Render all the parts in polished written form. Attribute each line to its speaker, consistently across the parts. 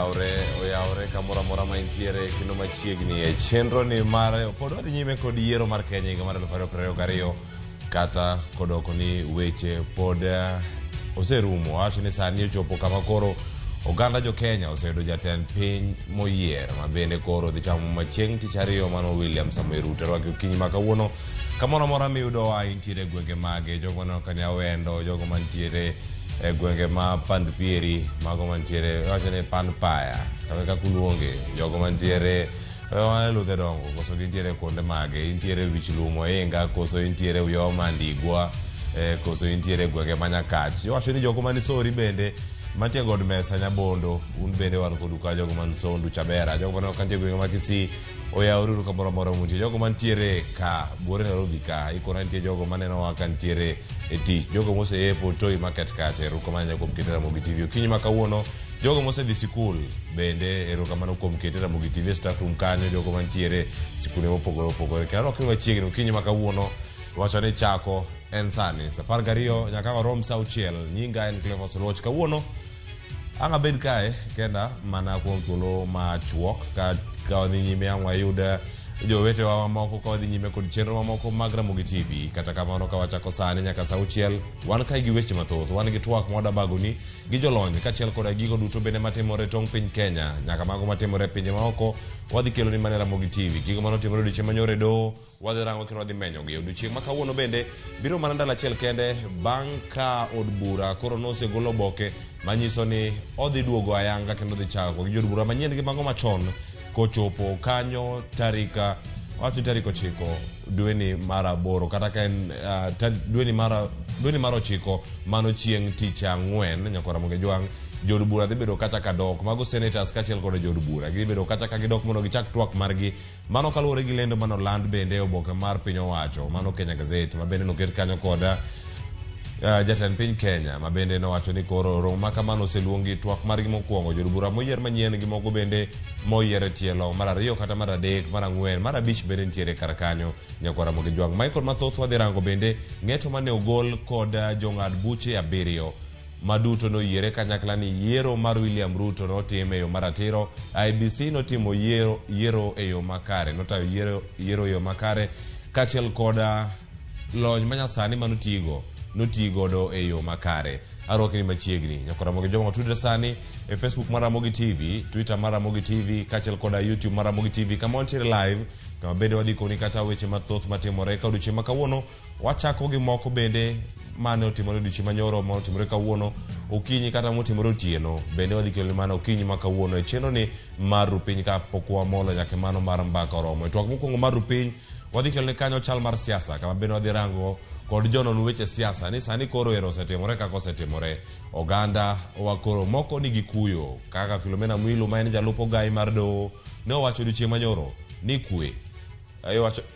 Speaker 1: Oyawre, oyawre kamoro amora ma intiere kendo machiegni e chenro ni mar pod wadhi nyime kod yiero mar Kenya higa mar 2022 kata kodoko ni weche pod oserumo. Awacho ni sani ochopo kama koro oganda jo Kenya oseyudo jatend piny moyier ma bende koro dhi chamo muma chieng' tich ariyo mano William Samoei Ruto. Rwaki okinyi ma kawuono kamoro amora miyudowa intiere e gwenge mage, jogo maneno ka ni Awendo, jogo mantiere e gwenge ma Pand Pieri, mago mantiere iwacho ni Pand Paya, kama kaka uluonge, jogo mantiere e ludhe dongo koso gintiere kuonde mage, intiere wich lum oinga koso intiere Uyoma Ndigwa, koso intiere gwenge ma Nyakach. Iwacho ni jogo mani Sori bende mantie God Mesa Nyabondo, un bende wan kodu ka jogo man Sondu Chabera, jogo maneno ka nitie gwenge ma Kisii oyawreuru kamoro amora muntie, jogo mantiere ka buore Nairobi ka ikona nitie jogo manenowa ka nitiere e tich, jogo moseyepo Toi Market kacha, erokamano ahinya kuom kete Ramogi TV okinyi ma kawuono, jogo mosedhi sikul bende erokamano kuom kete Ramogi TV e staff room kanyo, jogo mantiere sikunde mopogore opogore. Kendo arwaki machiegni okinyi ma kawuono wacho ni chako en sani saa apar gariyo nyaka orom saa auchiel. Nyinga en Cleophas Oluoch. Kawuono ang' abed kae kenda mana kuom thuolo machuok ka ka wadhi nyime ang' wayud jowetewa mamoko ka wadhi nyime kod chenro mamoko mag Ramogi TV. Kata kamano ka wachako sani nyaka saa auchiel wan kae gi weche mathoth, wan gi twak ma wadabagoni gi jolony kaachiel koda gigo duto bende matimore e tong' piny Kenya nyaka mago matimore e pinje maoko wadhi keloni mana e Ramogi TV. Gigo manotimore odiochieng' manyoro e doho wadhi rango kendo wadhi menyogi. Odiochieng' ma kawuono bende biro mana ndalo achiel kende bang' ka od bura koro nosegolo oboke manyiso ni odhi duogo ayanga kendo odhi chako gi jod bura manyien gi mago machon kochopo kanyo tarik wacho ni tarik 9 dweni mar 8 kata ka en dweni mar 9 mano chieng' tich ang'wen nyakwar Ramogi Jwang' jod bura dhi bedo kacha ka dok mago senators kaachiel kod jod bura gidhi bedo kacha ka gidok mondo gichak twak margi. Mano kaluwore gi lendo mane oland bende e oboke mar piny owacho mano Kenya Gazette ma bende noket kanyo kod jatend piny Kenya ma bende nowacho ni koro romo ma kamano oseluongi twak margi mokwongo jod bura moyier manyien gi moko bende moyier e tielo mar 2 kata mar 3 mar 4 mar 5 bende nitiere kar kanyo nyakwar Ramogi Jwang'. Michael mathoth wadhi rango bende ng'eto mane ogol kod jong'ad buche 7 maduto noyiere kanyakla ni yiero mar William Ruto notim e yo maratiro. IEBC notimo yiero, yiero e yo makare, notayo yiero, yiero e yo makare kaachiel kod lony manyasani manotigo notigodo e yo makare. Arwaki ni machiegni nyakwar Ramogi Jwang' watudre sani e Facebook mar Ramogi TV, Twitter mar Ramogi TV kaachiel koda YouTube mar Ramogi TV kama wantiere live, kama bende wadhi koni kata weche mathoth matimore ka odiochieng' ma kawuono. Wachako gi moko bende mane otimore odiochieng' manyoro, ma otimore kawuono okinyi kata motimore otieno bende wadhi kelo mana okinyi ma kawuono e chenro ni mar rupiny ka pok wamolo nyaka mano mar mbaka oromo. E twak mokwongo mar rupiny wadhi kelo ni kanyo chal mar siasa kama bende wadhi rango kod jonon weche siasa ni sani koro ero osetimore kaka osetimore. Oganda wa koro moko nigi kuyo kaka Philomena Mwilu ma en jalup ogai mar doho ne owacho odiochieng' manyoro ni kwe.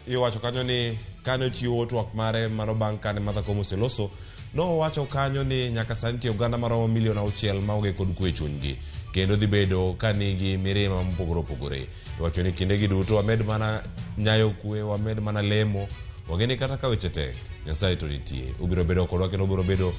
Speaker 1: Iwacho kanyo ni kane ochiwo twak mare mano bang' kane Martha Koome oseloso, nowacho kanyo ni nyaka sani nitie oganda maromo milion 6 maonge kod kwe e chunygi kendo dhi bedo ka nigi mirima mopogore opogore. Iwacho ni kindegi duto wamed mana nyayo kwe, wamed mana lemo, wang'e ni kata ka weche tek, Nyasaye to nitie. Obiro bedo kodwa kendo obiro bedo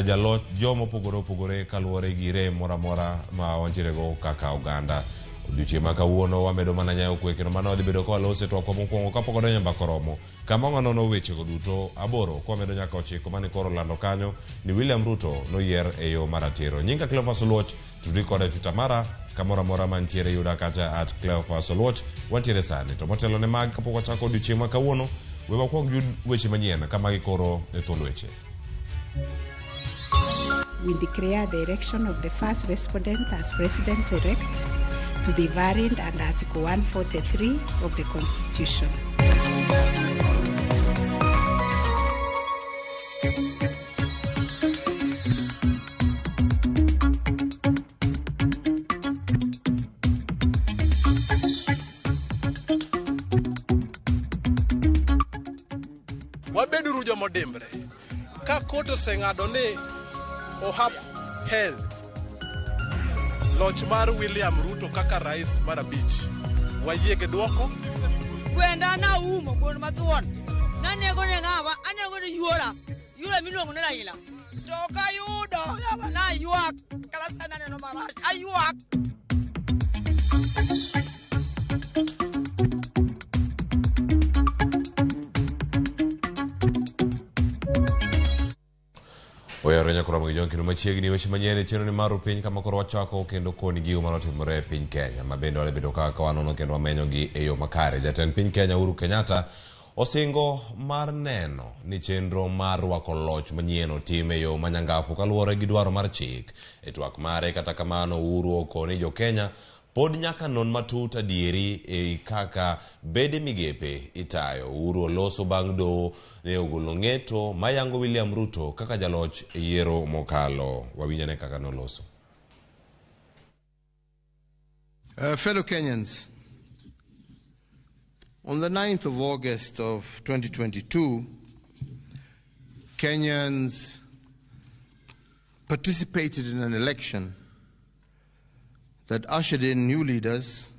Speaker 1: jaloch joma opogore opogore kaluwore gi rem moro amora ma wantiere go kaka oganda. Odiochieng' ma kawuono wamedo mana nyayo kwe kendo mano wadhi bedo ka walose e twakwa mokwongo kapok wadonjo e mbaka oromo kama wanono wechego duto 8 kwamedo nyaka 9 mane koro olando kanyo ni William Ruto noyier e yo maratiro. Nyinga Cleophas Oluoch, tudri koda e Twitter mara kamoro amora mantiere yuda kacha at Cleophas Oluoch wantiere sani. To motelo ne mag kapok wachako odiochieng' ma kawuono, we wakwong yud weche manyien kama gikoro e thuond weche.
Speaker 2: We declare the election of the first respondent as president-elect to be valid under Article 143 of the Constitution.
Speaker 3: Wabeduru jomodimbre. Ka kot oseng'ado ni o-upheld loch mar William Ruto kaka rais mar 5, wayie gi dwoko.
Speaker 4: Gwenda naumo gweno mathuon. Nanego ne ng'awa, anego ne yuora. Yuora miluongo ni Raila. To ok ayudo, yawa naywak. Kata sani aneno marach, aywak.
Speaker 1: Oyawore nyaka romo gi jong kendo machiegni weche manyien e chenro ni mar piny kama koro wachako kendo koni gigo manotimore e piny Kenya ma bende wabedo kaka wanono kendo wamenyogi e yo makare. Jatend piny Kenya Uhuru Kenyatta osingo mar neno ni chenro mar rwako loch manyien otim e yo manyangafu kaluwore gi dwaro mar chik. E twak mare kata kamano Uhuru okoni jo Kenya pod nyaka non matut adieri ei kaka bede migepe itayo. Uhuru oloso bang' doho ne ogolo ng'eto mayango William Ruto kaka jaloch e yiero mokalo. Wawinjane kaka noloso.
Speaker 5: Fellow Kenyans, on the 9th of August of 2022, Kenyans participated in an election that ushered in new leaders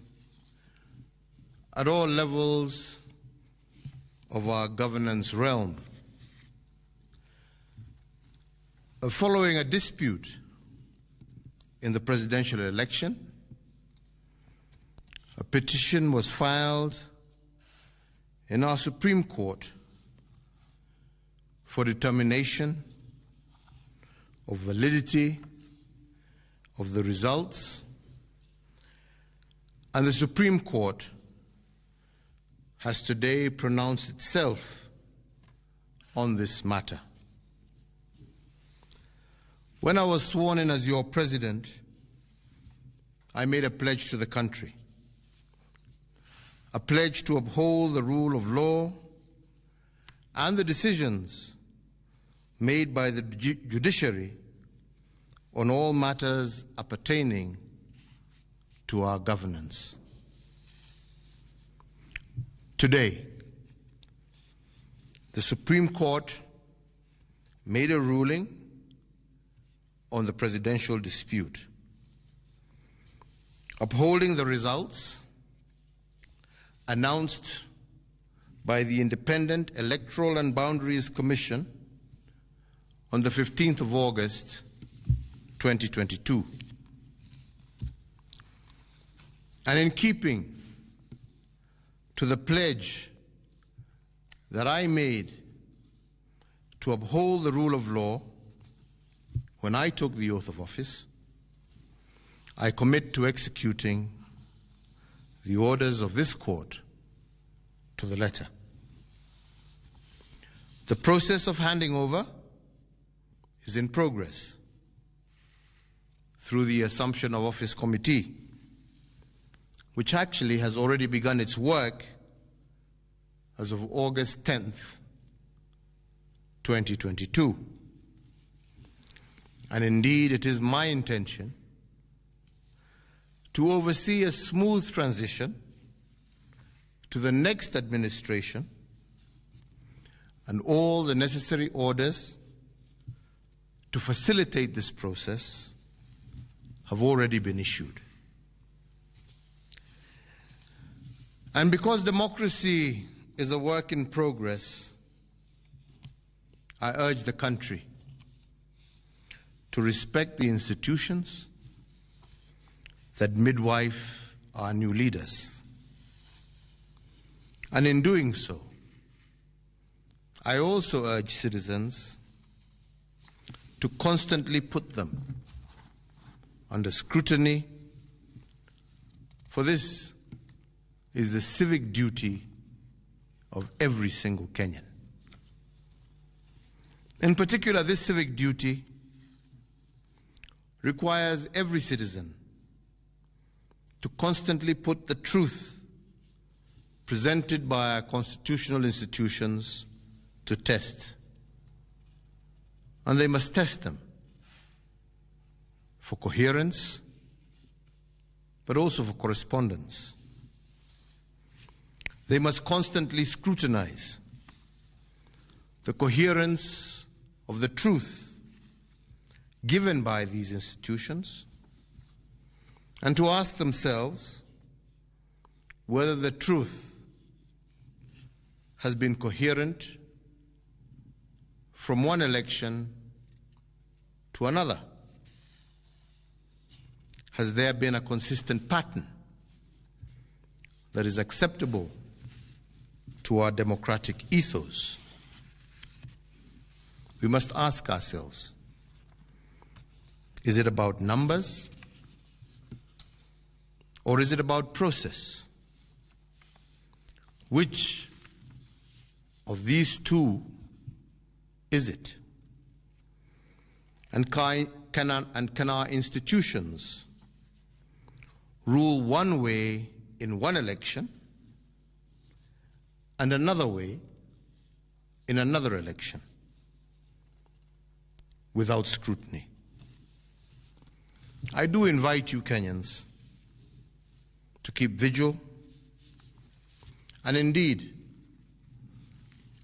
Speaker 5: at all levels of our governance realm. Following a dispute in the presidential election, a petition was filed in our Supreme Court for determination of validity of the results, and the Supreme Court has today pronounced itself on this matter. When I was sworn in as your president, I made a pledge to the country, a pledge to uphold the rule of law and the decisions made by the judiciary on all matters appertaining to our governance. Today, the Supreme Court made a ruling on the presidential dispute, upholding the results announced by the Independent Electoral and Boundaries Commission on the 15th of August, 2022. And in keeping to the pledge that I made to uphold the rule of law when I took the oath of office, I commit to executing the orders of this court to the letter. The process of handing over is in progress through the Assumption of Office Committee, which actually has already begun its work as of August 10th, 2022. And indeed, it is my intention to oversee a smooth transition to the next administration and all the necessary orders to facilitate this process have already been issued. And because democracy is a work in progress, I urge the country to respect the institutions that midwife our new leaders. And in doing so, I also urge citizens to constantly put them under scrutiny, for this is the civic duty of every single Kenyan. In particular, this civic duty requires every citizen to constantly put the truth presented by our constitutional institutions to test. And they must test them for coherence, but also for correspondence. They must constantly scrutinize the coherence of the truth given by these institutions and to ask themselves whether the truth has been coherent from one election to another. Has there been a consistent pattern that is acceptable to our democratic ethos. We must ask ourselves, is it about numbers or is it about process? Which of these two is it? And can our institutions rule one way in one election and another way in another election without scrutiny? I do invite you, Kenyans, to keep vigil and indeed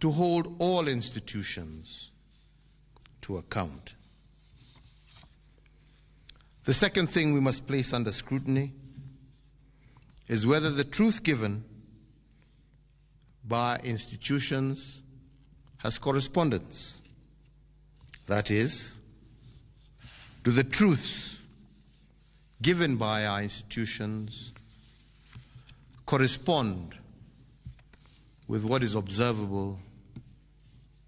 Speaker 5: to hold all institutions to account. The second thing we must place under scrutiny is whether the truth given by institutions has correspondence. That is, do the truths given by our institutions correspond with what is observable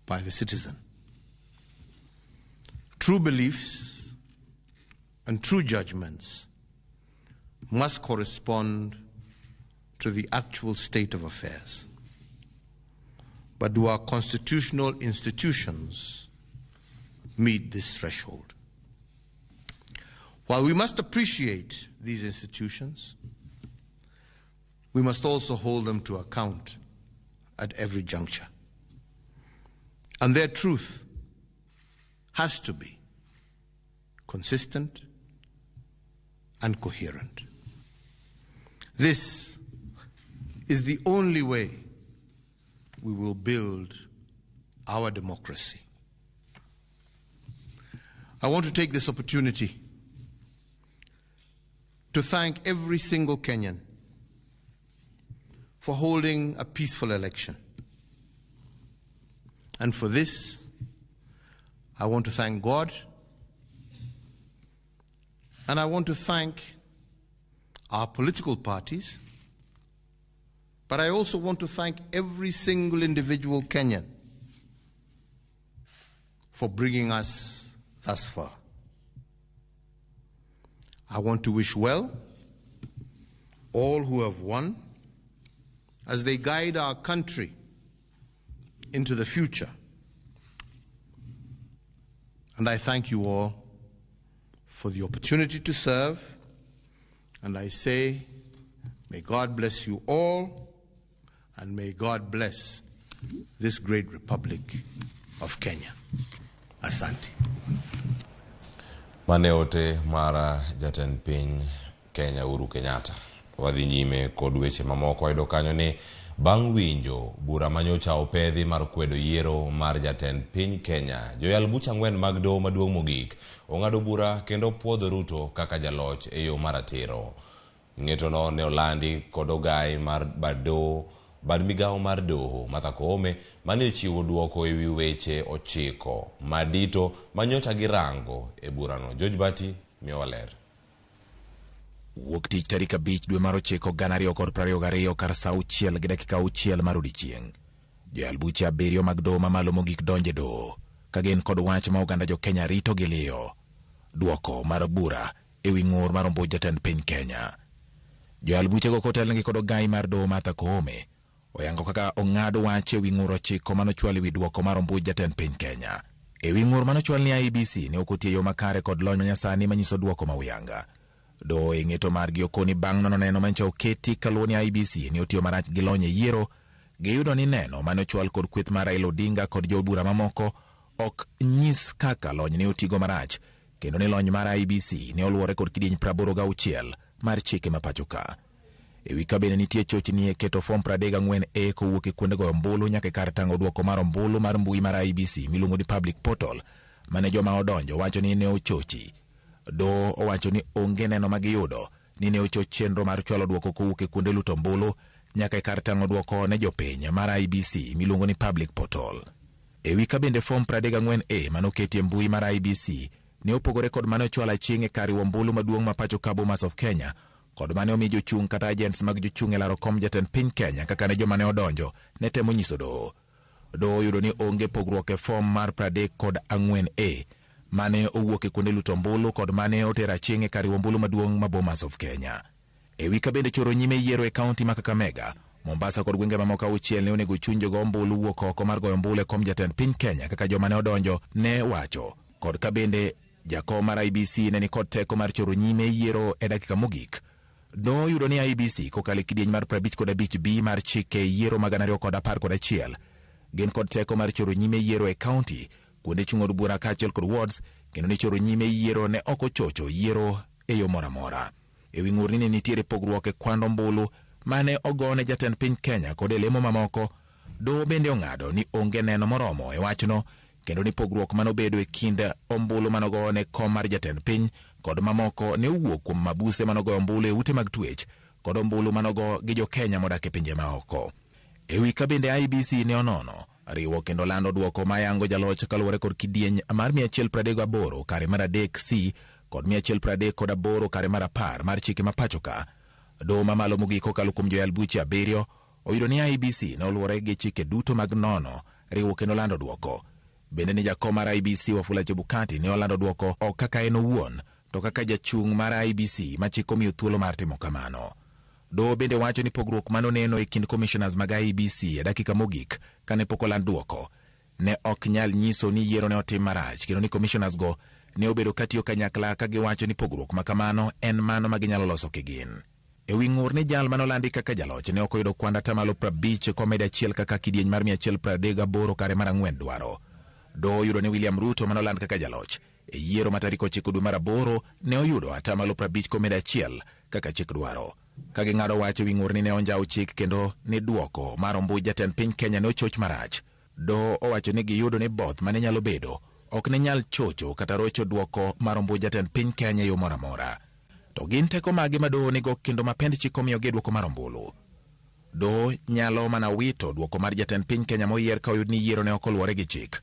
Speaker 5: by the citizen? True beliefs and true judgments must correspond to the actual state of affairs. But do our constitutional institutions meet this threshold? While we must appreciate these institutions, we must also hold them to account at every juncture. And their truth has to be consistent and coherent. This is the only way we will build our democracy. I want to take this opportunity to thank every single Kenyan for holding a peaceful election. And for this, I want to thank God, and I want to thank our political parties, but I also want to thank every single individual Kenyan for bringing us thus far. I want to wish well all who have won as they guide our country into the future. And I thank you all for the opportunity to serve, and I say, may God bless you all, and may God bless this great Republic of Kenya. Asante.
Speaker 1: Mane ote mar jatend piny Kenya Uhuru Kenyatta. Wadhi nyime kod weche mamoko. Wayudo kanyo ni bang' winjo bura manyocha opedhi mar kwedo yiero mar jatend piny Kenya, joyal buch 4 mag doho maduong' mogik ong'ado bura kendo puodho Ruto kaka jaloch e yo maratiro. Ng'etono ne olandi kod ogai mar bad doho bad migawo mar doho Martha Koome mane ochiwo duoko ewi weche 9 madito manyocha girango e burano. George Bati miyowa ler.
Speaker 6: Wuok tich tarik 5 dwe mar 9 2022 kar saa 6:06 mar odiechieng'. Joyal buche 7 mag doho mamalo mogik donje doho ka gin kod wach ma oganda jo Kenya rito gi liyo. Duoko mar bura ewi ng'ur mar ombuch jatend piny Kenya. Joyal buchego kotelnegi kod ogai mar doho Martha Koome oyango kaka ong'ado wach ewi ng'ur 9 manochwal ewi duoko mar ombuch jatend piny Kenya. Ewi ng'ur manochwal ni IEBC ne ok otiyo yo makare kod lony manyasani manyiso duoko ma uyanga. Doho e ng'eto margi okoni bang' nono neno manyicha oketi kaluwo ni IEBC ne otiyo marach gi lony e yiero, giyudo ni neno manochwal kod kweth mar Raila Odinga kod jobura mamoko ok nyis kaka lony ne otigo marach, kendo ni lony mar IEBC ne oluwore kod kidieny 86 mar chike ma pacho ka. Ewi ka bende nitie chochni e keto fom 34A kowuok e kuonde goyo ombulu nyaka e kar tang'o duoko mar ombulu mar mbui mar IEBC miluongo ni public portal mane joma odonjo wacho ni ne ochochi. Doho owacho ni onge neno magiyudo ni ne ochoch chenro mar chwalo duoko kowuok e kuonde luto ombulu nyaka e kar tang'o duoko ne jopiny mar IEBC miluongo ni public portal. Ewi ka bende fom 34A manoketi e mbui mar IEBC ne opogore kod mane ochwal aching' e kar riwo ombulu maduong' ma pacho ka Bomas of Kenya kod mane omi jochung' kata agents mag jochung' e laro kom jatend piny Kenya kaka ne joma ne odonjo ne temo nyiso doho. Doho oyudo ni onge pogruok e fom mar 34A mane owuok e kuonde luto ombulu kod mane oter aching' e kar riwo ombulu maduong' ma Bomas of Kenya. E wi ka bende choro nyime yiero e kaunti ma Kakamega, Mombasa kod gwenge mamoko auchiel ne onego chuny jogo ombulu wuok oko mar goyo ombulu e kom jatend piny Kenya kaka joma ne odonjo ne wacho, kod ka bende jakom mar IEBC ne nikod teko mar choro nyime yiero e dakika mogik. Doho oyudo ni IEBC kokalo e kidieny mar 55B mar chike yiero mag 2011 gin kod teko mar choro nyime yiero e kaunti, kuonde chung' od bura kaachiel kod wards, kendo ni choro nyime yiero ne ok ochocho yiero e yo moro amora. E wi ng'ur ni ne nitiere pogruok e kwand ombulu mane ogone jatend piny Kenya kod e lemo mamoko, doho bende ong'ado ni onge neno moromo e wachno, kendo ni pogruok manobedo e kind ombulu manogone kom mar jatend piny kod mamoko ne owuok kuom mabuse manogoyo ombulu e ute mag twech kod ombulu manogo gi jo Kenya modak e pinje maoko. E wi ka bende IEBC ne onono riwo kendo lando duoko mayango jaloch kaluwore kod kidieny mar 138 kare mar 3 C kod 138 kare mar 10 mar chike ma pacho ka. Doho mamalo mogik kokalo kuom joyal buche 7 oyudo ni IEBC ne oluwore gi chike duto mag nono riwo kendo lando duoko. Bende ni jakom mar IEBC Wafula Chebukati ne olando duoko ok kaka en owuon to kaka jachung' mar IEBC ma chik omiyo thuolo mar timo kamano. Doho bende wacho ni pogruok manoneno e kind commissioners mag IEBC e dakika mogik kane pok oland duoko ne ok nyal nyiso ni yiero ne otim marach, kendo ni commissioners go ne obedo katiyo kanyakla ka giwacho ni pogruok ma kamano en mano ma ginyalo loso kigin. E wi ng'ur ni jal manolandi kaka jaloch ne ok oyudo kwand atamalo 50 komedo achiel kaka kidieny mar 138 kare mar 4 dwaro. Doho oyudo ni William Ruto manoland kaka jaloch e yiero ma tarik 9 dwe mar 8 ne oyudo atamalo 50 komedo achiel kaka chik dwaro. Ka ging'ado wach e wi ng'ur ni ne onjaw chik kendo ni duoko mar ombuj jatend piny Kenya ne ochoch marach, doho owacho ni giyudo ni both mane nyalo bedo ok ne nyal chocho kata rocho duoko mar ombuj jatend piny Kenya e yo moro amora. To gin teko mage ma doho nigo kendo ma pend chik omiyogi e duoko mar ombulu? Doho nyalo mana wito duoko mar jatend piny Kenya moyier ka oyud ni yiero ne ok oluwore gi chik.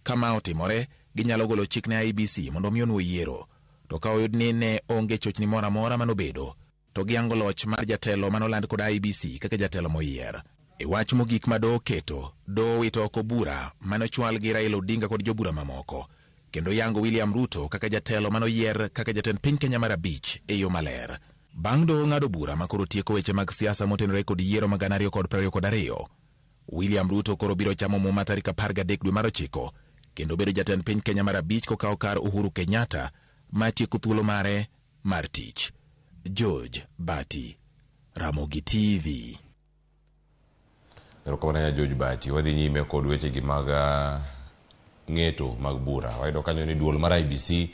Speaker 6: Ka ma otimore, ginyalo golo chik ne IEBC mondo omi onuo yiero. To ka oyud ni ne onge chochni moro amora manobedo, to giyango loch mar jatelo manoland kod IEBC kaka jatelo moyier. E wach mogik ma doho oketo, doho owito oko bura manochwal gi Raila Odinga kod jobura mamoko, kendo yango William Ruto kaka jatelo manoyier kaka jatend piny Kenya mar 5 e yo maler. Bang' doho ng'ado bura ma koro tieko weche mag siasa motenore kod yiero mag 2022, William Ruto koro biro chamo muma tarik 13 dwe mar 9 kendo bedo jatend piny Kenya mar 5 kokawo kar Uhuru Kenyatta ma tieko thuolo mare mar tich. George Bati, Ramogi TV.
Speaker 1: Erokamano ahinya George Bati. Wadhi nyime kod wechegi mag ng'eto mag bura. Wayudo kanyo ni duol mar IEBC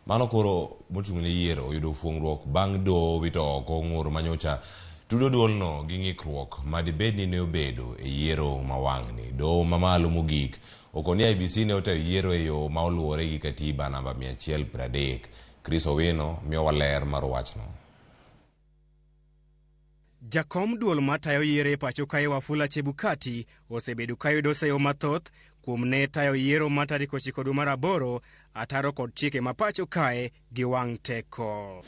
Speaker 1: mano koro mochung' ne yiero oyudo fuong'ruok bang' doho wito oko ng'ur manyocha tudo duolno gi ng'ikruok ma dibed ni ne obedo e yiero ma wang'ni. Doho mamalo mogik okoni IEBC ne otayo yiero e yo ma oluwore gi katiba namba 130. Chris Owino miyowa ler mar wachno.
Speaker 7: Jakom duol matayo yiero e pacho kae Wafula Chebukati osebedo kayudo seyo mathoth kuom ne tayo yiero ma tarik 9 dwe mar 8 ataro kod chike ma pacho kae gi wang' teko.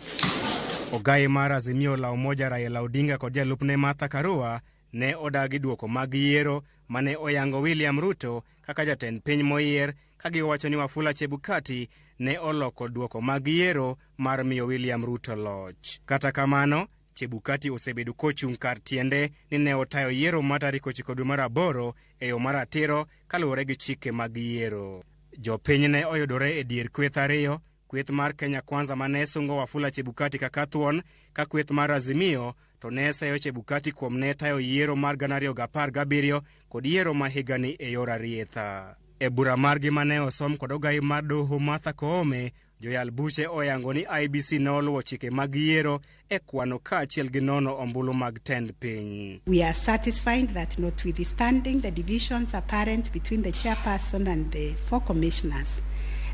Speaker 7: Ogaye mar Azimio la Umoja Raila Odinga kod jalupne Martha Karua ne odagi duoko mag yiero mane oyango William Ruto kaka jatend piny moyier, ka giwacho ni Wafula Chebukati ne oloko duoko mag yiero mar miyo William Ruto loch. Kata kamano, Chebukati osebedo kochung' kar tiende ni ne otayo yiero ma tarik 9 dwe mar 8 e yo maratiro kaluwore gi chike mag yiero. Jopiny ne oyudore e dier kweth ariyo, kweth mar Kenya Kwanza mane sungo Wafula Chebukati kaka thuon, ka kweth mar Azimio to ne seyo Chebukati kuom ne tayo yiero mar 2017 kod yiero ma higani e yor arietha. E bura margi mane osom kod ogai mar doho Martha Koome, joyal buche oyango ni IEBC ne oluwo chike mag yiero e kwano kaachiel gi nono ombulu mag tend piny.
Speaker 2: We are satisfied that notwithstanding the divisions apparent between the chairperson and the 4 commissioners,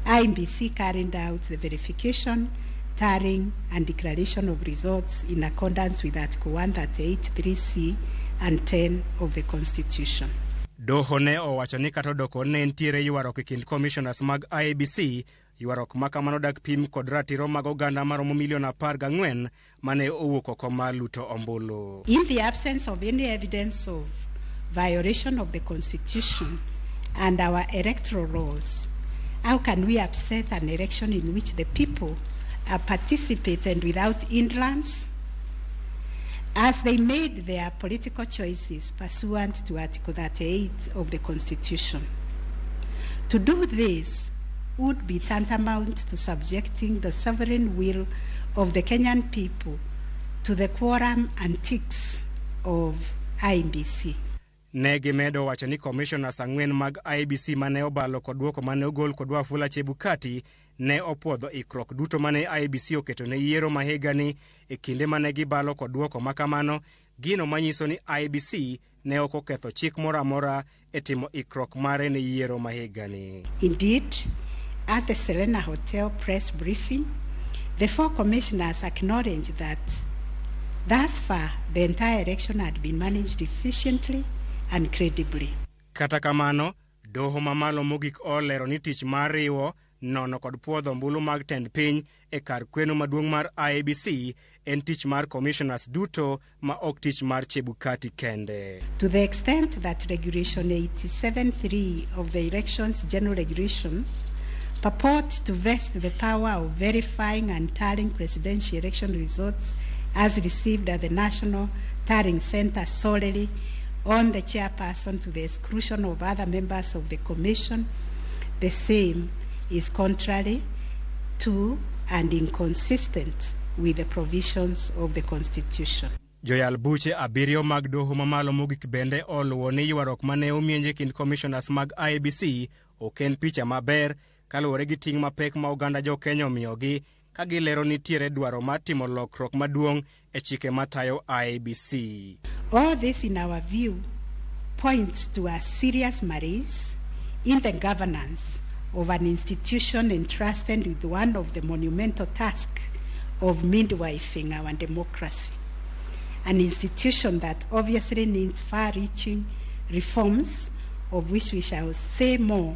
Speaker 2: IEBC carried out the verification, tallying and declaration of results in accordance with Article 138, 3C and 10 of the Constitution.
Speaker 7: Doho ne owacho ni kata odoko ne nitiere ywaruok e kind commissioners mag IEBC, Ywaruok ma kamano dak pim kod ratiro mag oganda maromo milion 14 mane owuok oko mar luto ombulu.
Speaker 2: In the absence of any evidence of violation of the Constitution and our electoral laws, how can we upset an election in which the people are participated without hindrance as they made their political choices pursuant to Article 38 of the Constitution? To do this would be tantamount to subjecting the sovereign will of the Kenyan people to the quorum antics of IEBC.
Speaker 7: Ne gimedo wacho ni commissioners 4 mag IEBC mane obalo kod duoko mane ogol kod Wafula Chebukati ne opuodho ikruok duto mane IEBC oketo ne yiero ma higani e kinde mane gibalo kod duoko makamano, gino manyiso ni IEBC ne ok oketho chik moro amora e timo ikruok mare ne yiero ma higani.
Speaker 2: Indeed, at the Serena Hotel press briefing, the 4 commissioners acknowledged that thus far the entire election had been managed efficiently and credibly.
Speaker 7: Kata kamano, doho mamalo mogik olero ni tich mar riwo nono kod puodho ombulu mag tend piny e kar kweno maduong' mar IEBC en tich mar commissioners duto ma ok tich mar Chebukati kende.
Speaker 2: To the extent that Regulation 87(3) of the Elections General Regulation purport to vest the power of verifying and tallying presidential election results as received at the National Tallying Center solely on the chairperson to the exclusion of other members of the commission, the same is contrary to and inconsistent with the provisions of the Constitution.
Speaker 7: Joyal buche 7 mag doho mamalo mogik bende oluwo ni ywaruok mane omienje kind commissioners mag IEBC ok en picha maber kaluwore gi ting' mapek ma oganda jo Kenya omiyogi ka gilero nitiere dwaro mar timo lokruok maduong' e chike matayo IEBC.
Speaker 2: All this, in our view, points to a serious malaise in the governance of an institution entrusted with one of the monumental tasks of midwifing our democracy, an institution that obviously needs far-reaching reforms, of which we shall say more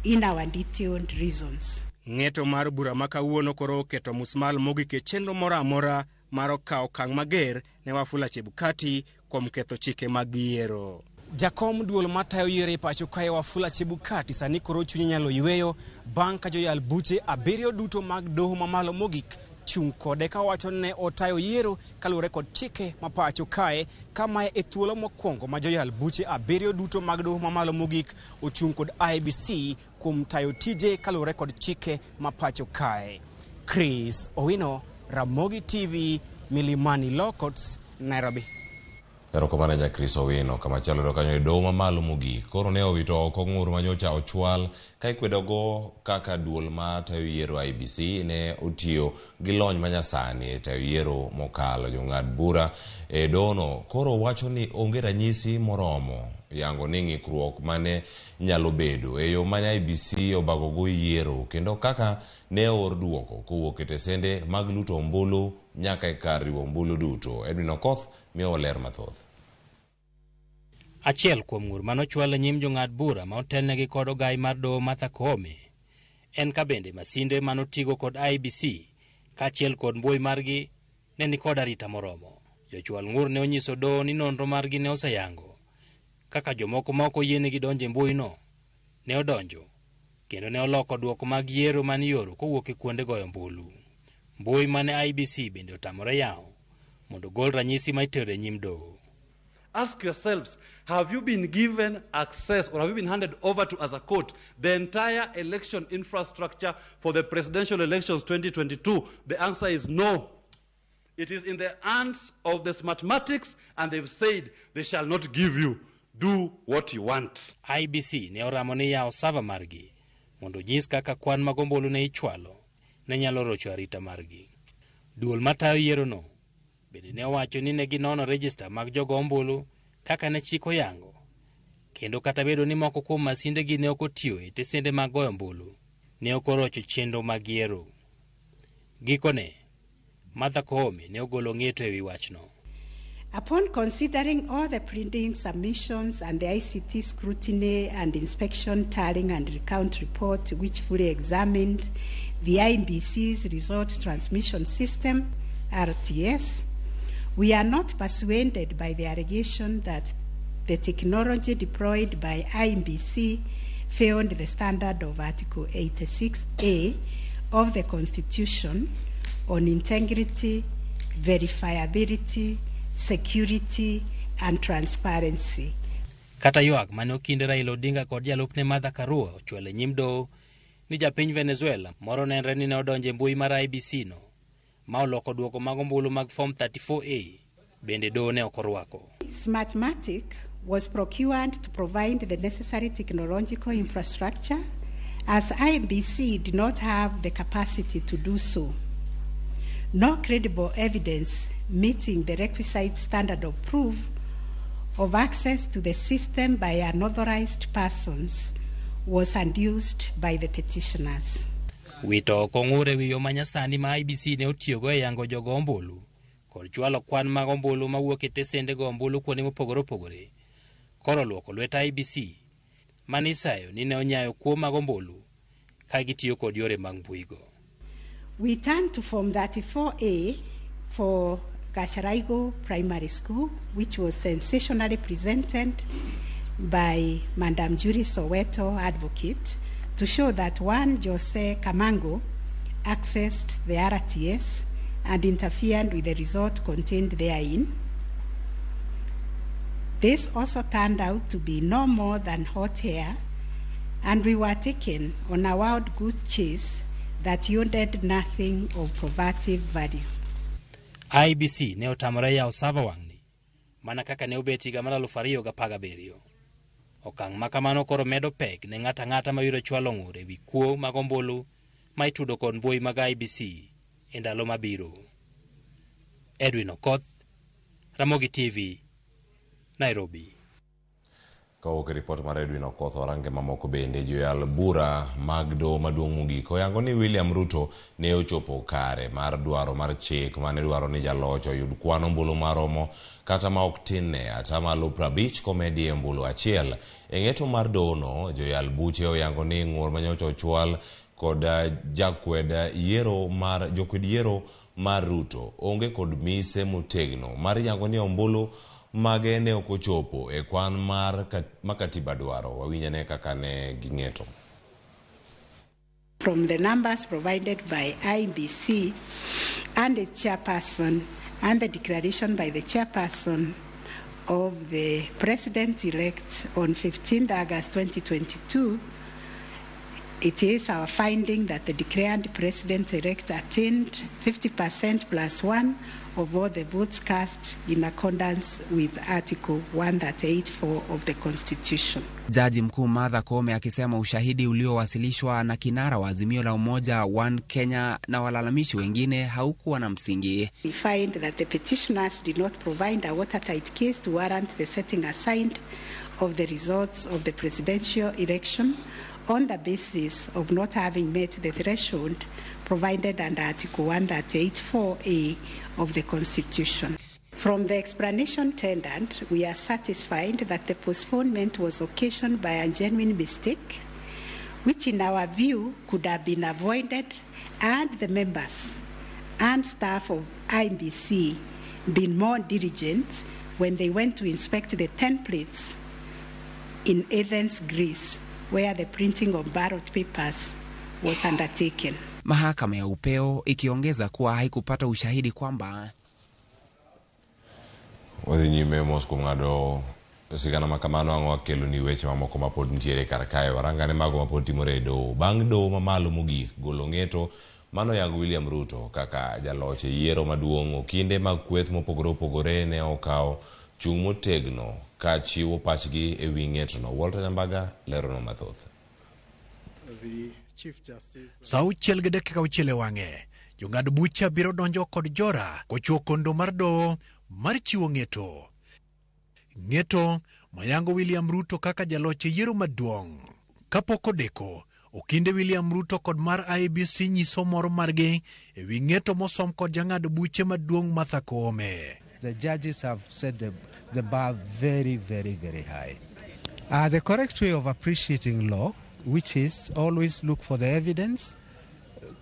Speaker 2: in our detailed reasons.
Speaker 7: Ng'eto mar bura ma kawuono koro oketo musmal mogik e chenro moro amora mar okawo okang' mager ne Wafula Chebukati kuom ketho chike mag yiero. Jakom duol matayo yiero e pacho kae Wafula Chebukati sani koro chunye nyalo yweyo bang' ka joyal buche 7 duto mag doho mamalo mogik chung' kode ka wacho ne otayo yiero kaluwore kod chike ma pacho kae, kamae e thuolo mokwongo ma joyal buche 7 duto mag doho mamalo mogik ochung' kod IEBC kuom tayo tije kaluwore kod chike ma pacho kae. Chris Owino, Ramogi TV, Milimani Law Courts, Nairobi.
Speaker 1: Erokamano nya Chris Owino. Kama chielo kanyo e doho mamalo mogik koro ne owito oko ng'ur manyocha ochwal ka ikwedogo kaka duol ma tayo yiero IEBC ne otiyo gi lony manyasani e tayo yiero mokalo. Jong'ad bura e dohono koro wacho ni onge ranyisi moromo yango ni ng'ikruok mane nyalo bedo e yo mane IEBC obagogo yiero kendo kaka ne oor duoko kowuok e tesende mag luto ombulu nyaka e kar riwo ombulu duto. Edwin Okoth miyo ler mathoth.
Speaker 8: Achiel kuom ng'ur manochwal e nyim jong'ad bura ma otelnegi kod ogai mar doho Martha Koome en ka bende masinde manotigo kod IEBC kaachiel kod mbui margi ne ni kod arita moromo. Jochwal ng'ur ne onyiso doho ni nonro margi ne oseyango kaka jomoko ma ok oyienegi donjo e mbuino ne odonjo kendo ne oloko duoko mag yiero mane ioro kowuok e kuonde goyo ombulu. Mbui mane IEBC bende otamore yawo mondo ogol ranyisi ma itero e nyim doho.
Speaker 9: Ask yourselves, have you been given access or have you been handed over to, as a court, the entire election infrastructure for the presidential elections 2022? The answer is no. It is in the hands of the Smartmatics, and they've said they shall not give you. Do what you want.
Speaker 8: IEBC ne oramo ni yawo server margi mondo onyis kaka kwan mag ombulu ne ichwalo ne nyalo rocho arita margi. Duol matayo yierono bende ne owacho ni ne ginono rejista mag jogo ombulu kaka ne chik oyango, kendo kata bedo ni moko kuom masindegi ne ok otiyo e tesende mag goyo ombulu, ne ok orocho chenro mag yiero. Gikone, Martha Koome ne ogolo ng'eto ewi wachno.
Speaker 2: Upon considering all the printing submissions and the ICT scrutiny and inspection tallying and recount report, which fully examined the IEBC's Result Transmission System, RTS, we are not persuaded by the allegation that the technology deployed by IEBC failed the standard of Article 86A of the Constitution on integrity, verifiability, security, and transparency.
Speaker 8: Kata ywak mane okinde Raila Odinga kod jalupne Martha Karua ochwalo e nyim doho ni japiny Venezuela moro nenre ni ne odonjo e mbui mar IEBC no ma oloko duoko mag ombulu mag Form 34A bende doho ne ok orwako.
Speaker 2: Smartmatic was procured to provide the necessary technological infrastructure, as IEBC did not have the capacity to do so. No credible evidence meeting the requisite standard of proof of access to the system by unauthorized persons was adduced by the petitioners.
Speaker 8: Wito oko ng'ur e wi yo manyasani ma IEBC ne otiyogo e yango jogo ombulu kod chwalo kwan mag ombulu mawuok e tesende go ombulu kuonde mopogore opogore. Koro luoko lwet IEBC mane isayo ni ne onyayo kuo mag ombulu ka gitiyo kod yore mag mbuigo.
Speaker 2: We turn to Form 34A for Gacharaigo Primary School, which was sensationally presented by Madam Julie Soweto advocate to show that one Jose Kamango accessed the RTS and interfered with the result contained therein. This also turned out to be no more than hot air, and we were taken on a wild goose chase that yielded nothing of probative value.
Speaker 8: IEBC ne otamore yawo sava wang'ni mana kaka ne obet higa mar 2017. Okang' ma kamano koro medo pek ne ng'ato ang'ata mabiro chwalo ng'ur ewi kuo mag ombulu ma itudo kod mbui mag IEBC e ndalo mabiro. Edwin Okoth, Ramogi TV, Nairobi.
Speaker 1: Kawuok e ripot mar Edwin Okoth, warange mamoko bende. Joyal bura mag doho maduong' mogik oyango ni William Ruto ne ochopo kare mar dwaro mar chik mane dwaro ni jaloch oyud kwan ombulu maromo kata ma ok tin ne 50% komedie ombulu achiel. E ng'eto mar dohono, joyal buche oyango ni ng'ur manyocha ochwal kod jakwed yiero mar jokwed yiero mar Ruto onge kod mise motegno mar yango ni ombulu mage ne ok ochopo e kwan mar ma katiba dwaro. Wawinjane kaka ne ging'eto.
Speaker 2: From the numbers provided by IEBC and the chairperson and the declaration by the chairperson of the president-elect on 15th August 2022, it is our finding that the declared president-elect attained 50% plus 1 of all the votes cast in accordance with Article 184 of the Constitution.
Speaker 10: Jaji Mkuu Martha Koome akisema ushahidi uliowasilishwa na kinara wa Azimio la Umoja One Kenya na walalamishi wengine haukuwa na msingi.
Speaker 2: We find that the petitioners did not provide a watertight case to warrant the setting aside of the results of the presidential election on the basis of not having met the threshold provided under Article 138.4A of the Constitution. From the explanation tendered, we are satisfied that the postponement was occasioned by a genuine mistake, which in our view could have been avoided had the members and staff of IEBC been more diligent when they went to inspect the templates in Athens, Greece, where the printing of ballot papers was undertaken.
Speaker 10: Mahakama ya upeo ikiongeza kuwa haikupata ushahidi kwamba
Speaker 1: Wadhi nyime mos kuom ng'ado sigana ma kamano ang' wakelo ni weche mamoko mapod nitiere kar kae. Warangane mago mapod timore e doho. Bang' doho mamalo mogik golo ng'eto mano yango William Ruto kaka jaloch e yiero maduong', okinde mag kweth mopogore opogore ne okawo chung' motegno ka chiwo pachgi e wi ng'etono. Walter Nyambaga lerono mathoth.
Speaker 11: Sa 6:06 e wang'e, jong'ad bucha biro donjo kod jora kochuo kondo mar doho mar chiwo ng'eto. Ng'eto mayango William Ruto kaka jaloch e yiero maduong'. Kapok odeko, okinde William Ruto kod mar IEBC nyiso mor margi e wi ng'eto mosom kod jang'ad buche maduong' Martha Koome.
Speaker 12: The judges have set the bar very, very, very high. The correct way of appreciating law, which is always look for the evidence,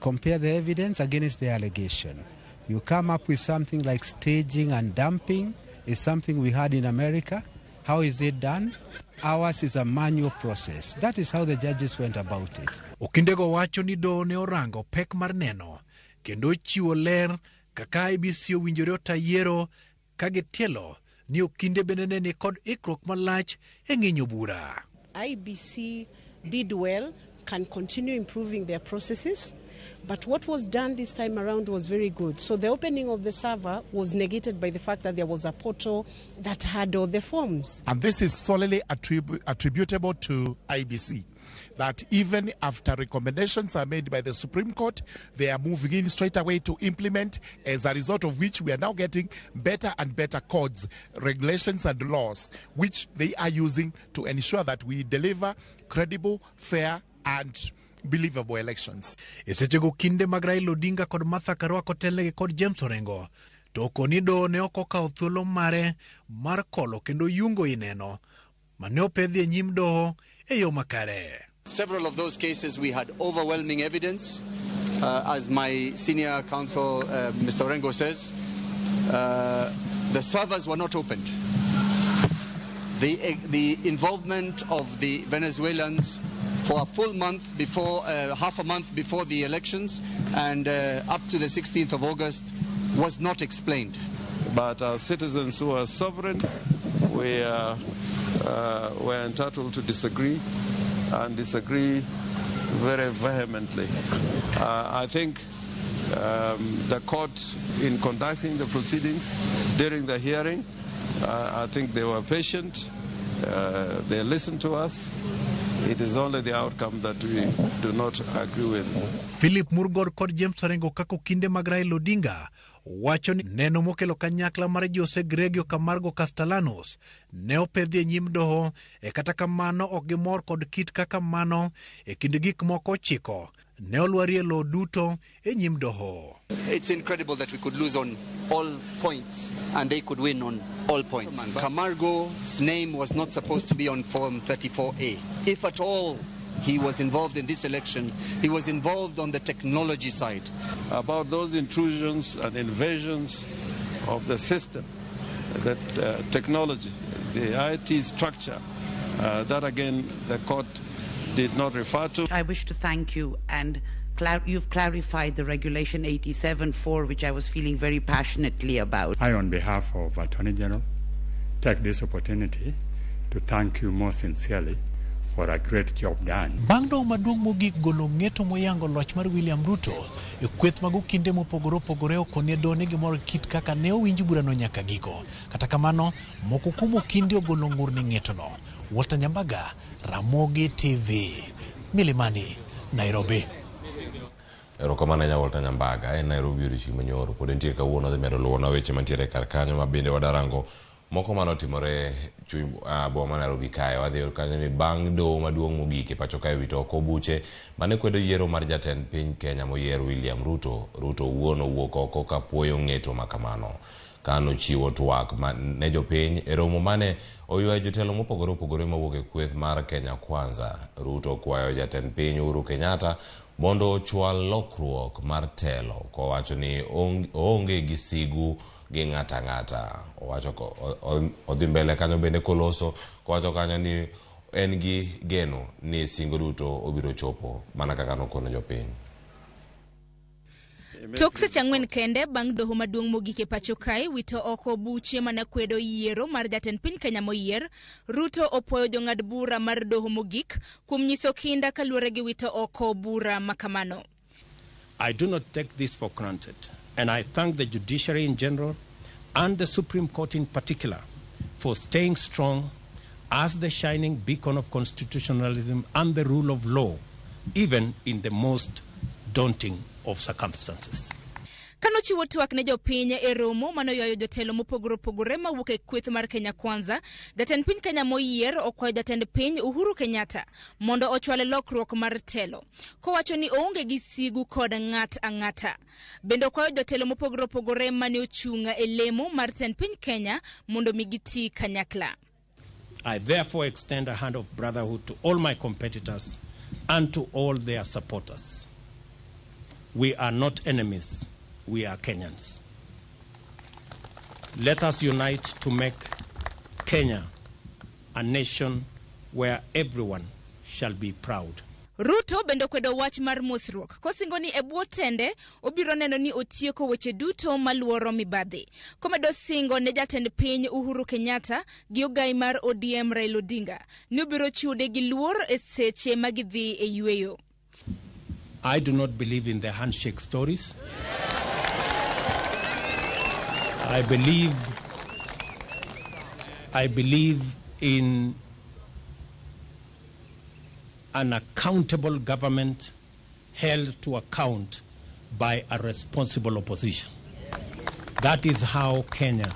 Speaker 12: compare the evidence against the allegation. You come up with something like staging and dumping is something we had in America. How is it done? Ours is a manual process. That is how the judges went about it.
Speaker 11: Okindego wacho ni doho ne orango pek mar neno kendo chiwo ler kaka IEBC owinjore ota yiero ka gitielo ni okinde bende ne ni kod ikruok malach e ng'inyo bura.
Speaker 13: IEBC did well, can continue improving their processes, but what was done this time around was very good. So the opening of the server was negated by the fact that there was a portal that had all the forms.
Speaker 14: And this is solely attributable to IEBC, that even after recommendations are made by the Supreme Court, they are moving in straight away to implement, as a result of which we are now getting better and better codes, regulations and laws, which they are using to ensure that we deliver credible, fair and believable elections.
Speaker 11: E sechego kinde mag Raila Odinga kod Martha Karua kotelnegi kod James Orengo to okoni doho ne ok okawo thuolo mare mar kolo kendo yungo ineno mane opedhi e nyim doho e yo makare.
Speaker 15: Several of those cases we had overwhelming evidence. As my senior counsel, Mr. Orengo says, the servers were not opened. The involvement of the Venezuelans for a full month before, half a month before the elections and up to the 16th of August was not explained.
Speaker 3: But as citizens who are sovereign, we are entitled to disagree, and disagree very vehemently. I think the court, in conducting the proceedings during the hearing, I think they were patient, they listened to us. It is only the outcome that we do not agree with.
Speaker 11: Philip Murgor kod James Orengo kaka okinde mag Raila Odinga wacho ni neno mokelo kanyakla mar Jose Gregorio Camargo Castellanos ne opedhi e nyim doho e kata kamano ok gimor kod kit kaka mano e kind gik moko 9 ne olwarie lowo duto e nyim doho.
Speaker 15: It's incredible that we could lose on all points and they could win on all points. Camargo's name was not supposed to be on Form 34A. If at all he was involved in this election, he was involved on the technology side.
Speaker 3: About those intrusions and invasions of the system, that technology, the IT structure, that again the court did not refer to.
Speaker 16: I wish to thank you, and you've clarified the Regulation 87(4), which I was feeling very passionately about.
Speaker 17: I, on behalf of Attorney General, take this opportunity to thank you more sincerely for a great job done.
Speaker 11: Bang' doho maduong' mogik golo ng'eto moyango loch mar William Ruto e kweth mag okinde mopogore opogore okonie doho ni gimor kit kaka ne owinj burano nyaka giko. Kata kamano, moko kuom okinde ogolo ng'ur ne ng'etono. Walter Nyambaga, Ramogi TV, Milimani, Nairobi.
Speaker 1: Erokamano ahinya Walter Nyambaga en Nairobi odiochieng' manyoro. Pod entie kawuono odhi medo luwonwa weche mantiere kar kanyo ma bende wadarango moko manotimore chuny boma ma Nairobi kae. Wadhi kanyo ni bang' doho maduong' mogik e pacho kae wito oko buche mane kwedo yiero mar jatend piny Kenya moyier William Ruto. Ruto owuon owuok oko ka puoyo ng'eto makamano. Kanochiwo twak ne jopiny e romo mane oywayo jotelo mopogore opogore mawuok e kweth mar Kenya Kwanza. Ruto okwayo jatend piny Uhuru Kenyatta mondo ochwal lokruok mar telo kowacho ni oonge gi sigu gi ng'ata ng'ata. Owacho odhi mbele kanyo bende koloso kowacho kanyo ni en gi geno ni singo duto obiro chopo mana kaka nokono jopiny.
Speaker 18: Tok seche 4 kende bang' doho maduong' mogik e pacho kae wito oko buche mane kwedo yiero mar jatend piny Kenya moyier, Ruto opuoyo jong'ad bura mar doho mogik kuom nyiso kinda kaluwore gi wito oko bura makamano.
Speaker 19: I do not take this for granted, and I thank the judiciary in general and the Supreme Court in particular for staying strong as the shining beacon of constitutionalism and the rule of law, even in the most daunting of circumstances.
Speaker 18: Kanochiwo twak ne jopiny e romo manoywayo jotelo mopogore opogore mawuok e kweth mar Kenya Kwanza, jatend piny Kenya moyier okwayo jatend piny Uhuru Kenyatta mondo ochwal lokruok mar telo, kowacho ni oonge gi sigu kod ng'at ang'ata. Bende okwayo jotelo mopogore opogore mane ochung' e lemo mar tend piny Kenya mondo mi giti kanyakla.
Speaker 19: I therefore extend a hand of brotherhood to all my competitors and to all their supporters. We are not enemies, we are Kenyans. Let us unite to make Kenya a nation where everyone shall be proud.
Speaker 18: Ruto bende okwedo wach mar mosruok kosingo ni e bwo tende obiro neno ni otieko weche duto maluoro mibadhi. Komedo singo ne jatend piny Uhuru Kenyatta gi ogai mar ODM Raila Odinga ni obiro chude gi luor e seche ma gidhi e yweyo.
Speaker 19: I do not believe in the handshake stories. I believe in an accountable government held to account by a responsible opposition. That is how Kenya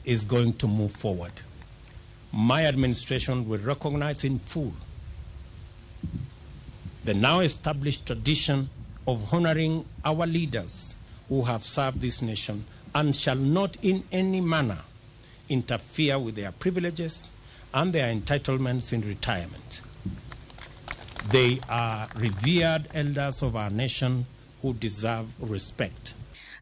Speaker 19: is going to move forward. My administration will recognize in full the now established tradition of honoring our leaders who have served this nation and shall not in any manner interfere with their privileges and their entitlements in retirement. They are revered elders of our nation who deserve respect.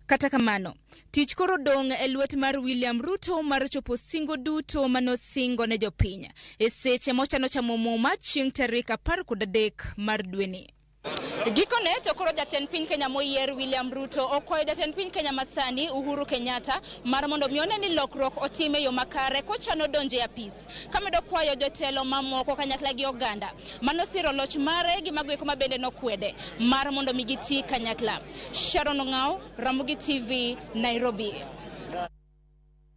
Speaker 18: Kata kamano, tich koro dong' e lwet mar William Ruto mar chopo singo duto manosingo ne jopiny e seche mochano chamo muma chieng' tarik 13 mar dweni. Gikone to koro jatend piny Kenya moyier William Ruto okwayo jatend piny Kenya masani Uhuru Kenyatta mar mondo mi one ni lokruok otim e yo makare kochano donjo e apis. Kamedo kwayo jotelo mamoko kanyakla gi oganda manosiro loch mare gi mago eko ma bende nokwede mar mondo mi giti kanyakla. Sharon Ong'ao, Ramogi TV, Nairobi.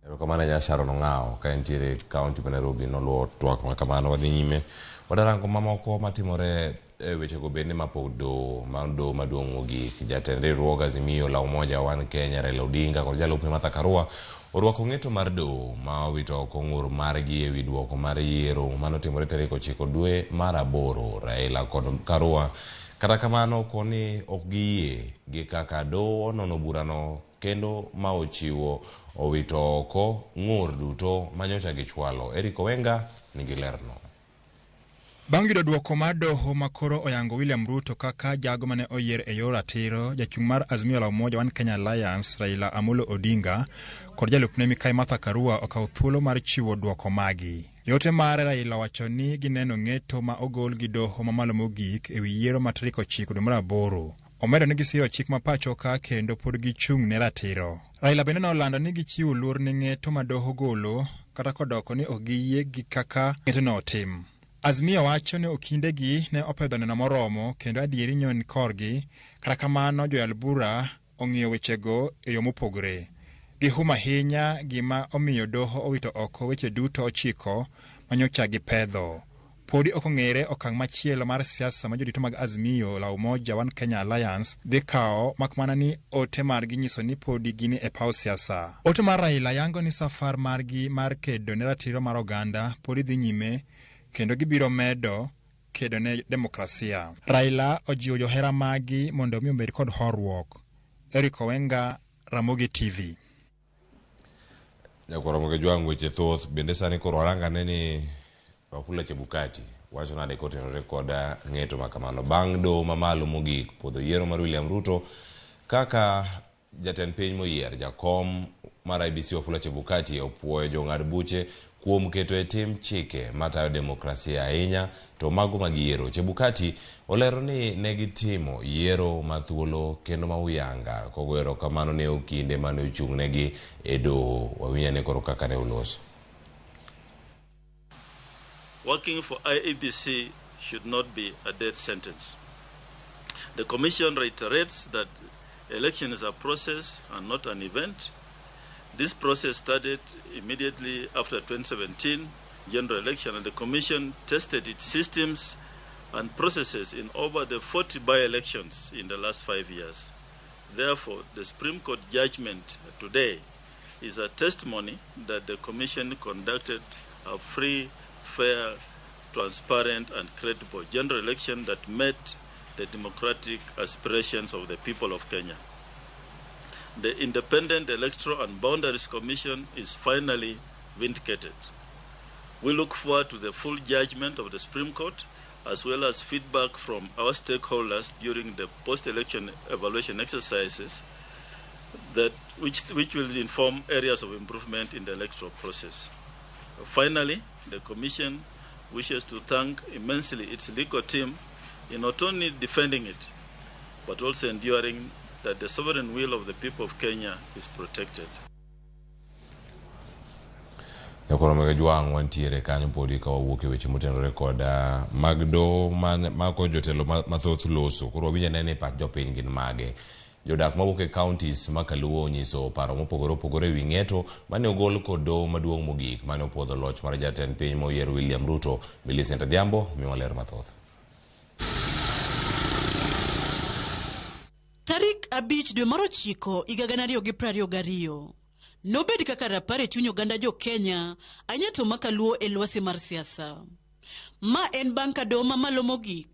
Speaker 1: Erokamano ahinya Sharon Ong'ao ka entiere e kaunti ma Nairobi noluwo twak ma kamano. Wadhi nyime wadarango mamoko matimore e wechego bende mapok doho ma doho maduong' mogik. Jatend riwruog Azimio la Umoja One Kenya Raila Odinga kod jalupne Martha Karua orwako ng'eto mar doho ma owito oko ng'ur margi ewi duoko mar yiero manotimore tarik 9 dwe mar 8. Raila kod Karua kata kamano koni ok giyie gi kaka doho onono burano kendo ma ochiwo owito oko ng'ur duto manyocha gichwalo. Eric Owenga nigi lerno.
Speaker 20: Bang' yudo duoko mar doho makoro oyango William Ruto kaka jago mane oyier e yor ratiro, jachung' mar Azimio la Umoja One Kenya Alliance Raila Amolo Odinga kod jalupne Mikai Martha Karua okawo thuolo mar chiwo duoko magi. Yote mare Raila wacho ni gineno ng'eto ma ogol gi doho mamalo mogik ewi yiero ma tarik 9 dwe mar 8. Omedo ni gisiro chik ma pacho ka kendo pod gichung' ne ratiro. Raila bende nolando ni gichiwo luor ne ng'eto ma doho golo kata kodoko ni ok giyie gi kaka ng'etono otim. Azimio wacho ni okindegi ne opedho neno moromo kendo adieri nyon korgi, kata kamano joyal bura ong'iyo wechego e yo mopogore. Gihum ahinya gima omiyo doho owito oko weche duto 9 manyocha gipedho. Podi ok ong'ere okang' machielo mar siasa ma jorito mag Azimio la Umoja One Kenya Alliance dhi kawo mak mana ni ote margi nyiso ni podi gin e paw siasa. Ote mar Raila yango ni safar margi mar kedo ne ratiro mar oganda podi dhi nyime kendo gibiro medo kedo ne demokrasia. Raila ojiwo johera magi mondo mi obed kod horuok. Eric Owenga, Ramogi TV.
Speaker 1: Nyakwar Ramogi Jwang' weche thoth bende sani koro warangane ni Wafula Chebukati wacho nade kotenore kod ng'eto ma kamano bang' doho mamalo mogik puodho yiero mar William Ruto kaka jatend piny moyier. Jakom mar IEBC Wafula Chebukati opuoyo jong'ad buche kuom keto e tim chike matayo demokrasia ahinya to mago mag yiero. Chebukati olero ni ne gitimo yiero ma thuolo kendo ma uyanga kogoyo erokamano ne okinde mane ochung'negi e doho. Wawinj ane koro kaka ne oloso.
Speaker 21: Working for IEBC should not be a death sentence. The Commission reiterates that election is a process and not an event. This process started immediately after 2017 general election, and the Commission tested its systems and processes in over the 40 by-elections in the last 5 years. Therefore, the Supreme Court judgment today is a testimony that the Commission conducted a free, fair, transparent, and credible general election that met the democratic aspirations of the people of Kenya. The Independent Electoral and Boundaries Commission is finally vindicated. We look forward to the full judgment of the Supreme Court, as well as feedback from our stakeholders during the post-election evaluation exercises, that which will inform areas of improvement in the electoral process. Finally, the Commission wishes to thank immensely its legal team in not only defending it, but also enduring that the sovereign will of the people of Kenya is protected.
Speaker 1: Nyakoro mege jwang' wantiere kanyo podi ka wawuok e weche motenore kod mag doho mako jotelo mathoth loso. Koro wawinj ane ni pach jopiny gin mage. Jodak mawuok e counties ma Kaluo onyiso paro mopogore opogore ewi ng'eto mane ogol kod doho maduong' mogik mane opuodho loch mar jatend piny moyier William Ruto. Millicent Adhiambo miwa ler mathoth.
Speaker 4: Tarik 5 dwe mar 9 higa 2022 nobed kaka rapar e chuny oganda jo Kenya ahinya to makaluo e lwasi mar siasa. Ma en bang' ka doho mamalo mogik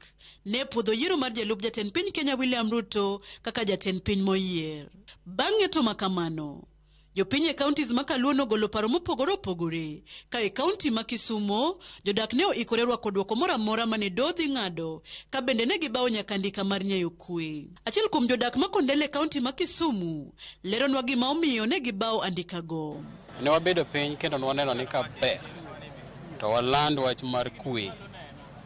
Speaker 4: ne puodho yiero mar jalup jatend piny Kenya William Ruto kaka jatend piny moyier. Bang' ng'eto makamano, jopiny e counties ma Kaluo nogolo paro mopogore opogore ka e county ma Kisumo jodak ne oikore rwako duoko moro amora mane doho dhi ng'ado ka bende ne gibawo nyaka andika mar nyayo kwe. Achiel kuom jodak ma Kondele e county ma Kisumu leronwa gima omiyo ne gibawo andikago.
Speaker 22: Ne wabedo piny kendo ne waneno ni ka ber to waland wach mar kwe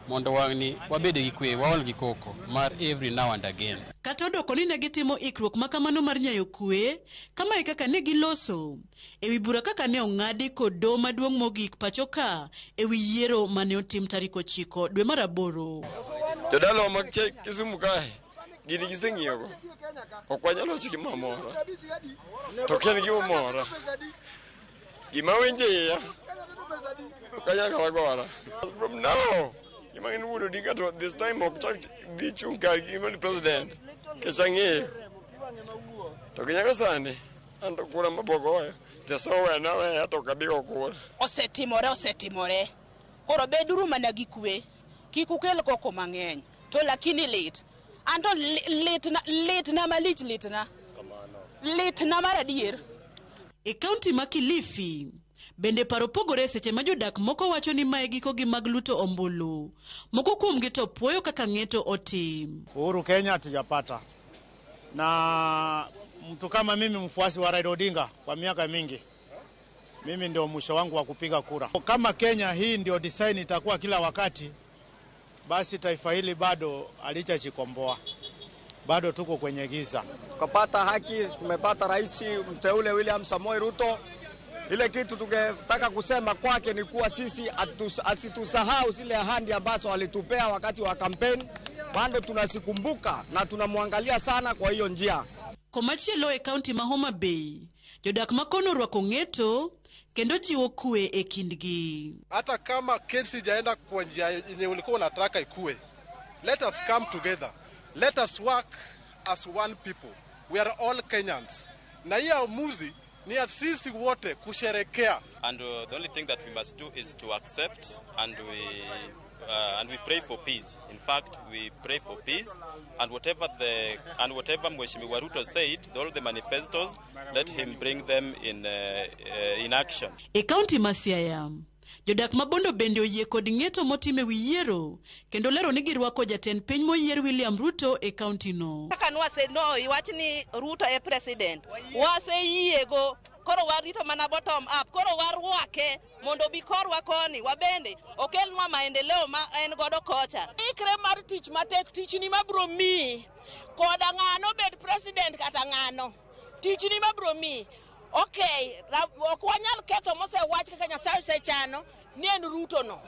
Speaker 22: mondo wang'ni wabed gi kwe, waol gi koko mar every now and again.
Speaker 4: Kata odoko ni ne gitimo ikruok makamano mar nyayo kwe, kama e kaka ne giloso ewi bura kaka ne ong'adi kod doho maduong' mogik pacho ka ewi yiero mane otim tarik 9 dwe mar 8.
Speaker 23: Jodalawa mag Kisumu kae gini giseng'iyogo, ok wanyal wacho gima mora, to ok en gima mora. Gima winjo iya ok anyal kata gora. From now gima gin wuod Odinga to this time ok chak dhi chung' kar gima ni president nikech ang'eyo. To gi nyaka sani an to kura mabogoyo jasowena weya to ok abi go kura.
Speaker 24: Osetimore. Koro beduru mana gi kwe, kik ukel koko mang'eny. To lakini lit. Anto litna malich litna. Litna mar adier.
Speaker 4: E kaunti ma Kilifi bende paro pogore seche ma jodak moko wacho ni mae gikogi mag luto ombulu. Moko kuomgi to puoyo kaka ng'eto otim.
Speaker 25: Uhuru Kenya hatujapata. Na mtu kama mimi mfuasi wa Raila Odinga kwa miaka mingi, mimi ndio mwisho wangu wa kupiga kura. Kama Kenya hii ndio design itakuwa kila wakati, basi taifa hili bado halijajikomboa. Bado tuko kwenye giza.
Speaker 26: Tukapata haki, tumepata rais mteule William Samoei Ruto. Ile kitu tungetaka kusema kwake ni kuwa sisi asitusahau zile ahadi ambazo alitupea wakati wa kampeni. Bado tunasikumbuka na tunamwangalia sana kwa hiyo njia.
Speaker 4: Komachielo e kaunti ma Homa Bay, jodak makono orwako ng'eto kendo jiwo kwe e kindgi.
Speaker 27: Hata kama kesi ijaenda kwa njia yenye ulikuwa unataka ikue, let us come together. Let us work as one people. We are all Kenyans. Na hii amuzi ni ya sisi wote kusherekea.
Speaker 28: And the only thing that we must do is to accept and we pray for peace. In fact, we pray for peace, and whatever Mheshimiwa Ruto said, all the manifestos, let him bring them in action.
Speaker 4: E kaunti ma Siaya, jodak mabondo bende oyie kod ng'eto motim ewi yiero kendo lero ni girwako jatend piny moyier William Ruto e kaunti no.
Speaker 24: Kaka nwase no iwach ni Ruto e president, waseyiego koro warito mana bottom up, koro warwake mondo bi korwa koni wabende okelnwa maendeleo ma en godo kocha.
Speaker 29: Ikre mar tich matek, tichni mabro miyi koda ng'ano bed president kata ng'ano, tichni mabro miyi. Okay, ok wanyal ketho mosewach kaka Nyasaye osechano ni en Ruto no,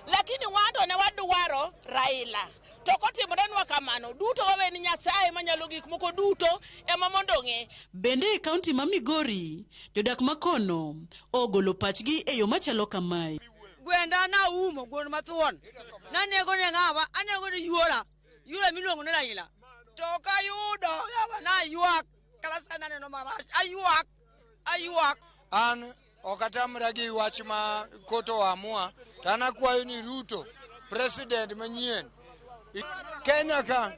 Speaker 29: lakini wanto ne wadwaro Raila. To kotimorenwa kamano duto wawe ni Nyasaye manyalo gik moko duto ema mondo ong'e.
Speaker 4: Bende e kaunti ma Migori, jodak makono ogolo pachgi e yo machalo kamae.
Speaker 30: Gwenda naumo gweno mathuon, nanego ne ng'awa, anego ne yuora, yuora miluongo ni Raila. To kayudo yawa naywak. Kata sani aneno marach. Aywak. Aywak.
Speaker 2: An ok atamra gi wach ma koto oamua to an akwayo ni Ruto president manyien Kenya ka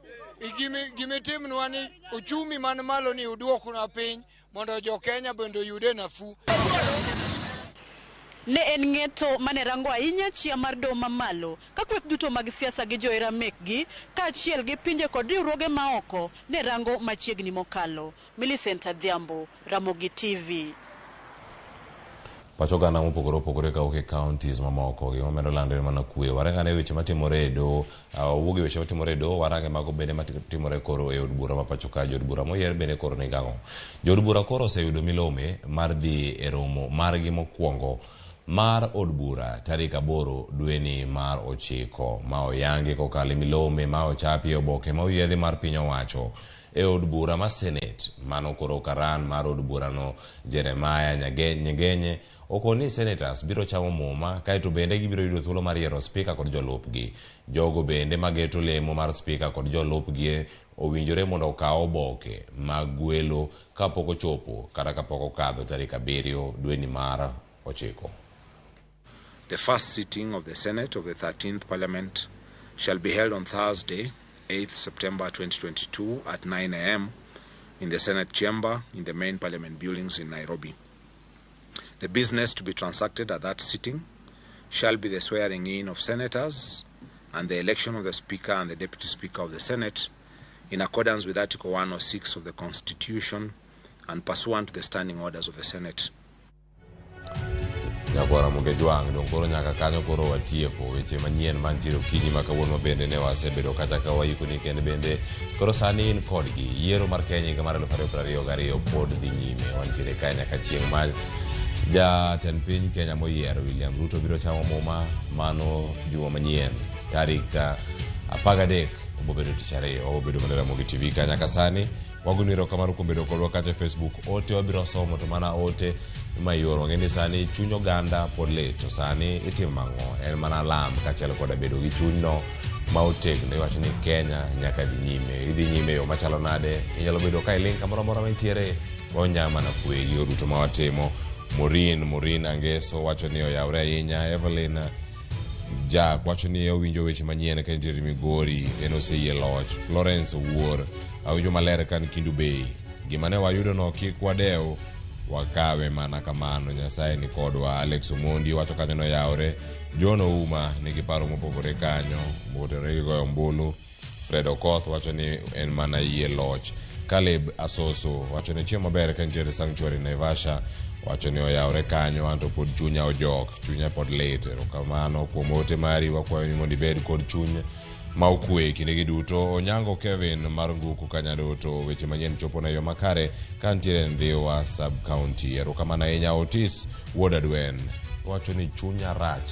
Speaker 2: gimitimnwa ni uchumi man malo ni uduoknwa piny mondo jo Kenya bende oyude nafuu.
Speaker 4: Ne en ng'eto mane rango ahinya chia mar doho mamalo ka kweth duto mag siasa gi johera mekgi kaachiel gi pinje kod riwruoge maoko ne rango machiegni mokalo. Millicent Adhiambo, Ramogi TV.
Speaker 1: Pach oganda mopogore opogore kawuok e counties mamoko gima medo landore mana kwe. Warang ane weche matimore e doho, wawuog e weche matimore e doho, warange mago bende matimore koro e od bura ma pacho ka. Jood bura moyier bende koro ni gang'o? Jood bura koro oseyudo milome mar dhi e romo margi mokwongo mar od bura tarik 8 dweni mar 9 ma oyangi kokalo e milome ma ochapi e oboke ma oyiedhi mar piny owacho e od bura ma Senate. Mano koro karan mar od burano Jeremiah Nyegenye okoni ni senators biro chamo muma kaeto bende gibiro yudo thuolo mar yiero spika kod jolupgi. Jogo bende mageto lemo mar spika kod jolupgi owinjore mondo okaw oboke mag gwelo kapok ochopo kata kapok okadho tarik 7 dweni mar 9.
Speaker 5: The first sitting of the Senate of the 13th Parliament shall be held on Thursday, 8th September 2022 at 9 a.m. in the Senate chamber in the main Parliament buildings in Nairobi. The business to be transacted at that sitting shall be the swearing in of senators and the election of the Speaker and the Deputy Speaker of the Senate in accordance with Article 106 of the Constitution and pursuant to the standing orders of the Senate.
Speaker 1: Nyakwara Mugejwang' dong koro nyaka kanyo koro watieko weche manyien mantiere okinyi ma kawuono bende ne wasebedo kata ka waiko ni kende bende koro sani in kodgi yiero mar Kenya higa mar 2022 pod dhi nyime wantiere kae nyaka chieng' ma jatend piny Kenya moyier William Ruto biro chamo muma mano juma manyien tarik 13 obobedo tich ariyo obobedo mana Ramogi TV ka nyaka sani wagoni erokamano kuom bedo kodwa kata e Facebook ote wabiro somo to mana ote ma ioro wang'e ni sani chuny oganda pod lit to sani itimo ang'o en mana lam kaachiel koda bedo gi chunyno ma otegno iwacho ni Kenya nyaka dhi nyime idhi nyime e yo machalo nade inyalo bedo ka iling' kamoro amora mantiere wanya mana kwe gigo duto ma watimo Maureen Angeso wacho ni oyawre ahinya Evelyn Jack wacho ni owinjo weche manyien ka entiere Migori en oseyie loch Florence Owuor awinjo maler ka an Kendu Bay gima ne wayudo no kik wadew wakawe mana kamano Nyasaye ni kodwa Alex Omondi wacho kanyo noyawre John Ouma nigi paro mopogore kanyo motenore gi goyo ombulu Fred Okoth wacho ni en mana yie loch Caleb Asoso wacho ni chiemo maber ka nitiere Sanctuary Naivasha wacho ni oyawre kanyo anto pod chunya ojok chunya pod lit erokamano kuom ote mari wakwayo ni mondo ibed kod chuny ma okwe kindegi duto Onyango Kevin mar Nguku Kanyadoto weche manyien chopo na yo makare ka nitiere Ndhiwa sub county erokamano ahinya Otis wuod Adwen wacho ni chunya rach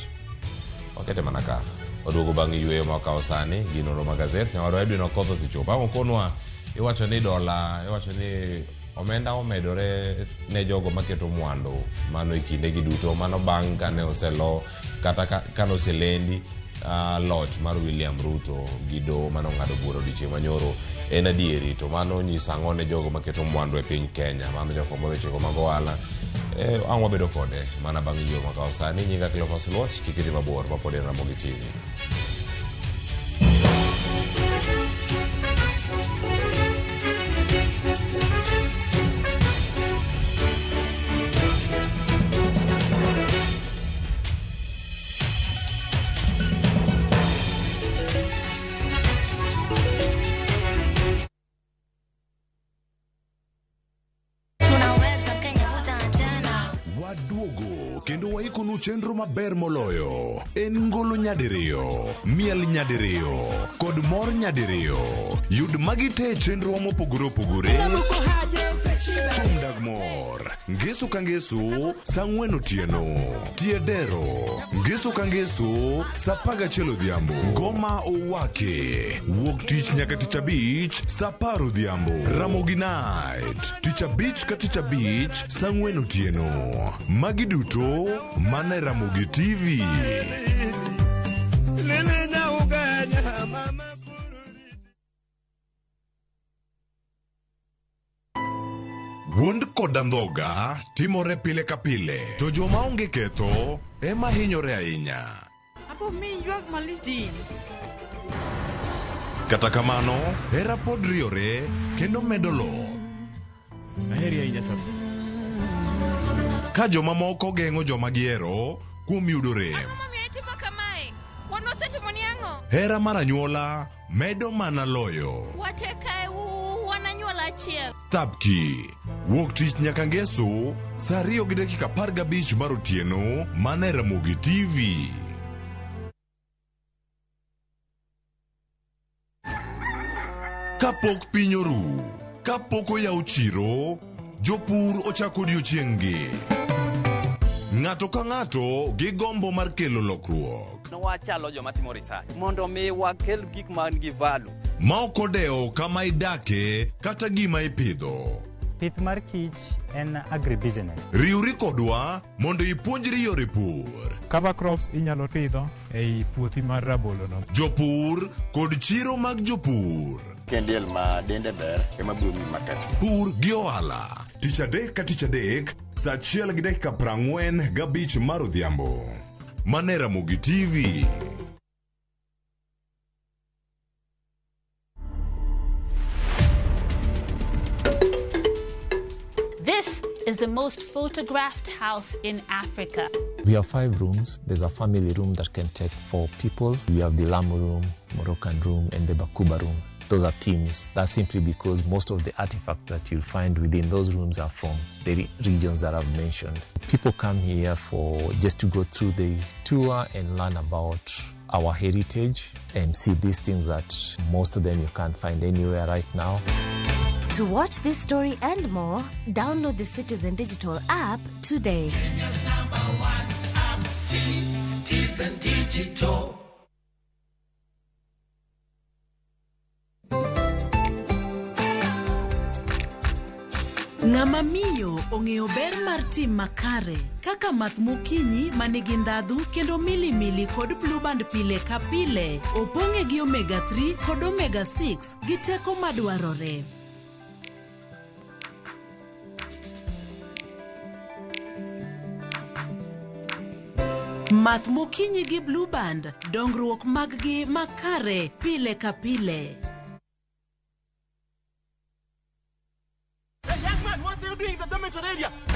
Speaker 1: wakete mana ka waduogo bang' yueyo ma wakawo sani gi nonro mag gazet nyawadwa Edwin Okoth osechopo ang' okonwa iwacho ni dola iwacho ni omenda omedore ne jogo maketo mwandu mano e kindegi duto mano bang' kane oselo kata kane oselendi loch mar William Ruto gi doho mane ong'ado bura odiochieng' manyoro en adieri to mano nyiso ang'o ne jogo maketo mwandu e piny Kenya mano jofwambo wechego mag ohala ang' wabedo kode mana bang' yueyo makawo sani nyinga Cleophas Oluoch kik idhi mabor ma pod en Ramogi TV.
Speaker 6: Waduogo kendo waikonu chenro maber moloyo. En ngolo nyadiriyo, miel nyadiriyo, kod mor nyadiriyo. Yud magi te e chenrowa mopogore opogore. Thum dag mor, ngeso ka ngeso, saa 4 otieno. Tie dero, ngeso ka ngeso, saa 11 odhiambo. Ngoma owake, wuok tich nyaka tich abich, saa 10 odhiambo. Ramogi Night, tich abich ka tich abich, saa 4 otieno. Magi duto mana e Ramogi TV. Wuond kod andhoga timore pile ka pile, to joma onge ketho ema hinyore ahinya.
Speaker 3: Apo mi ywak malich din.
Speaker 6: Kata kamano, hera pod riyore kendo medo loth.
Speaker 7: Aheri ahinya to.
Speaker 6: Ka jomamoko geng'o joma gihero kuom yudo rem.
Speaker 8: Ang'o momiyo itimo kamae? Wan wasetimoni ang'o?
Speaker 6: Hera mar anyuola medo mana loyo.
Speaker 8: Wate kae wan anyuola achiel.
Speaker 6: Thapki. Wuok tich nyaka ngeso saa 2 gi dakika 15 mar otieno mana e Ramogi TV. Kapok piny oru, kapok oyaw chiro, jopur ochako odiechieng'-gi. Ng'ato ka ng'ato gi gombo mar kelo lokruok.
Speaker 9: Wachalo joma timo research mondo mi wakel gik man gi value.
Speaker 6: Ma ok odewo kama idake kata gima ipidho.
Speaker 10: Pith mar kich en agribusiness.
Speaker 6: Riwri kodwa mondo ipuonjri yore pur.
Speaker 12: Cover crops inyalo pidho ei puothi mar rabolo no.
Speaker 6: Jopur kod chiro mag jopur.
Speaker 13: Kendiel ma dende ber ema biro miyi market.
Speaker 6: Pur gi ohala. Tich adek ka tich adek saa achiel gi dakika 45 mar odhiambo. Mana e Ramogi TV.
Speaker 14: This is the most photographed house in Africa.
Speaker 15: We have 5 rooms. There's a family room that can take 4 people. We have the Lamu room, Moroccan room, and the Bakuba room. Those are themes. That's simply because most of the artifacts that you'll find within those rooms are from the regions that I've mentioned. People come here for just to go through the tour and learn about our heritage and see these things that most of them you can't find anywhere right now.
Speaker 16: To watch this story and more, download the Citizen Digital app today.
Speaker 31: Kenya's number one app, Citizen Digital.
Speaker 4: Ng'ama miyo ong'eyo ber mar tim makare kaka math mokinyi ma nigi ndhadhu kendo milimili kod blueband pile ka pile opong'e gi omega 3 kod omega 6 gi teko madwarore. Math mokinyi gi blueband, dongruok mag-gi makare pile ka pile.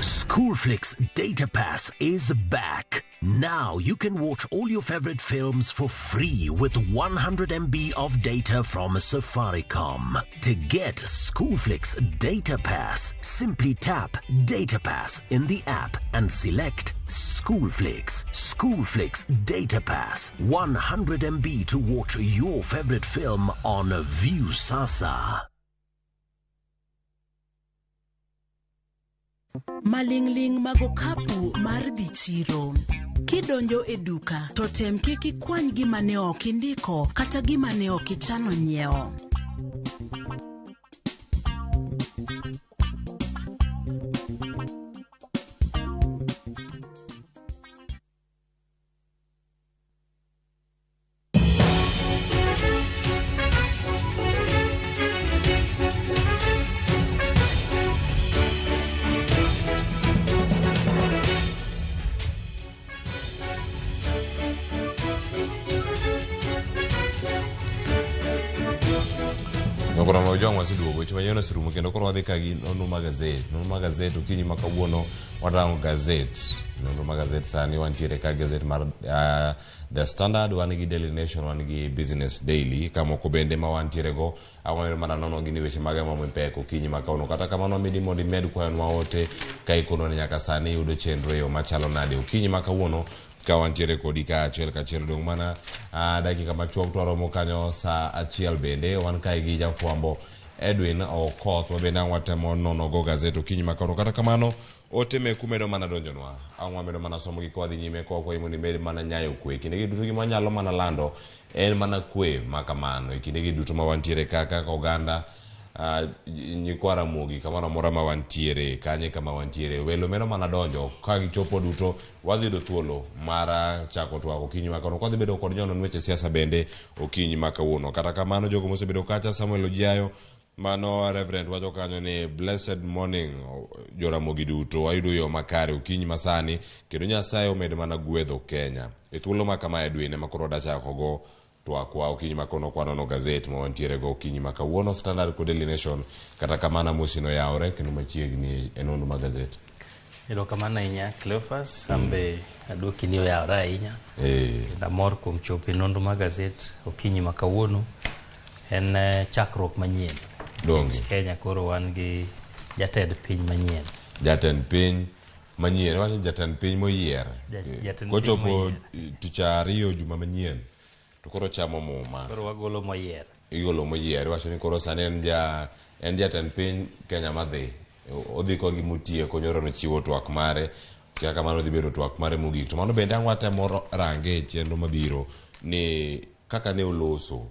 Speaker 32: Schoolflix Data Pass is back. Now you can watch all your favorite films for free with 100 MB of data from Safaricom. To get Schoolflix Data Pass, simply tap Data Pass in the app and select Schoolflix. Schoolflix Data Pass, 100 MB to watch your favorite film on Viusasa.
Speaker 4: Maling'ling' mag okapu mar dhi chiro. Kidonjo e duka to tem kik ikwany gima ne ok indiko kata gima ne ok ichano nyiewo.
Speaker 1: Nokoro ojwang' waseduogo weche manyien oserumo kendo koro wadhi ka gi nonro mag gazet. Nonro mag gazet okinyi ma kawuono warango gazet. Nonro mag gazet sani wantiere ka gazet mar The Standard, wan gi Daily Nation, wan gi Business Daily, ka moko bende ma wantiere go awang'o mana nono gi ni weche mage ma pek okinyi ma kawuono. Kata kamano midi mondo imed kwayonwa ote ka ikonwa ni nyaka sani iyudo chenro e yo machalo nade okinyi ma kawuono ka wantiere kodi ka achiel kachiel. Dong' mana dakika machuok to waromo kanyo saa achiel bende wan kae gi jafwambo Edwin Okoth ma bende ang' watemo nono go gazet okinyi ma kawuono. Kata kamano ote meku medo mana donjonwa, ang' wamedo mana somo gi kwa dhi nyime kwa kwayi mondo imed mana nyayo kwe. Kindegi duto gima wanyalo mana lando en mana kwe ma kamano. E kindegi duto ma wantiere ka kaka oganda nyikwa Ramogi kamoro amora ma wantiere, kanye kama wantiere, welo medo mana donjo ka gichopo duto wadhi yudo thuolo mar chako twak okinyi ma kawuono. Kwadhi bedo kod jonon weche siasa bende okinyi ma kawuono. Kata kamano jogo mosebedo kacha, Samuel Ojiayo Mano Reverend wacho kanyo ni blessed morning Joramogi duto ayudo yo makare okinyi masani kendo Nyasaye omed mana gwedho Kenya. E thuolo ma kama Edwin ema koro dachakogo twakwa okinyi ma kono kwanono gazet ma wantiere go okinyi ma kawuono Standard kod Daily Nation kata kamano amosi noyawore kendo machiegni e nonro mag gazet.
Speaker 11: Erokamano ahinya Cleophas, an be aduoki ni oyawore ahinya. Kendo amor kuom chopo e nonro mag gazet okinyi ma kawuono. En chakruok manyien.
Speaker 1: Donge.
Speaker 11: Kenya koro wan gi jatend piny manyien.
Speaker 1: Jatend piny manyien, iwacho jatend piny moyier.
Speaker 11: Jatend piny
Speaker 1: Kochopo
Speaker 11: moyier.
Speaker 1: tich ariyo juma manyien to koro chamo muma.
Speaker 11: Koro wagolo moyier.
Speaker 1: Igolo moyier, iwacho ni koro sani en ja en jatend piny Kenya madhi. Odhi ka gimotieko nyoro nochiwo twak mare kia kamano dhi bedo twak mare mogik. To mano bende ang' watemo range e chenro mabiro ni kaka ne oloso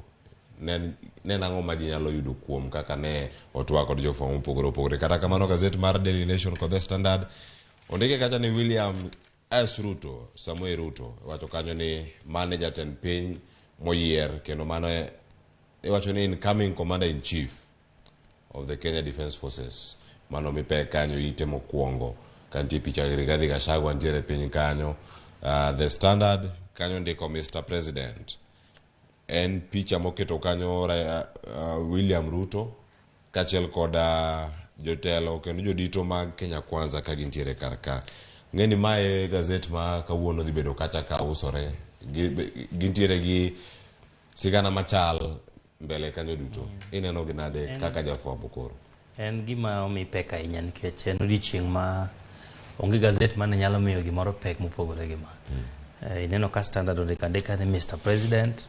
Speaker 1: ne en ang'o ma ji nyalo yudo kuom kaka ne otwak kod jofwambo mopogore opogore. Kata kamano gazet mar Daily Nation kod The Standard ondike kacha ni William S. Ruto, Samuel Ruto, iwacho kanyo ni mane jatend piny moyier kendo mano iwacho ni incoming commander in chief of the Kenya Defence Forces. Mano mipek kanyo ite mokwongo ka nitie picha Rigathi Gachagua nitiere piny kanyo. The Standard kanyo ndiko Mr. President. En picha moketo kanyo William Ruto kaachiel kod jotelo kendo jodito mag Kenya Kwanza ka gintiere kar ka. Ng'e ni mae gazet ma kawuono dhi bedo kacha ka usore. Gintiere gi sigana machal mbele kanyo duto. Ineno gi nade kaka jafwambo koro?
Speaker 11: En gima omi pek ahinya nikech en odiochieng' ma onge gazet mane nyalo miyo gimoro pek mopogore gi ma. Ineno ka Standard ondiko andika ni Mr. President,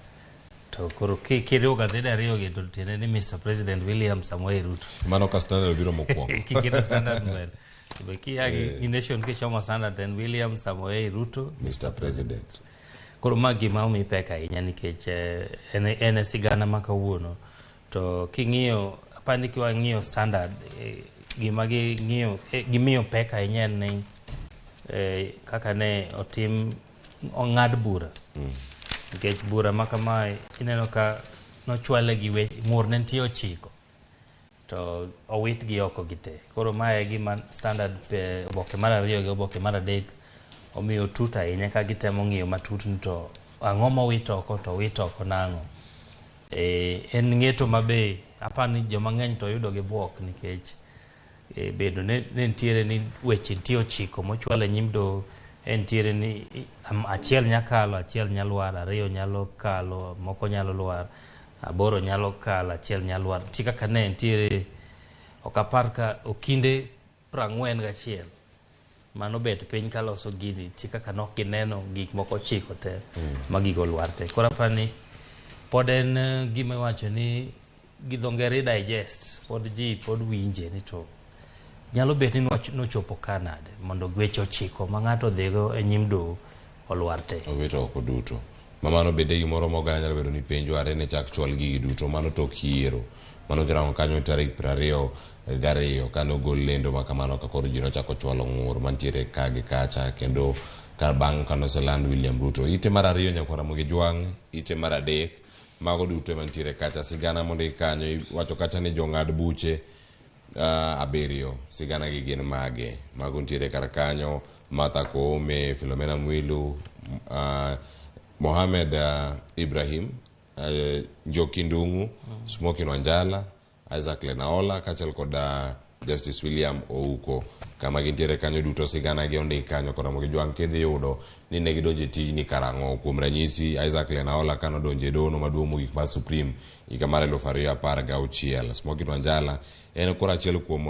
Speaker 11: to koro kiriwo gazede ariyo gi to tiende ni Mr. President William Samoei Ruto.
Speaker 1: Mano ka Standard obiro mokwongo.
Speaker 11: Kiketo Standard mbele. Be kia gi Nation kichomo Standard en William Samoei Ruto,
Speaker 1: Mr. President.
Speaker 11: Koro ma gima omi pek ahinya nikech en e sigana ma kawuono. To king'iyo, apani kiwang'iyo Standard, gima ging'iyo, gimiyo pek ahinya en ni kaka ne otim ong'ad bura. Nikech bura ma kamae ineno ka nochwale gi weche, ng'ur ne nitie ochiko to owitgi oko gi te. Koro mae e gima Standard, oboke mar ariyo gi oboke mar adek omiyo tut ahinya ka gitemo ng'iyo matut ni to ang'o mowit oko to owit oko nang'o. En ng'eto mabe apani joma ng'eny to yudo gi buok nikech bedo ne nitiere ni weche nitie ochiko mochwal e nyim doho, en nitiere ni achiel nyalo kalo, achiel nyalo lwar, ariyo nyalo kalo, moko nyalo lwar, aboro nyalo kalo, achiel nyalo lwar. Nitie kaka ne nitiere, ok apar ka okinde 41 manobet piny kaloso gini, nitie kaka nok gineno gik moko ochiko te ma gigo lwar te. Koro aparo ni pod en gima iwacho ni gi dho ngere digest, pod ji pod winje ni to nyalo bet ni nochopo ka nade mondo weche ochiko ma ng'ato odhigo e nyim doho olwar te.
Speaker 1: Owito oko duto. Ma mano bende gimoro ma oganda nyalo bedo ni penjo are ne chak chwal gigi duto mano tok yiero. Mano kirango kanyo tarik 22 kane ogol lendo ma kamano ka koro ji nochako chwalo ng'ur mantiere ka gi kacha kendo ka bang' kanoseland William Ruto. Ite mar ariyo nyakwar Ramogi Jwang', ite mar adek mago duto ema nitiere kacha. Sigana mondik kanyo iwacho kacha ni jong'ad buche abiriyo sigana gi gin mage. Mago nitiere kar kanyo Martha Koome, Philomena Mwilu, Mohamed Ibrahim, Njoki Ndung'u, Smokin Wanjala, Isaac Lenaola kaachiel kod Justice William Ouko. Kama gintiere kanyo duto sigana gi ondik kanyo kod Ramogi Jwang' kidhi yudo ni ne gidonjo e tijni karang'o. Kuom ranyisi Isaac Lenaola kanodonjo e doho maduong' mogik mar Supreme higa mar 2016. Smokin Wanjala en koro achiel kuom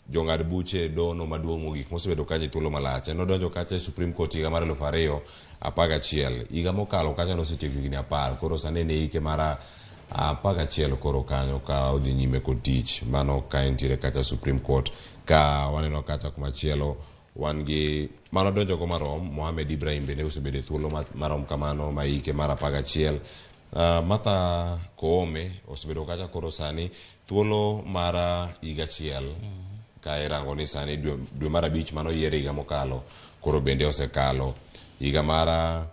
Speaker 1: jong'ad buche e doho maduong' mogik mosebedo kanyo e thuolo malach. En nodonjo kacha e Supreme Court higa mar 2011. Higa mokalo kacha nosetieko higni 10. Koro sani en e hike mar 11 koro kanyo ka odhi nyime kod tich. Mano ka entiere kacha Supreme Court. Ka waneno kacha kumachielo wan gi mano donjo go marom Mohamed Ibrahim bende osebedo e thuolo marom kamano ma hike mar 11. Martha Koome osebedo kacha koro sani thuolo mar higa achiel ka irango ni sani dwe mar abich mano yier higa mokalo koro bende osekalo higa mar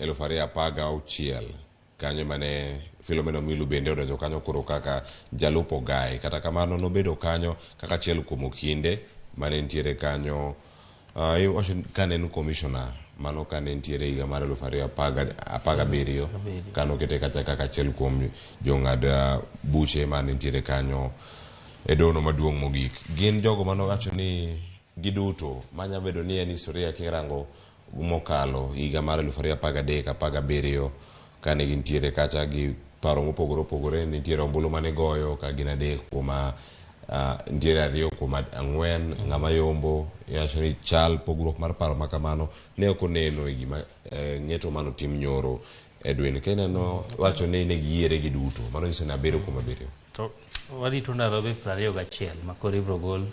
Speaker 1: 2016. Kanyo mane Philomena Mwilu bende odonjo kanyo koro kaka jalup Ogai. Kata kamano nobedo kanyo kaka achiel kuom okinde mane nitiere kanyo iwacho kane en commissioner mano kane nitiere higa mar 2017 kane okete kacha kaka achiel kuom jong'ad buche mane nitiere kanyo e dono maduong' mogik. Gin jogo mane owacho ni giduto manya bedo ni en historia kirango mokalo higa mar 2013 17 kane gintiere kacha gi paro mopogore opogore. Nitiere ombulu mane goyo ka gin 3 kuom nitiere 2 kuom 4 ng'ama yombo. Iwacho ni chal pogruok mar paro makamano ne ok oneno e gima ng'eto mano tim nyoro. Edwin kineno wacho ni ne giyiere gi duto, mano nyiso ni 7 kuom 7.
Speaker 11: To warito ndalo 21 ma koro ibiro gol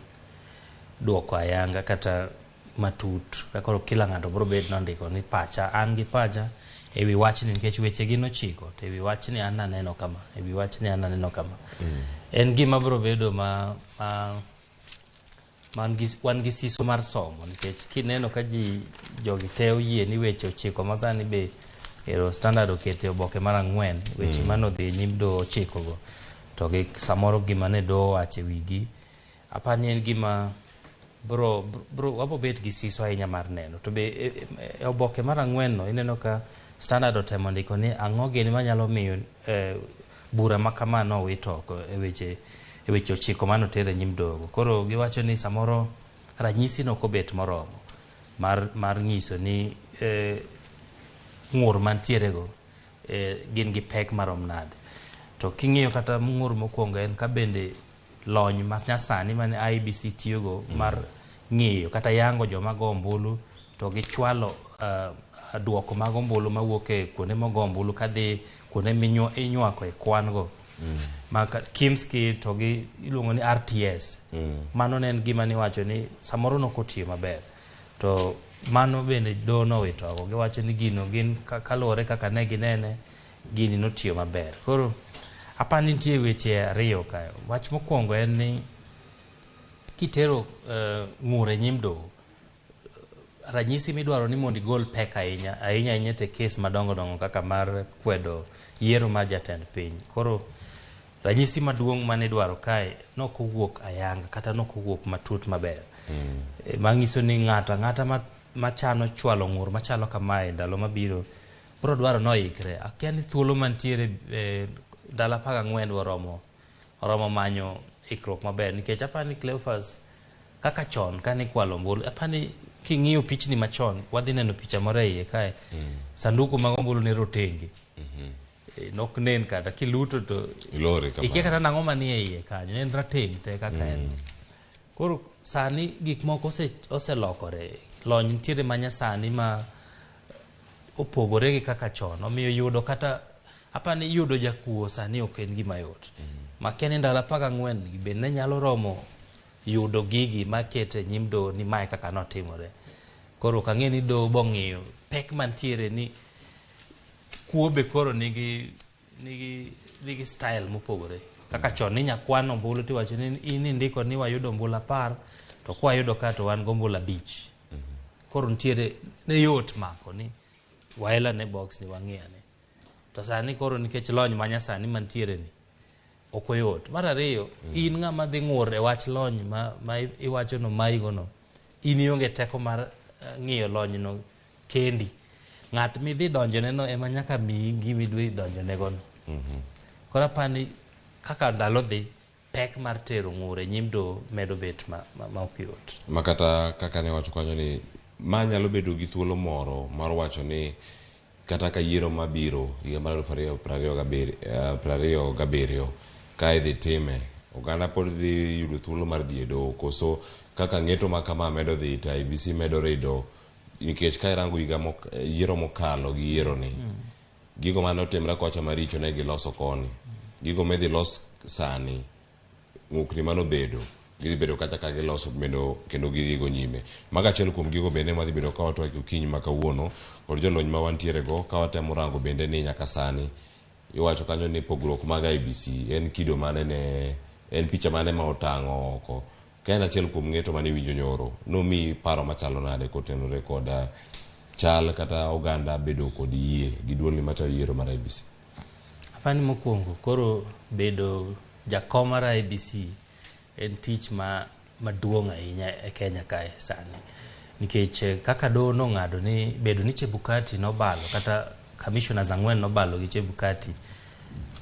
Speaker 11: duoko ayanga kata matut ka koro kila ng'ato biro bet nondiko ni pacha, an gi pacha ewi wachni, nikech weche gi nochiko to ewi wachni an naneno kama, ewi wachni an naneno kama. En gima biro bedo ma wan gi siso mar somo, nikech kineno ka ji jogi te oyie ni weche ochiko ma sani be ero Standard okete oboke mar 4 weche manodhi e nyim doho ochiko go, to gi samoro gima ne doho owacho e wigi, apani en gima bro wabo bet gi siso ahinya mar neno. To be e oboke mar 4 no ineno ka Standard otemo ndiko ni ang'o gini manyalo miyo bura ma kama nowit oko e weche ochiko manoter e nyim doho. Koro giwacho ni samoro ranyisi no ok obet moromo mar nyiso ni ng'ur mantiere go gin gi pek marom nade. To king'iyo kata ng'ur mokwongo en ka bende lony ma nyasani mane IEBC tiyogo mar ng'iyo kata yango joma go ombulu to gichwalo duoko mag ombulu mawuok e kuonde mogo ombulu kadhi kuonde minywako e kwan go. Ma Kimski to gi iluongo ni RTS. Mano ne en gima niwacho ni samoro nokotiyo maber. To mano bende doho nowito oko. Giwacho ni gino gin kaluwore kaka ne ginene gini notiyo maber. Koro apani nitie weche 2 kae. Wach mokwongo en ni kitero ng'ur e nyim doho, ranyisi midwaro ni mondo igol pek ahinya ahinya ahinya te kes madongo dongo kaka mar kwedo yiero mar jatend piny. Koro ranyisi maduong' mane idwaro kae nok owuok ayanga kata nok owuok matut maber. Manyiso ni ng'ato ang'ata machano chwalo ng'ur machalo kamae ndalo mabiro biro dwaro noikre. Akia ni thuolo mantiere ndalo 14 oromo manyo ikruok maber, nikech apani Cleophas kaka chon kane ikwalo ombulu, apani king'iyo pichni machon wadhi neno picha moro e iye kae, sanduku mag ombulu ne rotenge. Nok nen kata kiluto to ikia kata nang'o manie iye kanyo, ne en rateng' te kaka en. Koro sani gik moko oselokore, lony nitiere manyasani ma opogore gi kaka chon, omiyo yudo kata apani yudo jakuo sani ok en gima yot. Makia ni ndalo 14 gi bende ne nyalo romo yudo gigi makete nyim doho ni mae kaka notimore. Koro ok ang'e ni doho bong'iyo pek mantiere ni kuo be koro nigi style mopogore. Kaka chon ni nyakwan ombulu tiwacho ni in indiko ni wayudo ombulu 10 to kwayudo ka to wan go ombulu 5. Koro nitiere ne yot mako ni waela ne box ni wang'iyane. To sani koro nikech lony manyasani mantiere ni ok oyot. Mar ariyo, in ng'ama dhi ng'ur e wach lony ma iwacho no maigo no, in ionge teko mar ng'iyo lony no kendi. Ng'at midhi donjone no ema nyaka miyi gima idhi donjone go no. Koro apani kaka ndalo dhi, pek mar tero ng'ur e nyim doho medo bet ma ok yot.
Speaker 1: Ma kata kaka ne wacho kanyo ni ma nyalo bedo gi thuolo moro mar wacho ni kata ka yiero mabiro higa mar 2027 ka idhi time, oganda pod dhi yudo thuolo mar dhi e doho, koso kaka ng'eto ma kama medo dhi to IEBC medo rido, nikech ka irango higa yiero mokalo gi yiero ni, gigo mane otimre kocha maricho ne giloso koni, gigo midhi los sani ng'ukni manobedo gidhi bedo kata ka giloso bendo kendo gidhigo nyime. Mago achiel kuom gigo bende madhi bedo ka watwak okinyi ma kawuono kod jolony ma wantiere go ka watemo rango bende ni nyaka sani iwacho kanyo ni pogruok mag IEBC en kido mane ne en picha mane ma otang'o oko. Ka en achiel kuom ng'eto mane iwinjo nyoro, nomiyi paro machalo nade kotenore kod chal kata oganda bedo kod yie gi duolni matayo yiero mar IEBC?
Speaker 11: Apani mokwongo koro bedo jakom mar IEBC en tich ma maduong' ahinya e Kenya kae sani nikech kaka doho nong'ado ni bedo ni Chebukati nobalo kata commissioners ang'wen nobalo gi Chebukati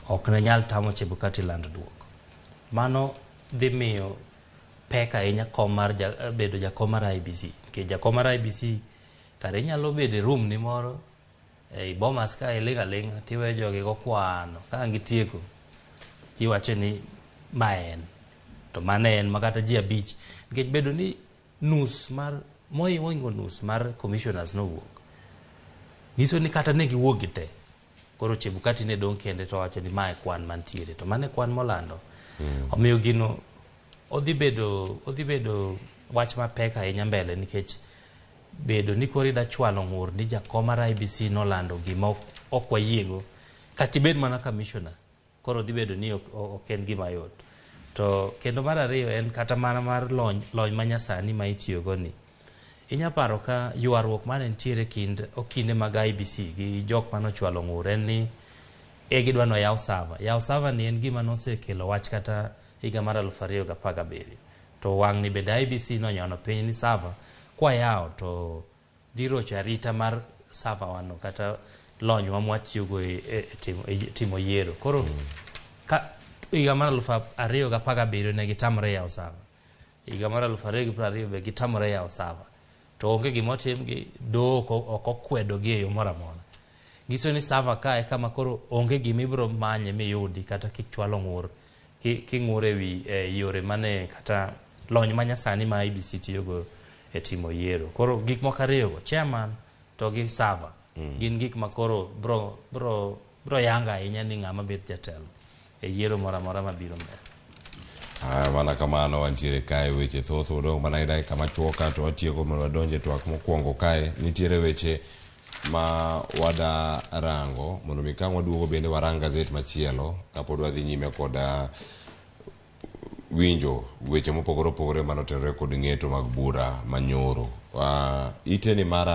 Speaker 11: ok ne nyal tamo Chebukati lando duoko. Mano dhi miyo pek ahinya kom mar bedo jakom mar IEBC nikech jakom mar IEBC kare inyalo bedo e room ni moro ei Bomas ka iling' aling'a tiweyo jogi go kwano ka ang' gitieko tiwacho ni ma en to mano en makata ji abich nikech bedo ni nus mar mohingo nus mar commissioners nowuok nyiso ni kata ne giwuok gi te koro Chebukati ne dong' kende to wacho ni mae kwan mantiere to mano e kwan molando. Omiyo gino odhi bedo wach mapek ahinya mbele nikech bedo ni koro ida chwalo ng'ur ni jakom mar IEBC nolando gima ok wayiego kata ibed mana commissioner koro dhi bedo ni ok en gima yot. To kendo mar ariyo en kata mana mar lony manyasani ma itiyogo ni inya paro ka ywaruok mane nitiere kind okinde mag IEBC gi jok manochwalo ng'ur en ni e gidwa ni oyaw server. Yaw server ni en gima nosekelo wach kata higa mar 2017 to wang' ni bende IEBC nonyono piny ni server kwayawo to dhi rocho arita mar server wano kata lonywa mwatiyogo e timo yiero. Koro ka higa mar 2017 ne gitamore yawo server, higa mar 2020 be gitamore yawo server to onge gimotim gi doho ok okwedo gi e yo moro amora. Nyiso ni server kae kama koro onge gima ibiro manye miyudi kata kichwalo ng'ur king'ur e wi yore mane kata lony manyasani ma IEBC tiyogo e timo yiero. Koro gik moko ariyogo, chairman to gi server, gin gik ma koro bro yanga ahinya ni ng'ama bet jatelo e yiero moro amora mabiro mbele.
Speaker 1: Mana kamano wantiere kae weche thoth odong' mana gi dakika machuok ka to watieko mondo wadonje twak mokwongo kae. Nitiere weche ma wada rango mondo mi ka waduogo bende warang gazet machielo kapod wadhi nyime kod winjo weche mopogore opogore manotenore kod ng'eto mag bura manyoro. Ite ni mar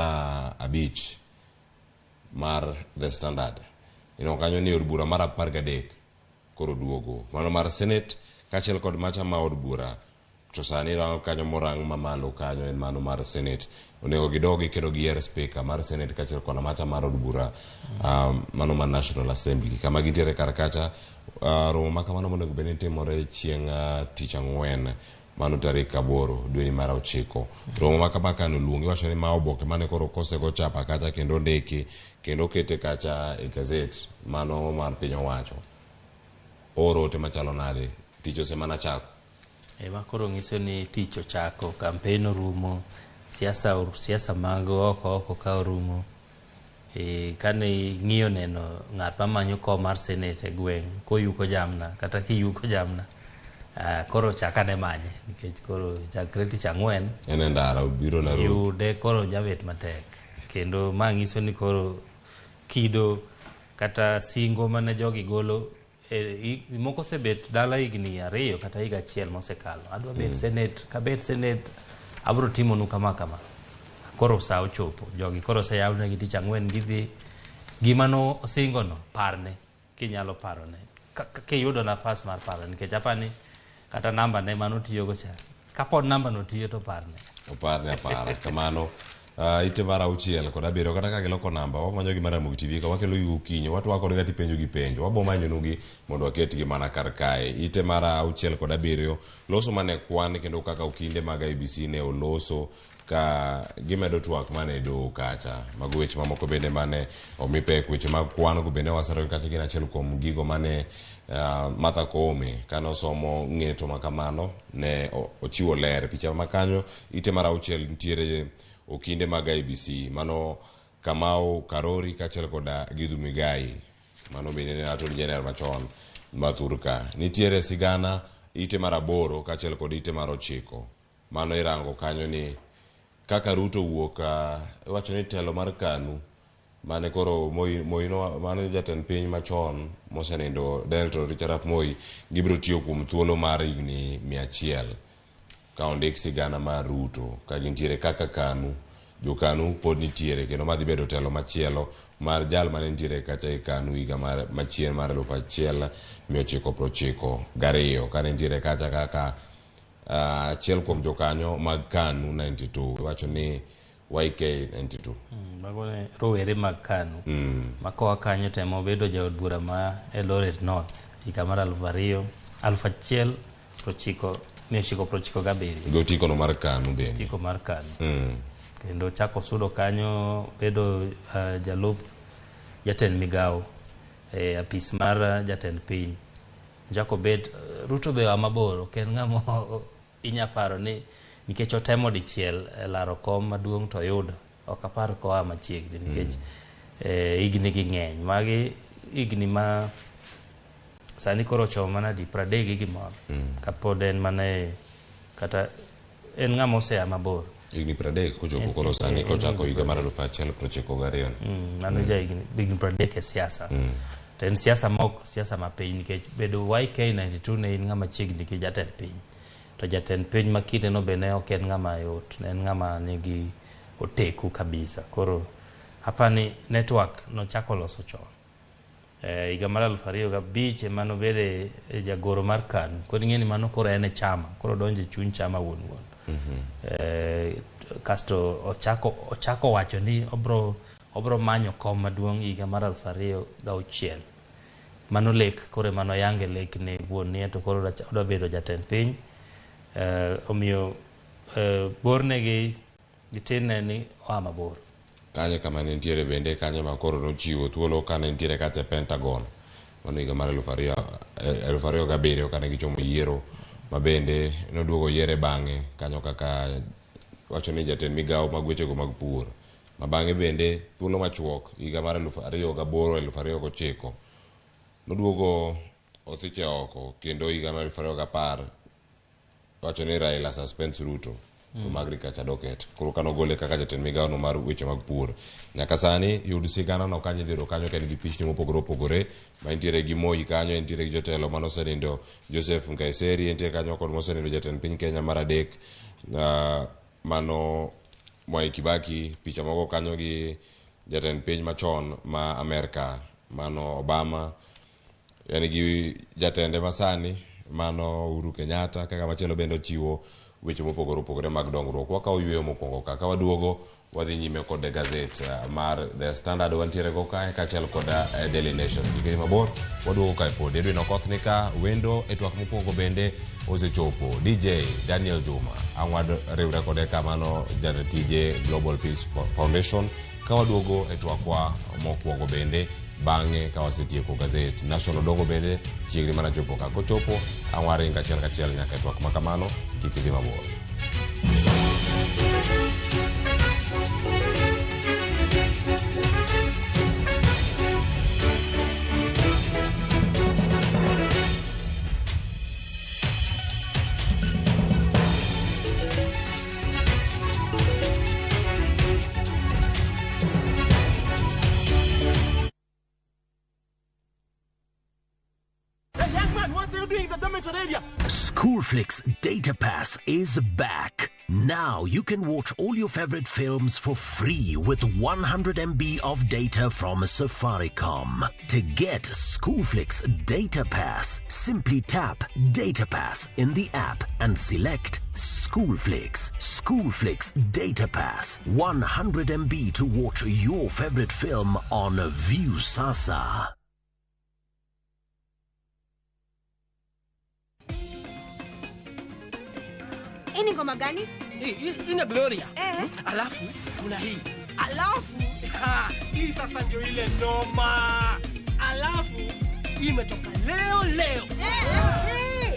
Speaker 1: 5 mar The Standard. Ineno kanyo ni od bura mar 13 koro duogo. Mano mar Senate kaachiel kod macha ma od bura. To sani rango kanyo morang mamalo kanyo en mano mar Senate. Onego gidogi kendo giyier speaker mar Senate kaachiel kod macha mar od bura mano mar National Assembly. Kama gintiere kar kacha romo ma kamano monego bed ni timore chieng' tich ang'wen mano tarik 8 dweni mar 9. Romo ma kama kano luongi wacho ni ma oboke mane koro kosego chapa kacha kendo ondiki kendo okete kacha e gazet mano mar piny owacho. Oro ote machalo nade? Tich osemana chako.
Speaker 11: Ema koro nyiso ni tich ochako, campaign orumo, siasa mag oko ka orumo. Kane ing'iyo neno ng'at mamanyo kom mar Senate e gweng' koyuko jamna kata kiyuko jamna koro chakane manye nikech koro chakre tich ang'wen
Speaker 1: en e ndara obiro Nairobi
Speaker 11: yude koro jabet matek kendo ma nyiso ni koro kido kata singo mane jogi golo moko osebet dala higni 2 kata higa 1 mosekalo. Adwa bet Senate, kabet Senate abro timonu kama kama. Koro sa ochopo, jogi koro oseyawnegi tich ang'wen gidhi. Gima no osingono parne kinyalo parone kiyudo nafas mar parone nikech apani kata namba ne manotiyogo cha kapod namba no tiyo to parne.
Speaker 1: Oparne apara kamano. Ite mar 6 kod 7 kata ka giloko namba wamanyo gi mar Ramogi TV ka wakelo gi gokinyi watwako kodgi tipenjo gi penjo wabo manyonugi mondo waketgi mana kar kae. Ite mar 6 kod 7 loso mane kwan kendo kaka okinde mag IEBC ne oloso ka gimedo twak mane doho kacha. Mago weche mamoko bende mane omi pek weche mag kwan go bende wasero kacha gin achiel kuom gigo mane Martha Koome kane osomo ng'eto makamano ne ochiwo ler. Picha makanyo ite mar 6 nitiere okinde mag IEBC mano Kamau Karori kaachiel kod Githu Muigai mano bende ne Attorney General machon ma thurka. Nitiere sigana ite mar 8 kaachiel kod ite mar 9 mano irango kanyo ni kaka Ruto wuok iwacho ni telo mar KANU mane koro Moi mane jatend piny machon mosenindo Daniel Toroitich arap Moi gibiro tiyo kuom thuolo mar higni 100 ka ondik sigana mar Ruto ka gintiere kaka KANU Jokanu pod nitiere kendo madhi bedo telo machielo mar jal mane nitiere kacha e Kanu higa mar machien mar 1992 kane nitiere kacha kaka achiel kuom jokanyo mag Kanu 92 iwacho ni YK 92.
Speaker 11: Mago ne rowere mag Kanu. Ma koa kanyo to ema obedo jaod bura ma Eldoret North higa mar 1997.
Speaker 1: Gi otiko no mar Kanu bende.
Speaker 11: Otiko mar Kanu. Kendo chako sudo kanyo bedo jalup jatend migawo e apis mar jatend piny. Chako bet Ruto be oa mabor, ok en ng'ama inya paro ni nikech otemo dichiel laro kom maduong' to oyudo. Ok apar koa machiegni nikech higni gi ng'eny. Magi higni ma sani koro ochomo mana di 30 gi gimoro. Kapod en mana kata en ng'ama osea mabor.
Speaker 1: Higni 30 kochopo koro sani kochako higa mar 1992.
Speaker 11: Mano ja higni 30 e siasa. To en siasa mok siasa mapiny nikech bedo YK92 ne in ng'ama chiegni gi jatend piny. To jatend piny ma kindeno be ne ok en ng'ama yot, ne en ng'ama nigi oteku kabisa. Koro apani network nochako loso chon. Higa mar 2005 ema nobede jagoro mar KANU. Koro ing'e ni mano koro en e chama, koro odonjo e chuny chama wuon wuon. Kasto ochako wacho ni obro manyo kom maduong' higa mar 2006. Mano lek, koro ema noyange lek ni wuon ni to koro odwa bedo jatend piny. Omiyo borne gi tinne ni oa mabor.
Speaker 1: Kanyo kama ne nitiere bende kanyo ma koro nochiwo thuolo kane nitiere kacha e Pentagon. Mano higa mar 2007 kane gichomo yiero ma bende noduogo yiere bang'e kanyo kaka wacho ni jatend migawo mag wechego mag pur. Ma bang'e bende thuolo machuok higa mar 2008 2009 noduogo osiche oko kendo higa mar 2010 wacho ni Raila suspends Ruto from agriculture docket. Koro kano gole kaka jatend migawo no mar weche mag pur. Nyaka sani yud sigana no kanyo idhi yudo kanyo ka en gi pichni mopogore opogore ma nitiere gi Moi kanyo, entiere gi jotelo manosenindo Joseph Nkaiseri, entie kanyo kod mosenindo jatend piny Kenya mar adek mano Mwai Kibaki, picha moko kanyo gi jatend piny machon ma Amerka mano Obama, en gi jatende masani mano Uhuru Kenyatta, kaka machielo bende ochiwo weche mopogore opogore mag dongruok. Wakawo yweyo mokwongo ka waduogo wadhi nyime kod gazet mar The Standard wantiere go kae kaachiel kod Daily Nation. Kik idhi mabor, waduogo kae pod. Edwin Okoth ni ka wendo e twak mokwongo bende osechopo. DJ Daniel Juma ang' riwre kode kamano jatije Global Peace Foundation ka waduogo e twakwa mokwongo bende bang'e ka wasetieko gazet National Odongo bende chiegni mana chopo ka kochopo ang' waring achiel kachiel nyaka e twak makamano. Kik idhi mabor.
Speaker 32: Schoolflix Data Pass is back. Now you can watch all your favorite films for free with 100 MB of data from Safaricom. To get Schoolflix Data Pass, simply tap Data Pass in the app and select Schoolflix. Schoolflix Data Pass. 100 MB to watch your favorite film on Viusasa.
Speaker 8: Hii ni ngoma gani?
Speaker 17: Hii ni Gloria. Alafu kuna hii. Alafu hii sasa ndio ile noma. Alafu imetoka leo leo.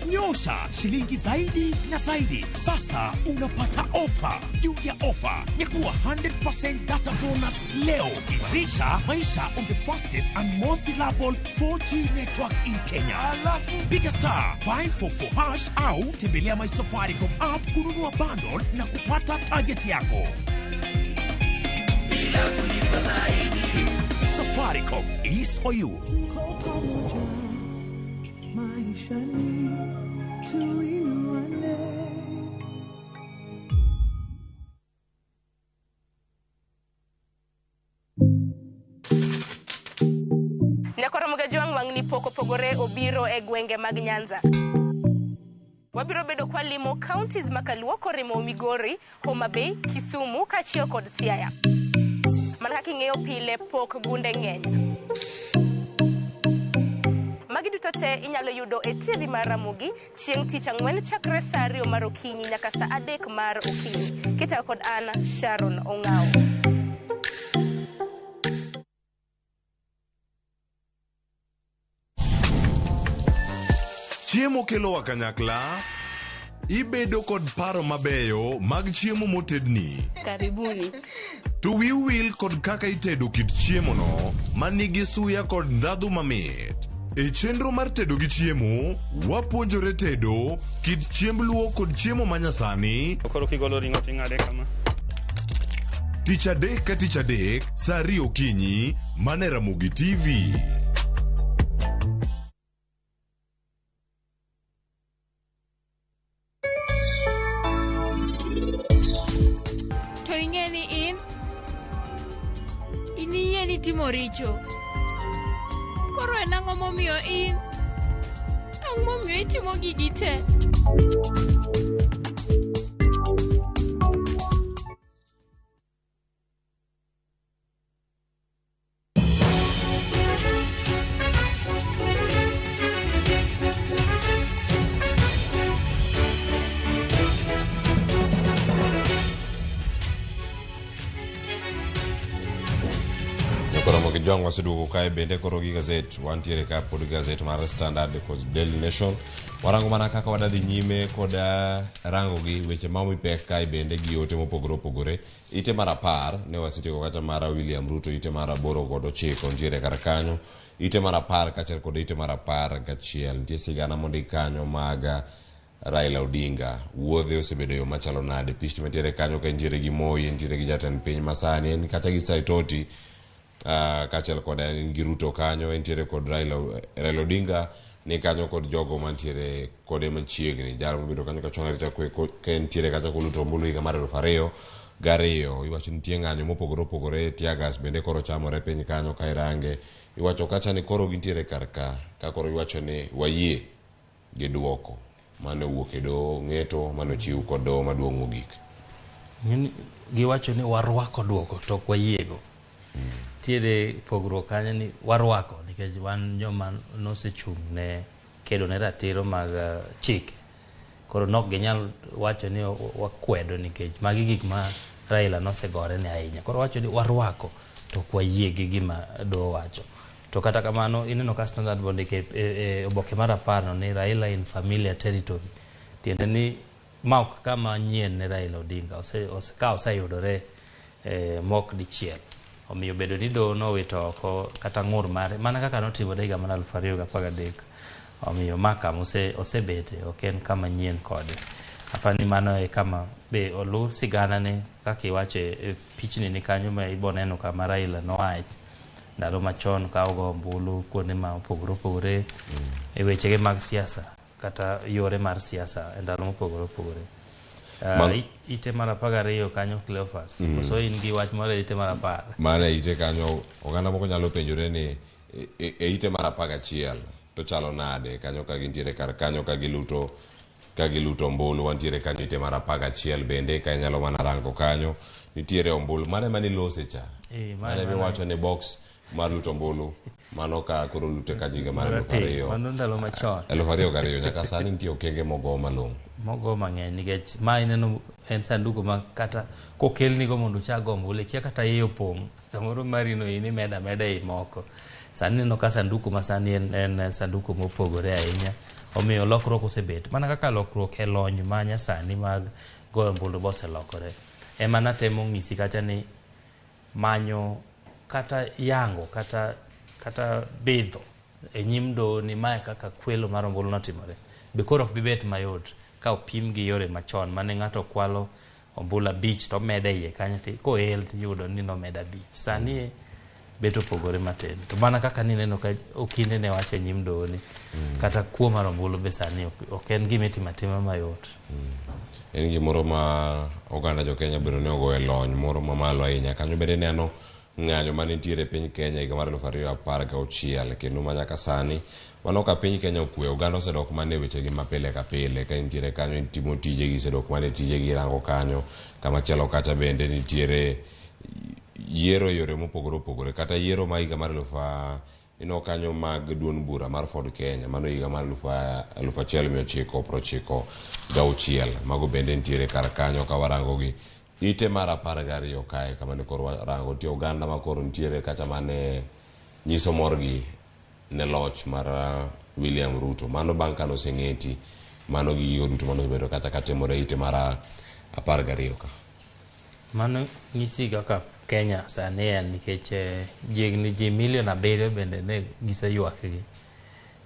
Speaker 18: Nyosha shilingi zaidi na zaidi. Sasa unapata ofa juu ya ofa ya kuwa 100% data bonus leo. Irisha maisha on the fastest and most reliable 4G network in Kenya. Alafu piga star 544 hash au tembelea my Safaricom app kununua bundle na kupata target yako. Bila kulipa zaidi. Safaricom is for you.
Speaker 19: Maishani tuinuane.
Speaker 2: Wang'ni pok opogore obiro e gwenge mag Nyanza. Wabiro bedo kwalimo counties makaluo korimo Migori, Homa Bay, Kisumu kaachiel kod Siaya. Mana kaka ing'eyo pile pok gunde ng'eny. Magi duto te inyalo yudo e TV mar Ramogi chieng' tich ang'wen chakre saa 2 mar okinyi nyaka saa 3 mar okinyi. Kitayo kod an Sharon Ong'awo.
Speaker 6: Chiemo kelowa kanyakla. Ibedo kod paro mabeyo mag chiemo motedni.
Speaker 20: Karibuni.
Speaker 6: To wiu wil kod kaka itedo kit chiemono manigi suya kod ndhadhu mamit. E chenro mar tedo gi chiemo, wapuonjore tedo kit chiemb luo kod chiemo manyasani.
Speaker 21: Koro kigolo ring'o ting'ade kama.
Speaker 6: Tich adek ka tich adek, saa 2 okinyi, mana e Ramogi TV.
Speaker 22: To ing'e ni in in iyie ni timo richo. Koro en ang'o momiyo in ang'o momiyo itimo gigi te?
Speaker 1: Jokoromo gi jwang' waseduogo kae bende koro gi gazet wantiere ka pod gazet mar Standard kod Daily Nation warango mana kaka wadadhi nyime kod rango gi weche ma omi pek kae bende gi ote mopogore opogore ite mar 10 ne wasetieko kacha mar William Ruto ite mar 8 kod 9 nitiere kar kanyo ite mar 10 kaachiel kod ite mar 11 nitie sigana mondik kanyo mag Raila Odinga wuodhe osebedo yo machalo nade pichni mantiere kanyo ka entiere gi Moi entiere gi jatend piny masani en kata gi Saitoti kaachiel kod en gi Ruto kanyo entiere kod Raila, Raila Odinga ni kanyo kod jogo mantiere kode machiegni jal mobedo kanyo kachon arita kwe ka entiere kacha koluto ombulu higa mar 2002 iwacho nitie ng'anyo mopogore opogore teargas bende koro chamore piny kanyo ka irange iwacho kacha ni koro gintiere kar ka ka koro iwacho ni wayie gi duoko mane owuok e doho ng'eto mane ochiw kod doho maduong' mogik.
Speaker 11: Giwacho ni warwako duoko to ok wayiego. Nitiere pogruok kanyo ni warwako nikech wan joma nosechung' ne kedo ne ratiro mag chike. Koro nok ginyal wacho ni wakwedo nikech magi gik ma Raila nosegore ne ahinya. Koro wacho ni warwako to ok wayie gi gima doho wacho. To kata kamano ineno ka Standard bondiko e oboke mar 10 no ni Raila in familiar territory. Tiende ni ma ok kama nyien ne Raila Odinga ka oseyudore mok dichiel. Omiyo bedo ni doho nowito oko kata ng'ur mare mana kaka notimore higa mar 2013. Omiyo ma kama osebete ok en kama nyien kode. Apani mano e kama be oluw sigana ne kaka iwacho e pichni ni kanyo ma iboneno kama Raila noae ndalo machon ka ogo ombulu kuonde ma opogore opogore e wechege mag siasa kata yore mar siasa e ndalo mopogore opogore. Ite mar 12 kanyo Cleophas. Koso in gi wach moro e ite mar 10.
Speaker 1: Mana e ite kanyo oganda moko nyalo penjore ni e ite mar 11 to chalo nade kanyo ka gintiere kar kanyo ka giluto ombulu wantiere kanyo ite mar 11 bende ka inyalo mana rango kanyo nitiere ombulu mane mane ilose cha mane miwacho ni box mar luto ombulu mano ka koro lute ka higa mar 2000
Speaker 11: mano ndalo machon
Speaker 1: 2002 nyaka sani nitie okenge mogo malong'o
Speaker 11: mogo mang'eny nikech ma ineno en sanduku ma kata kokelnigo mondo uchak go ombulu ikia kata iye opong' samoro marino in imeda ameda ei moko. Sani ineno ka sanduku ma sani en sanduku mopogore ahinya omiyo lokruok osebet mana kaka lokruok e lony ma nyasani mag goyo ombulu be oselokore. Ema natemo ng'isi kacha ni manyo kata yango kata bidho e nyim doho ni mae kaka kwelo mar ombulu notimore be koro ok bi bet mayot ka opim gi yore machon mane ng'ato kwalo ombulu 5 to omedo e iye kanyo to koel tiyudo ni nomedo 5. Sani bet opogore matin. To mana kaka nineno ka okinde ne wacho e nyim doho ni kata kuo mar ombulu be sani ok en gima itimo atima mayot.
Speaker 1: En gimoro ma oganda jo Kenya bedo ni ogoyo lony moro mamalo ahinya. Kanyo bende ineno ng'anyo mane nitiere e piny Kenya higa mar 2016 kendo ma nyaka sani mano ka piny Kenya okwe oganda osedok mana e wechegi ma pile ka pile ka intiere kanyo itimo tijegi isedok mana e tijegi irango kanyo kamachielo kacha bende nitiere yiero e yore mopogore opogore kata yiero ma higa mar ineno kanyo mag duond bura mar Ford Kenya mano higa mar 1996 mago bende nitiere kar kanyo ka warango gi ite mar 12 kae kama ne koro warango nitie oganda ma koro nitiere kacha mane nyiso morgi ne loch mar William Ruto mano bang' kane oseng'eti mano gi gigo duto mane osebedo kacha katimore ite mar 12 ka.
Speaker 11: Mano nyisi kaka Kenya sani en nikech jiegni ji milion 7 bende ne nyiso ywakgi.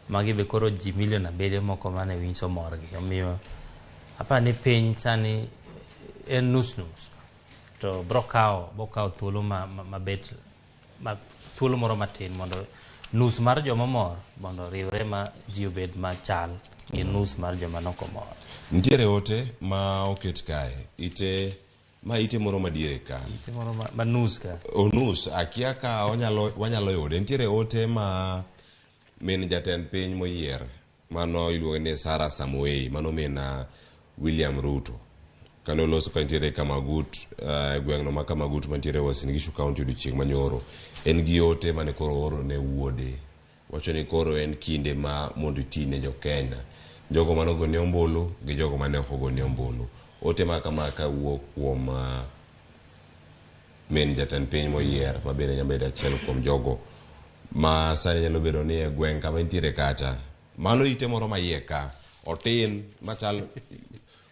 Speaker 11: Magi be koro ji milion 7 moko mane nyiso morgi. Omiyo aparo ni piny sani en nus nus to bro kawo thuolo mabet thuolo moro matin mondo nus mar joma mor mondo riwre ma ji obed machal gi nus mar joma nok omor.
Speaker 1: Nitiere ote ma oket kae ite ma ite moro madiere ka.
Speaker 11: Ite moro ma nus ka.
Speaker 1: Onus akia ka wanyalo yude. Nitiere ote ma min jatend piny moyier mano iluonge ni Sarah Samoei mano min William Ruto. Kane oloso ka nitiere Kamagut gweng'no ma Kamagut mantiere Uasin Gishu County odiochieng' manyoro. En gi ote mane koro ooro ne wuode. Wacho ni koro en kinde ma mondo iti ne jo Kenya. Jogo mane ogone ombulu gi jogo mane ok ogone ombulu. Ote ma kama kawuok kuom min jatend piny moyier ma bende nyalo bedo achiel kuom jogo ma sani nyalo bedo ni e gweng' kama nitiere kacha. Mano ite moro ma iye ka otin machal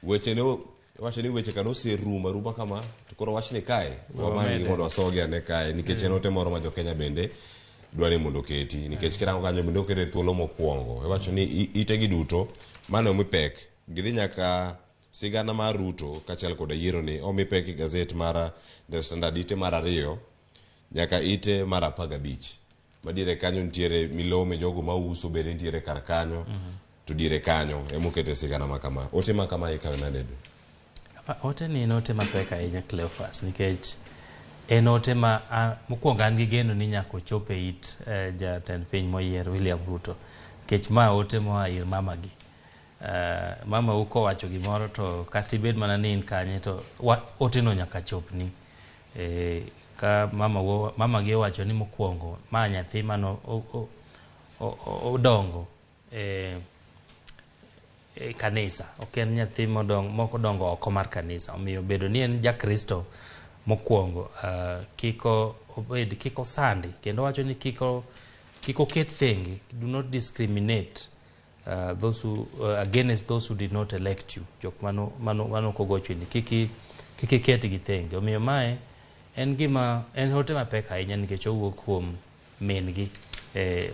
Speaker 1: weche ne wacho ni weche kano oserumo aruma kama to koro wachni kae wamany mondo wasogi ane kae nikech en ote moro ma jo Kenya bende dwa ni mondo oketi nikech kirango kanyo bende okete thuolo mokwongo iwacho ni itegi duto mane omi pek gidhi nyaka sigana mar Ruto kaachiel koda yiero ni omi pek e gazet mar The Standard ite mar 2 nyaka ite mar 15 madiere kanyo nitiere milome jogo mauso bende nitiere kar kanyo to diere kanyo emokete sigana ma kama. Ote ma kama ikawe nade?
Speaker 11: Ote ni en ote mapek ahinya Cleophas nikech en ote ma mokwongo an gi geno ni nyaka ochop e it jatend piny moyier William Ruto nikech ma ote moa ir mamagi. Mama u kowacho gimoro to kata ibed mana ni in kanye to oteno nyaka chopni. Ka mamagi owacho ni mokwongo ma nyathi mano odongo e kanisa ok en nyathi moko dongo oko mar kanisa omiyo bedo ni en jakristo mokwongo kik obed kik osandi kendo wacho ni kik oket thenge, do not discriminate those who against those who did not elect you. Jok mano kogochoni kik iket gi thenge. Omiyo mae en gima en ote mapek ahinya nikech owuok kuom min gi.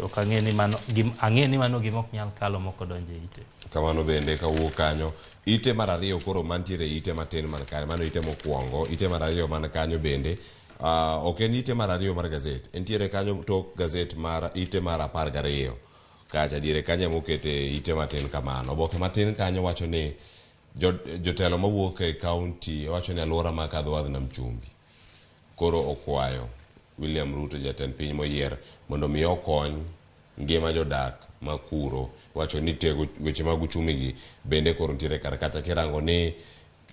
Speaker 11: Ok ang'e ni mano ang'e ni mano gima ok nyal kalo moko donje ite.
Speaker 1: Kamano bende kawuok kanyo ite mar 2 koro mantiere ite matin man kanyo mano ite mokwongo ite mar 2 man kanyo bende ok en ite mar 2 mar gazet entiere kanyo tok gazet mar ite mar 12 kacha diere kanyo mokete ite matin kamano. Oboke matin kanyo wacho ni jotelo mawuok e county wacho ni alwora ma kadho wadh Nam Chumbi koro okwayo William Ruto jatend piny moyier mondo mi okony ngima jodak ma kuro. Wacho ni tego weche mag uchumi gi bende koro nitiere kar kacha kirango ni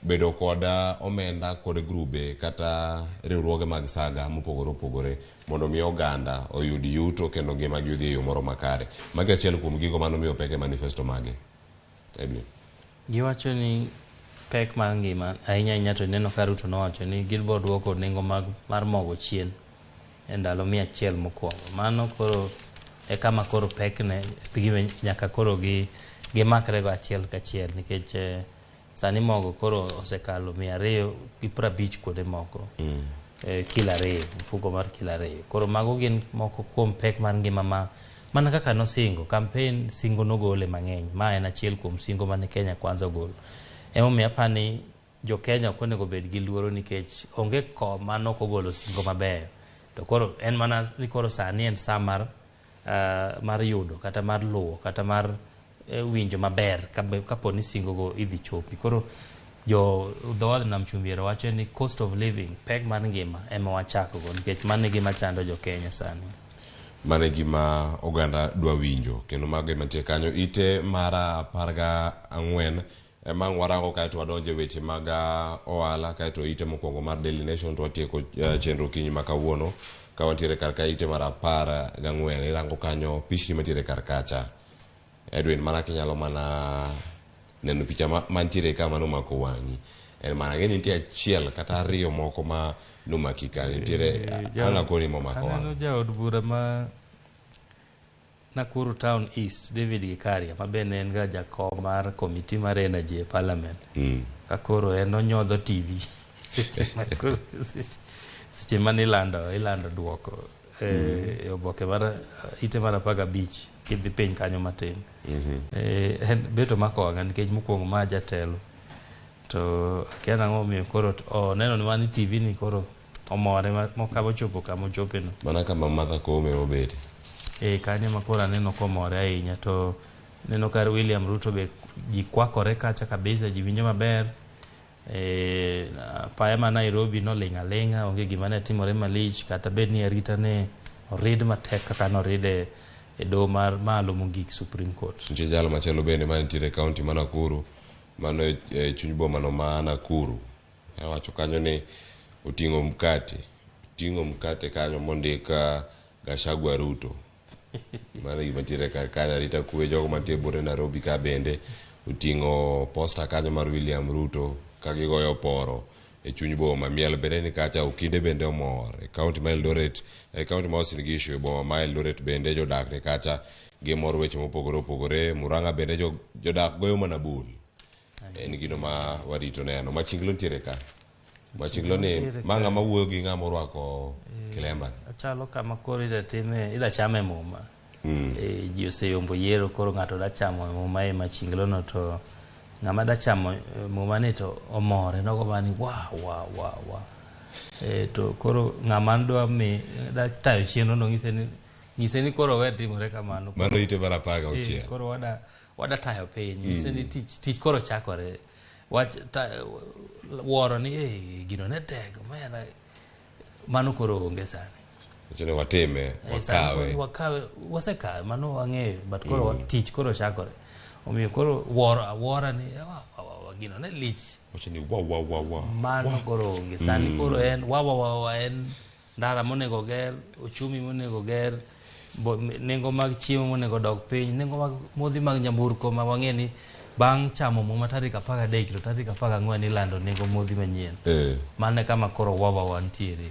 Speaker 1: bedo kod omenda kod grube kata riwruoge mag saga mopogore opogore mondo mi oganda oyud yuto kendo ngima gi odhi e yo moro makare. Magi achiel kuom gigo mane omiyo pek e manifesto mage. Edwin.
Speaker 11: Giwacho ni pek mar ngima ahinya ahinya to ineno ka Ruto nowacho ni gibiro duoko nengo mar mogo chien e ndalo 100 mokwongo. Mano koro e kama koro pekne nyaka koro gimakrego achiel kachiel nikech sani mogo koro osekalo 250 kuonde moko kilo 2 mfuko mar kilo 2. Koro mago gin moko kuom pek mar ngima ma mana kaka nosingo campaign singo nogole mang'eny ma en achiel kuom singo mane Kenya Kwanza ogolo. Emomiyo apani jo Kenya ok onego bed gi luoro nikech onge koma nok ogolo singo mabeyo. To koro en mana ni koro sani en sa mar yudo kata mar luwo kata mar winjo maber kapo ni singo go idhi chopi. Koro Jo dhowadh Nam Chumbi ero wacho ni cost of living, pek mar ngima ema wachako go nikech mano e gima chando jo Kenya sani.
Speaker 1: Mano e gima oganda dwa winjo kendo mago ema nitie kanyo ite mar 14 ema ang' warango kaeto wadonjo e weche mag ohala kaeto ite mokwongo mar Daily Nation to watieko chenro okinyi ma kawuono ka wantiere kar ka ite mar 14 irango kanyo pichni mantiere kar kacha Edwin mana kinyalo mana neno picha mantiere ka mano omako wang'i en mana ng'e ni nitie achiel kata ariyo moko ma nomaki ka nitiere ang' akoni momako wang'
Speaker 11: Aneno jaod bura ma Nakuru Town East David Gikaria ma bende en ga jakom mar komiti mar energy e parliament. Ka koro en onyodho TV seche mane ilando duoko e oboke mar ite mar 15 kidhi piny kanyo matin. En bet omako wang'a nikech mokwongo ma jatelo to akia nang'o momiyo koro oneno ni mani TV ni koro omore mokabo chopo kama ochope no.
Speaker 1: Mana kama Martha Koome obete.
Speaker 11: Kanyo ma koro aneno komore ahinya to neno kar William Ruto be ji kwakore kacha kabisa, ji winjo maber. Apaya ma Nairobi noling' aling'a, onge gima ne timore malich kata bed ni arita ne orid matek kaka noride e doho mar malo mogik Supreme Court.
Speaker 1: Nitie jalo machielo bende manitiere e kaunti ma Nakuru mano e chuny boma no ma Nakuru. Owacho kanyo ni oting'o mkate kanyo mondik Gachagua Ruto. Mano gima nitiere kar kanyo arita kwe jogo mantie buore Nairobi ka bende oting'o posta kanyo mar William Ruto ka gigoyo poro e chuny boma. Miel bende ni kacha, okinde bende omor. E kaunti ma Eldoret, e kaunti ma Uasin Gishu e boma ma Eldoret bende jodak ni kacha gimor weche mopogore opogore. Murang'a bende jodak goyo mana bul. En gino ma warito neno. Machinglo nitiere ka. Machinglo ni ma ng'ama wuoyo gi ng'ama orwako kilemba.
Speaker 11: Ochalo kama koro idwa chame muma. Ji oseyombo yiero koro ng'ato da chamo muma e machinglo no to ng'ama da chamo muma ni to omore nogo mana ni wa wa wa wa. To koro ng'ama dwa mi da tayo chenro no nyise ni koro we timore kamano.
Speaker 1: Mano ite mar 16.
Speaker 11: Koro wada tayo piny. Nyise ni tich koro chakore. Wach wuoro ni gino ne tek omera mano koro onge sani.
Speaker 1: Wacho ni watime, wakawe.
Speaker 11: Wakawe, wasekawe, mano wang'eyo, but koro tich koro chakore. Omiyo koro wuoro awuora ni wa gino ne lich.
Speaker 1: Wacho ni wa wa wa wa.
Speaker 11: Mano koro onge sani. Koro en wa wa wa wa en ndara monego ger, uchumi monego ger, nengo mag chiemo monego dok piny, nengo mag modhi mag nyamburko ma wang'e ni bang' chamo muma tarik 13 to tarik 14 ilando nengo modhi manyien. Mano e kama koro wawa wantiere.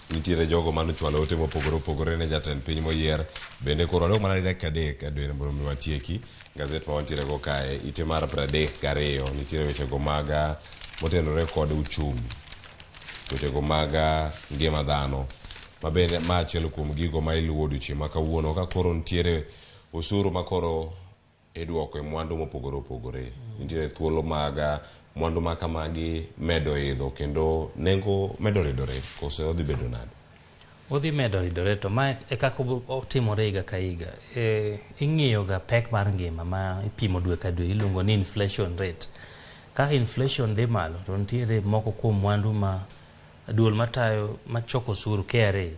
Speaker 1: Nitiere jogo manochwalo ote mopogore opogore ne jatend piny moyier. Bende koro adong' mana dakika 3 Edwin mondo mi watieki. Gazet ma wantiere go kae ite mar 32 nitiere wechego mag motenore kod uchumi. Wechego mag ngima dhano. Ma bende ma achiel kuom gigo ma iluwo odiochieng' ma kawuono ka koro nitiere osuru ma koro idwoko e mwandu mopogore opogore. Nitiere thuolo mag mwandu ma kamagi medo idho kendo nengo medo ridore koso odhi bedo nade?
Speaker 11: Odhi medo ridore to ma e kaka otimore higa ka higa. Ing'iyo ga pek mar ngima ma ipimo dwe ka dwe iluongo ni inflation rate. Kaka inflation dhi malo to nitiere moko kuom mwandu ma duol matayo machoko osuru KRA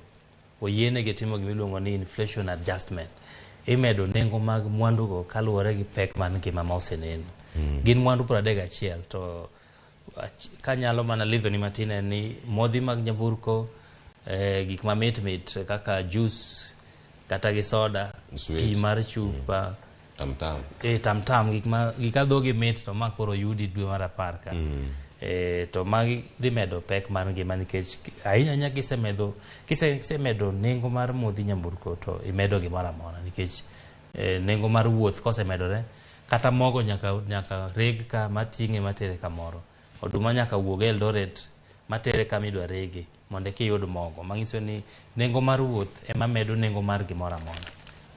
Speaker 11: oyienegi timo gima iluongo ni inflation adjustment. Imedo nengo mag mwandugo kaluwore gi pek mar ngima ma oseneno. Gin mwandu 31 to kanyalo mana lidhoni matin en ni modhi mag nyamburko, gik mamit mit kaka juice kata gi soda, pi mar chupa,
Speaker 1: tamtam,
Speaker 11: tamtam gik adhogi mit to ma koro yudi dwe mar 10 ka. To magi dhi medo pek mar ngima nikech ahinya ahinya kisemedo nengo mar modhi nyamburko to imedo gimoro amora nikech nengo mar wuoth kosemedore kata mogo nyaka reg ka mating'e matere kamoro, oduma nyaka wuog Eldoret matere kama idwa rege mondo eka iyud mogo, manyiso ni nengo mar wuoth ema medo nengo mar gimoro amora.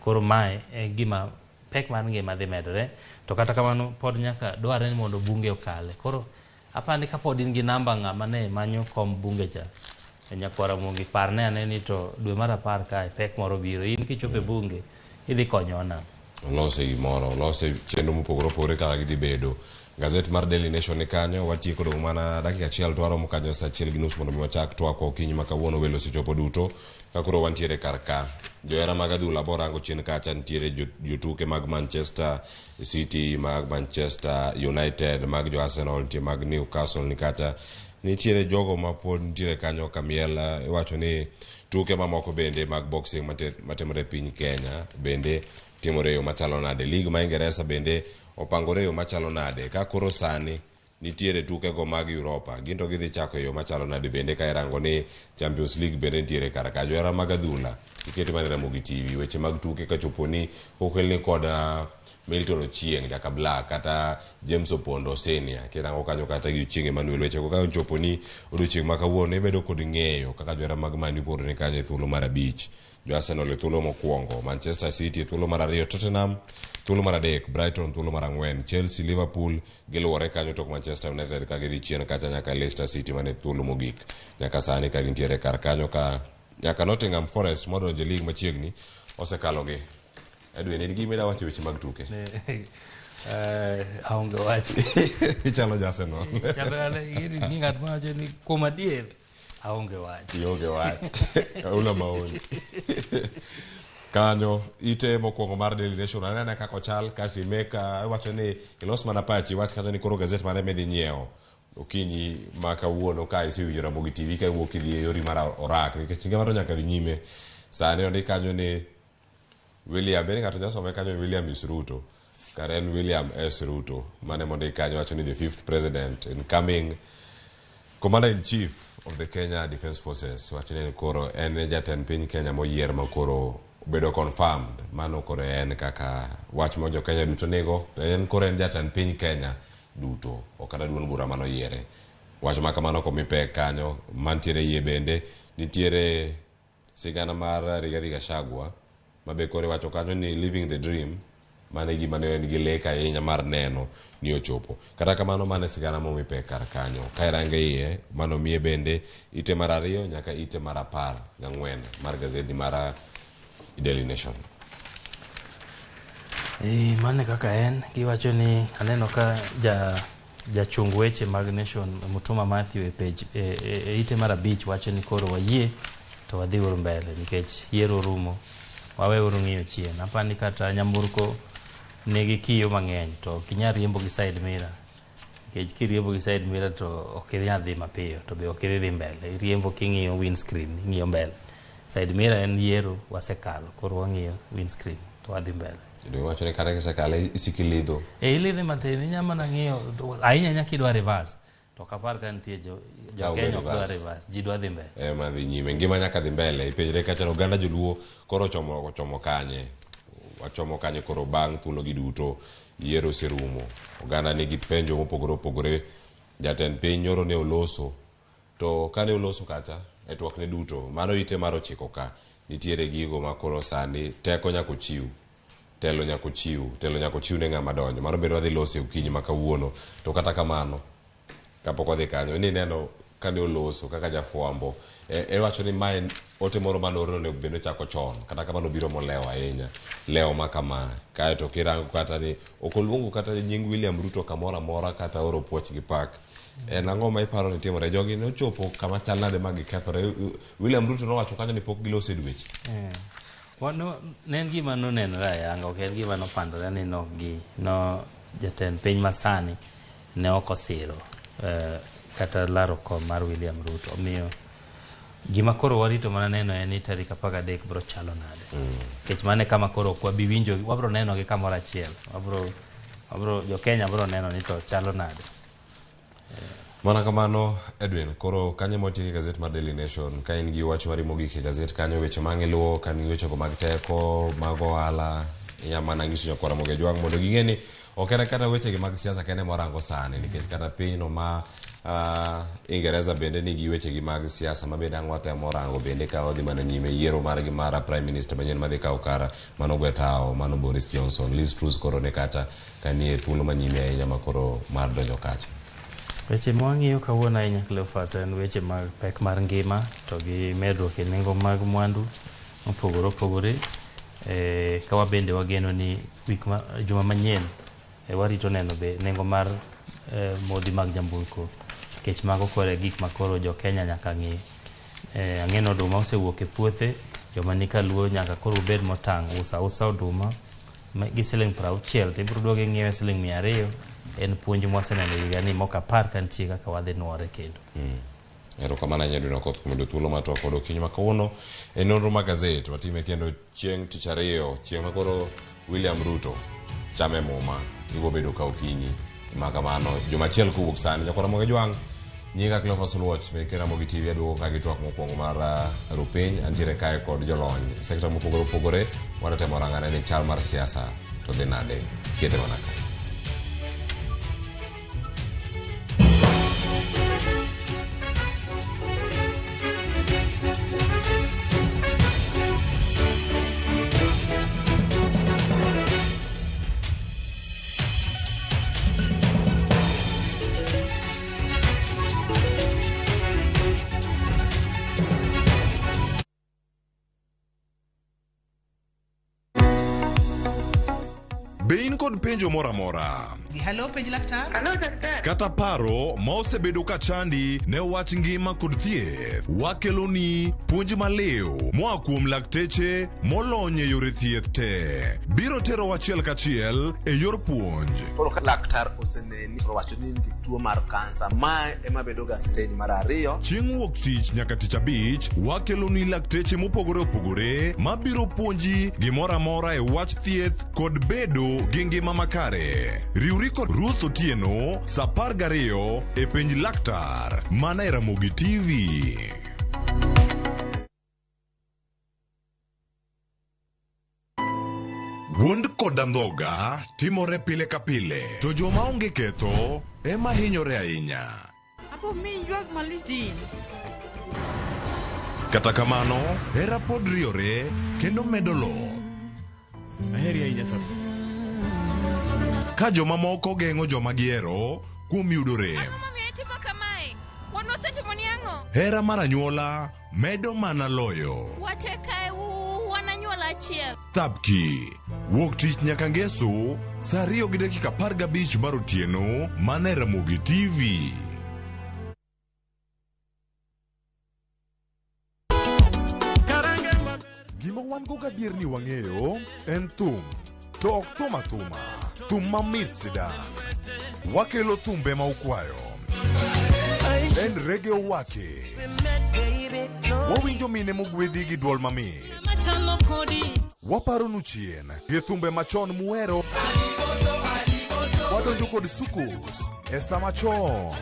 Speaker 11: Koro mae e gima pek mar ngima dhi medore to kata kamano pod nyaka dwarre ni mondo bunge okale. Koro apani kapod in gi namba ng'ama ne manyo kom bunge cha nyakwara Ramogi parne ane ni to dwe mar 10 kae pek moro biro, in kichopo e bunge idhi konyowa nang'o?
Speaker 1: Olose gimoro, olose chenro mopogore opogore kaka gidhi bedo. Gazet mar Daily Nation ni kanyo, watieko dong' mana dakika achiel to waromo kanyo saa achiel gi nus mondo mi wachak twakwa okinyi ma kawuono welo osechopo duto ka koro wantiere kar ka. Johera mag adhula borango chien kacha nitiere jotuke mag Manchester City, mag Manchester United, mag jo Arsenal, nitie mag Newcastle ni kacha. Nitiere jogo ma pod nitiere kanyo kamiel, iwacho ni tuke mamoko bende mag boxing matimore e piny Kenya bende timore e yo machalo nade. League ma Ingeresa bende opangore e yo machalo nade. Ka koro sani nitiere tukego mag Europa, gin to gidhi chako e yo machalo nade bende ka irango ni Champions League bende nitiere kar ka. Johera mag adhula ikete mana Ramogi TV weche mag tuke kachopo ni okelni kod Milton Ochieng Jaka Black kata James Opondo Senior kirango kanyo kata gi Ochieng Emmanuel weche go ka ochopo ni odiochieng' ma kawuono ibedo kod ng'eyo kaka johera mag Man U pod ni kanyo e thuolo mar abich jo Arsenal e thuolo mokwongo Manchester City e thuolo mar ariyo Tottenham thuolo mar adek Brighton thuolo mar ang'wen Chelsea Liverpool giluwore kanyo tok Manchester United ka gidhi chien kacha nyaka Leicester City mane thuolo mogik nyaka sani ka gintiere kar kanyo ka nyaka Nottingham Forest modonjo e league machiegni osekalogi. Edwin, in gi gima wacho weche mag tuke?
Speaker 11: Aonge wach.
Speaker 1: Ichalo ja Arsenal.
Speaker 11: Chalo ni ng'at mawacho ni kuom adier aonge wach.
Speaker 1: Ionge wach. Una maoni. Kanyo ite mokwongo mar Daily Nation anene kaka ochal kasto imeka iwacho ni ilos mana pachi iwach kata ni koro gazet mane midhi nyiewo okinyi ma kawuono ka isewinjo Ramogi TV ka iwuok idhi e yori mar orak nikech ngima to nyaka dhi nyime. Sani ondik kanyo ni William, bende ng'ato nyalo some kanyo ni William is Ruto. Kare en William S. Ruto mane mondik kanyo wacho ni the fifth president incoming Commander in Chief of the Kenya Defence Forces wacho ni koro en jatend piny Kenya moyier ma koro obedo confirmed. Mano koro en kaka wach ma jo Kenya duto nigo. To en koro en jatend piny Kenya duto, ok kata duond bura manoyiere. Wach ma kamano komi pek kanyo, mantiere iye bende nitiere sigana mar Rigathi Gachagua ma be koro iwacho kanyo ni living the dream mano e gima ne en gi lek ahinya mar neno ni ochopo. Kata kamano mano e sigana momi pek kar kanyo. Ka irange iye, mano miye bende ite mar ariyo nyaka ite mar 14 mar gazeti mar Daily Nation.
Speaker 11: Mano e kaka en. Giwacho ni aneno ka jachung weche mag Nation Mutuma Matthew e page e ite mar 5 wacho ni koro wayie to wadhi uru mbele nikech yiero orumo, waweuru ng'iyo chien. Apani kata nyamburko nigi kiyo mang'eny to ok inyal riembo gi side mirror nikech kiriembo gi side mirror to ok inyal dhi mapiyo to be ok idhi dhi mbele. Iriembo king'iyo windscreen, ing'iyo mbele. Side mirror en yiero wasekalo, koro wang'iyo windscreen to wadhi mbele.
Speaker 1: Kendo iwacho ni kata kisekale isiko ilidho.
Speaker 11: Ilidhe matin, inya mana ng'iyo ahinya ahinya kidwa reverse. To ok apar ka nitie jo Kenya ok dwa reverse, ji dwa dhi mbele.
Speaker 1: Ema dhi nyime, ngima nyaka dhi mbele. Ipenjre kacha oganda joluo koro ochomo kanye. Wachomo kanye koro bang' thuolo gi duto yiero oserumo. Oganda nigi penjo mopogore opogore. Jatend piny nyoro ne oloso. To kane oloso kacha e twak ne duto, mano ite mar 9 ka nitiere gigo ma koro sani teko nyaka ochiw. Telo nyaka ochiw, telo nyaka ochiw ne ng'ama donjo. Mano bende wadhi loso e okinyi ma kawuono. To kata kamano, kapok wadhi kanyo, ni neno kane oloso kaka jafwambo, iwacho ni mae ote moro mane oorno onego bed ni ochako chon, kata kamano obiro molewo ahinya. Lewo ma kama, kaeto kirango kata ni ok oluongo kata nying William Ruto kamoro amora kata oro puoch gi pak. En ang'o ma iparo ni timore? Jogi nochopo kama chal nade ma gikethore? William Ruto nowacho kanyo ni pok giloso e dweche.
Speaker 11: Ne en gima nonenore ayanga, ok en gima nopandore ni no jatend piny masani ne ok osiro kata laro kom mar William Ruto. Omiyo gima koro warito mana neno en ni tarik 13 biro chalo nade. Nikech mano e kama koro ok wabi winjo, wabiro neno gi kamoro achiel. Wabiro jo Kenya biro neno ni to chalo nade.
Speaker 1: Mana kamano Edwin, koro kanyo motiek e gazet mar Daily Nation, ka in gi wach mari mogik e gazet kanyo, weche mang' iluwo, ka in gi wechego mag teko, mag ohala, inya mana nyiso nyakwar Ramogi Ojwang' mondo ging'e ni ok en kata wechegi mag siasa kende morango sani, nikech kata pinyno ma Ingereza bende nigi wechegi mag siasa ma bende ang' watemo rango bende ka wadhi mana nyime yiero margi mar Prime Minister manyien madhi kawo kar mano gwe tawo, mano Boris Johnson. Liz Truss koro ni kacha ka nie thuolo manyime ahinya ma koro mar donjo kacha.
Speaker 11: Weche mwang'iyo kawuono ahinya Cleophas en weche mag pek mar ngima to gi medruok e nengo mag mwandu mopogore opogore. Ka wabende wageno ni wik ma, juma manyien warito neno be nengo mar modhi mag nyamburko, nikech mago koro e gik makoro jo Kenya nyaka ng'i. Ang'e ni oduma osewuok e puothe, joma ni kaluo nyaka koro ubed motang', usa usa oduma gi siling 60 to ibiro duogo ing'iewe siling 200. En puonj mwaseneno higani mok apar ka nitie kaka wadhi nuore kendo.
Speaker 1: Erokamano ahinya Edwin Okoth kuom yudo thuolo mar twak kod okinyi ma kawuono e nonro mar gazet watime kendo chieng' tich ariyo, chieng' ma koro William Ruto chame muma ibiro bedo ka okinyi ma kamano juma achiel kowuok sani. Nyakwara Ramogi Jwang' nyinga Cleophas Oluoch meke Ramogi TV aduogo ka gi twak mokwongo mar rupiny. Antiere kae kod jolony e sekta mopogore opogore, wadatemo rang'ane ni chal mar siasa to dhi nade. Kete mana ka.
Speaker 6: Be in kod penjo moro amora?
Speaker 3: Hello, penj laktar.
Speaker 6: Hello, daktari. Kata paro ma osebedo ka chandi ne wach ngima kod thieth, wakeloni puonj maliw moa kuom lakteche molony e yore thieth te. Biro terowa achiel kachiel e yor puonj.
Speaker 5: Koro ka laktar oseneni to owacho ni in gi tuo mar kansa, mae ema bedo ga stage mar ariyo.
Speaker 6: Chieng' wuok tich nyaka tich abich, wakeloni lakteche mopogore opogore mabiro puonji gimoro amora e wach thieth kod bedo gi ngima makare. Riwri kod Ruth Otieno sa 12 e penj laktar mana e Ramogi TV. Wuond kod andhoga timore pile ka pile, to joma onge ketho ema hinyore ahinya.
Speaker 7: Apo mi ywak malich din.
Speaker 6: Kata kamano, hera pod riore kendo medo loth.
Speaker 20: Aheri ahinya Thabu.
Speaker 6: Ka jomamoko geng'o joma gihero kuom yudo rem.
Speaker 22: Ang'o momiyo itimo kamae? Wan wasetimoni ang'o?
Speaker 6: Hera mar anyuola medo mana loyo.
Speaker 22: Wate kae wan anyuola achiel.
Speaker 6: Thapki. Wuok tich nyaka ngeso saa 2:15 mar otieno mana e Ramogi TV. Gima wan go gadier ni wang'eyo en thum. To ok thum athuma, thum mamit sidang'. Wakelo thumbe ma ukwayo. En reggae owake. Wawinjo mine mogwedhi gi dwol mamit. Waparonu chien gi thumbe machon muhero. Wadonjo kod sukus e sama chon.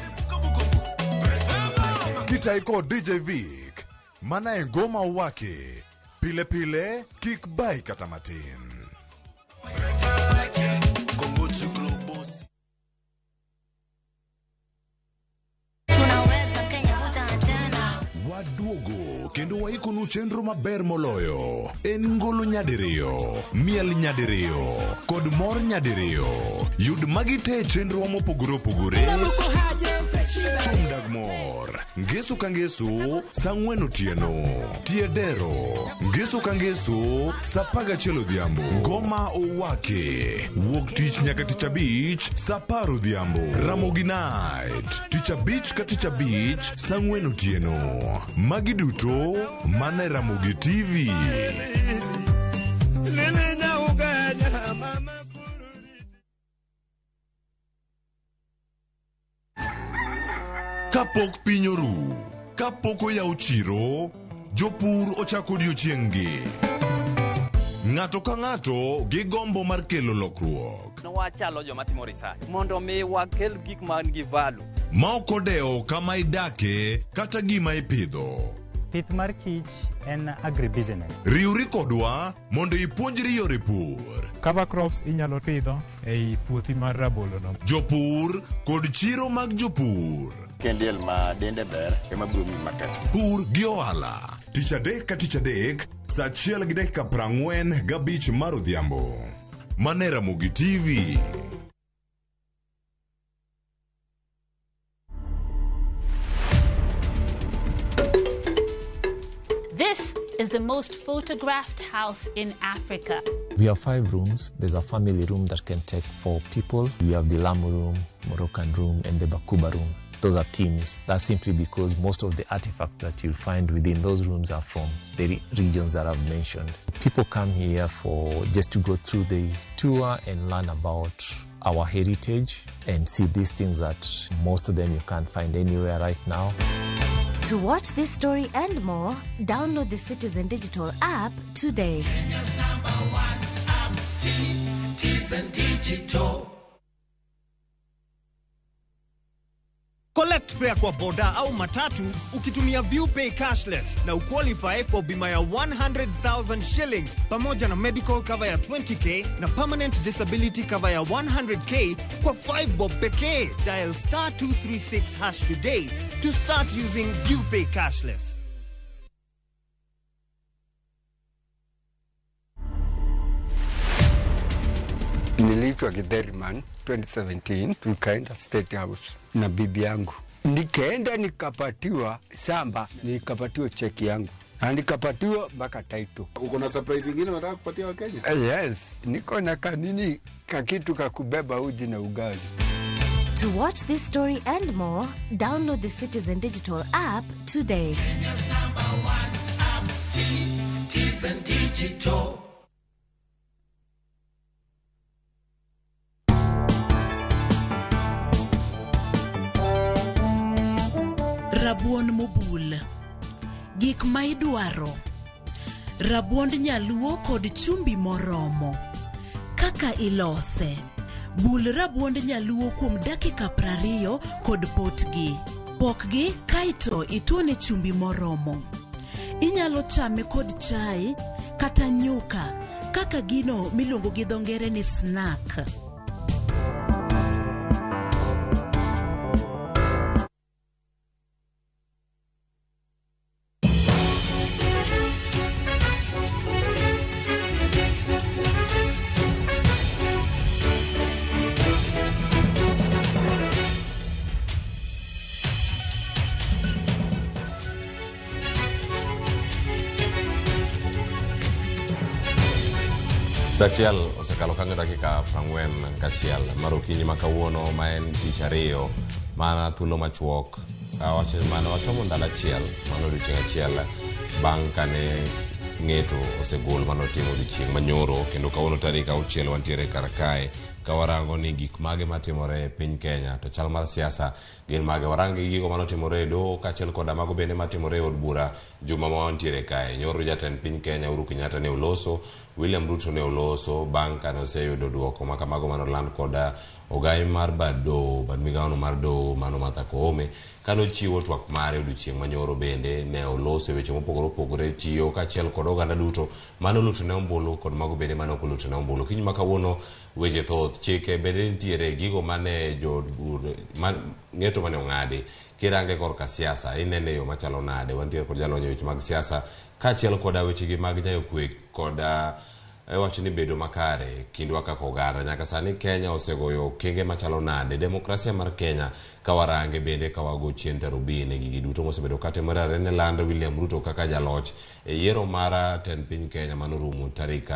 Speaker 6: Kitai kod DJ Vic, mana e ngoma owake. Pile pile, kik bai kata matin. Waduogo kendo waikonu chenro maber moloyo. En ngolo nyadiriyo, miel nyadiriyo, kod mor nyadiriyo. Yud magi te e chenrowa mopogore opogore. Thum dag mor. Ngeso ka ngeso, saa 4 otieno. Tie dero. Ngeso ka ngeso, saa 11 odhiambo. Ngoma owake. Wuok tich nyaka tich abich, saa 10 odhiambo. Ramogi Night. Tich abich ka tich abich, saa 4 otieno. Magi duto mana e Ramogi TV. Kapok piny oru, kapok oyaw chiro, jopur ochako odiochieng'-gi. Ng'ato ka ng'ato gi gombo mar kelo lokruok.
Speaker 9: Wachalo joma timo research mondo mi wakel gik man gi value.
Speaker 6: Ma ok odewo kama idake kata gima ipidho.
Speaker 10: Pith mar kich en agribusiness.
Speaker 6: Riwri kodwa mondo ipuonjri yore pur.
Speaker 12: Cover crops inyalo pidho ei puothi mar rabolo no.
Speaker 6: Jopur kod chiro mag jopur.
Speaker 13: Ka en diel ma dende ber ema biro miyi market.
Speaker 6: Pur gi ohala. Tich adek ka tich adek, saa 1:45 mar odhiambo. Mana e Ramogi TV.
Speaker 14: This is the most photographed house in Africa.
Speaker 3: We have 5 rooms. There's a family room that can take 4 people. We have the Lamu room, Moroccan room, and the Bakuba room. Those are themes. That's simply because most of the artifacts that you'll find within those rooms are from the regions that I've mentioned. People come here for just to go through the tour and learn about our heritage and see these things that most of them you can't find anywhere right now.
Speaker 15: To watch this story and more, download the Citizen Digital app today.
Speaker 19: Kenya's number one app, Citizen Digital.
Speaker 16: Collect fare kwa boda au matatu ukitumia ViewPay cashless na uqualify for bima ya 100,000 shillings pamoja na medical cover ya 20k na permanent disability cover ya 100k kwa 5 bob pekee. Dial star 236 hash today to start using ViewPay cashless.
Speaker 23: Niliitwa Githeriman 2017, tukaenda State House na bibi yangu. Nikaenda nikapatiwa samba, nikapatiwa cheki yangu na nikapatiwa mpaka title.
Speaker 13: Uko na surprise ingine unataka kupatia Wakenya?
Speaker 23: Yes, niko na kanini kakitu kakubeba uji na ugali.
Speaker 15: To watch this story and more, download the Citizen Digital app today.
Speaker 19: Kenya's number one app, Citizen Digital.
Speaker 24: Rabuon mobul. Gik ma idwaro: rabuond nyaluo kod chumbi moromo. Kaka ilose: bul rabuond nyaluo kuom dakika 20 kod potgi. Pokgi kaeto ituone chumbi moromo. Inyalo chame kod chai kata nyuka kaka gino miluongo gi dho ngere ni snack.
Speaker 1: Saa achiel osekalo kanyo dakika 41 mar okinyi ma kawuono, ma en tich ariyo, mana thuolo machuok. Awacho mane wachomo ndalo achiel, mano odiochieng' achiel bang' kane ng'eto osegol mane otimo odiochieng' manyoro, kendo kawuono tarik 6 wantiere kar kae ka warango ni gik mage matimore e piny Kenya to chal mar siasa gin mage. Warango gigo manotimore e doho kaachiel koda mago bende matimore e od bura juma ma wantiere kae. Nyoro jatend piny Kenya Uhuru Kenyatta ne oloso, William Ruto ne oloso bang' kane oseyudo duoko ma kamago manoland koda ogai mar bad doho, bad migawono mar doho mano Martha Koome kane ochiwo twak mare odiochieng' manyoro bende ne oloso e weche mopogore opogore tiyo kaachiel kod oganda duto mane oluto ne ombulu kod mago bende mane ok oluto ne ombulu. Kiny ma kawuono weche thoth, chike bende nitiere, gigo mane jood bura ng'eto mane ong'adi kirange korka siasa inene yo machalo nade. Wantiere kod jalony e weche mag siasa kaachiel koda wechegi mag nyayo kwe koda wacho ni bedo makare kindwa kaka oganda. Nyaka sani Kenya osegoyo okenge machalo nade, demokrasia mar Kenya ka warange bende ka wago chien tarubini gigi duto mosebedo katimore are ne lando William Ruto kaka jaloch e yiero mar tend piny Kenya manorumo tarik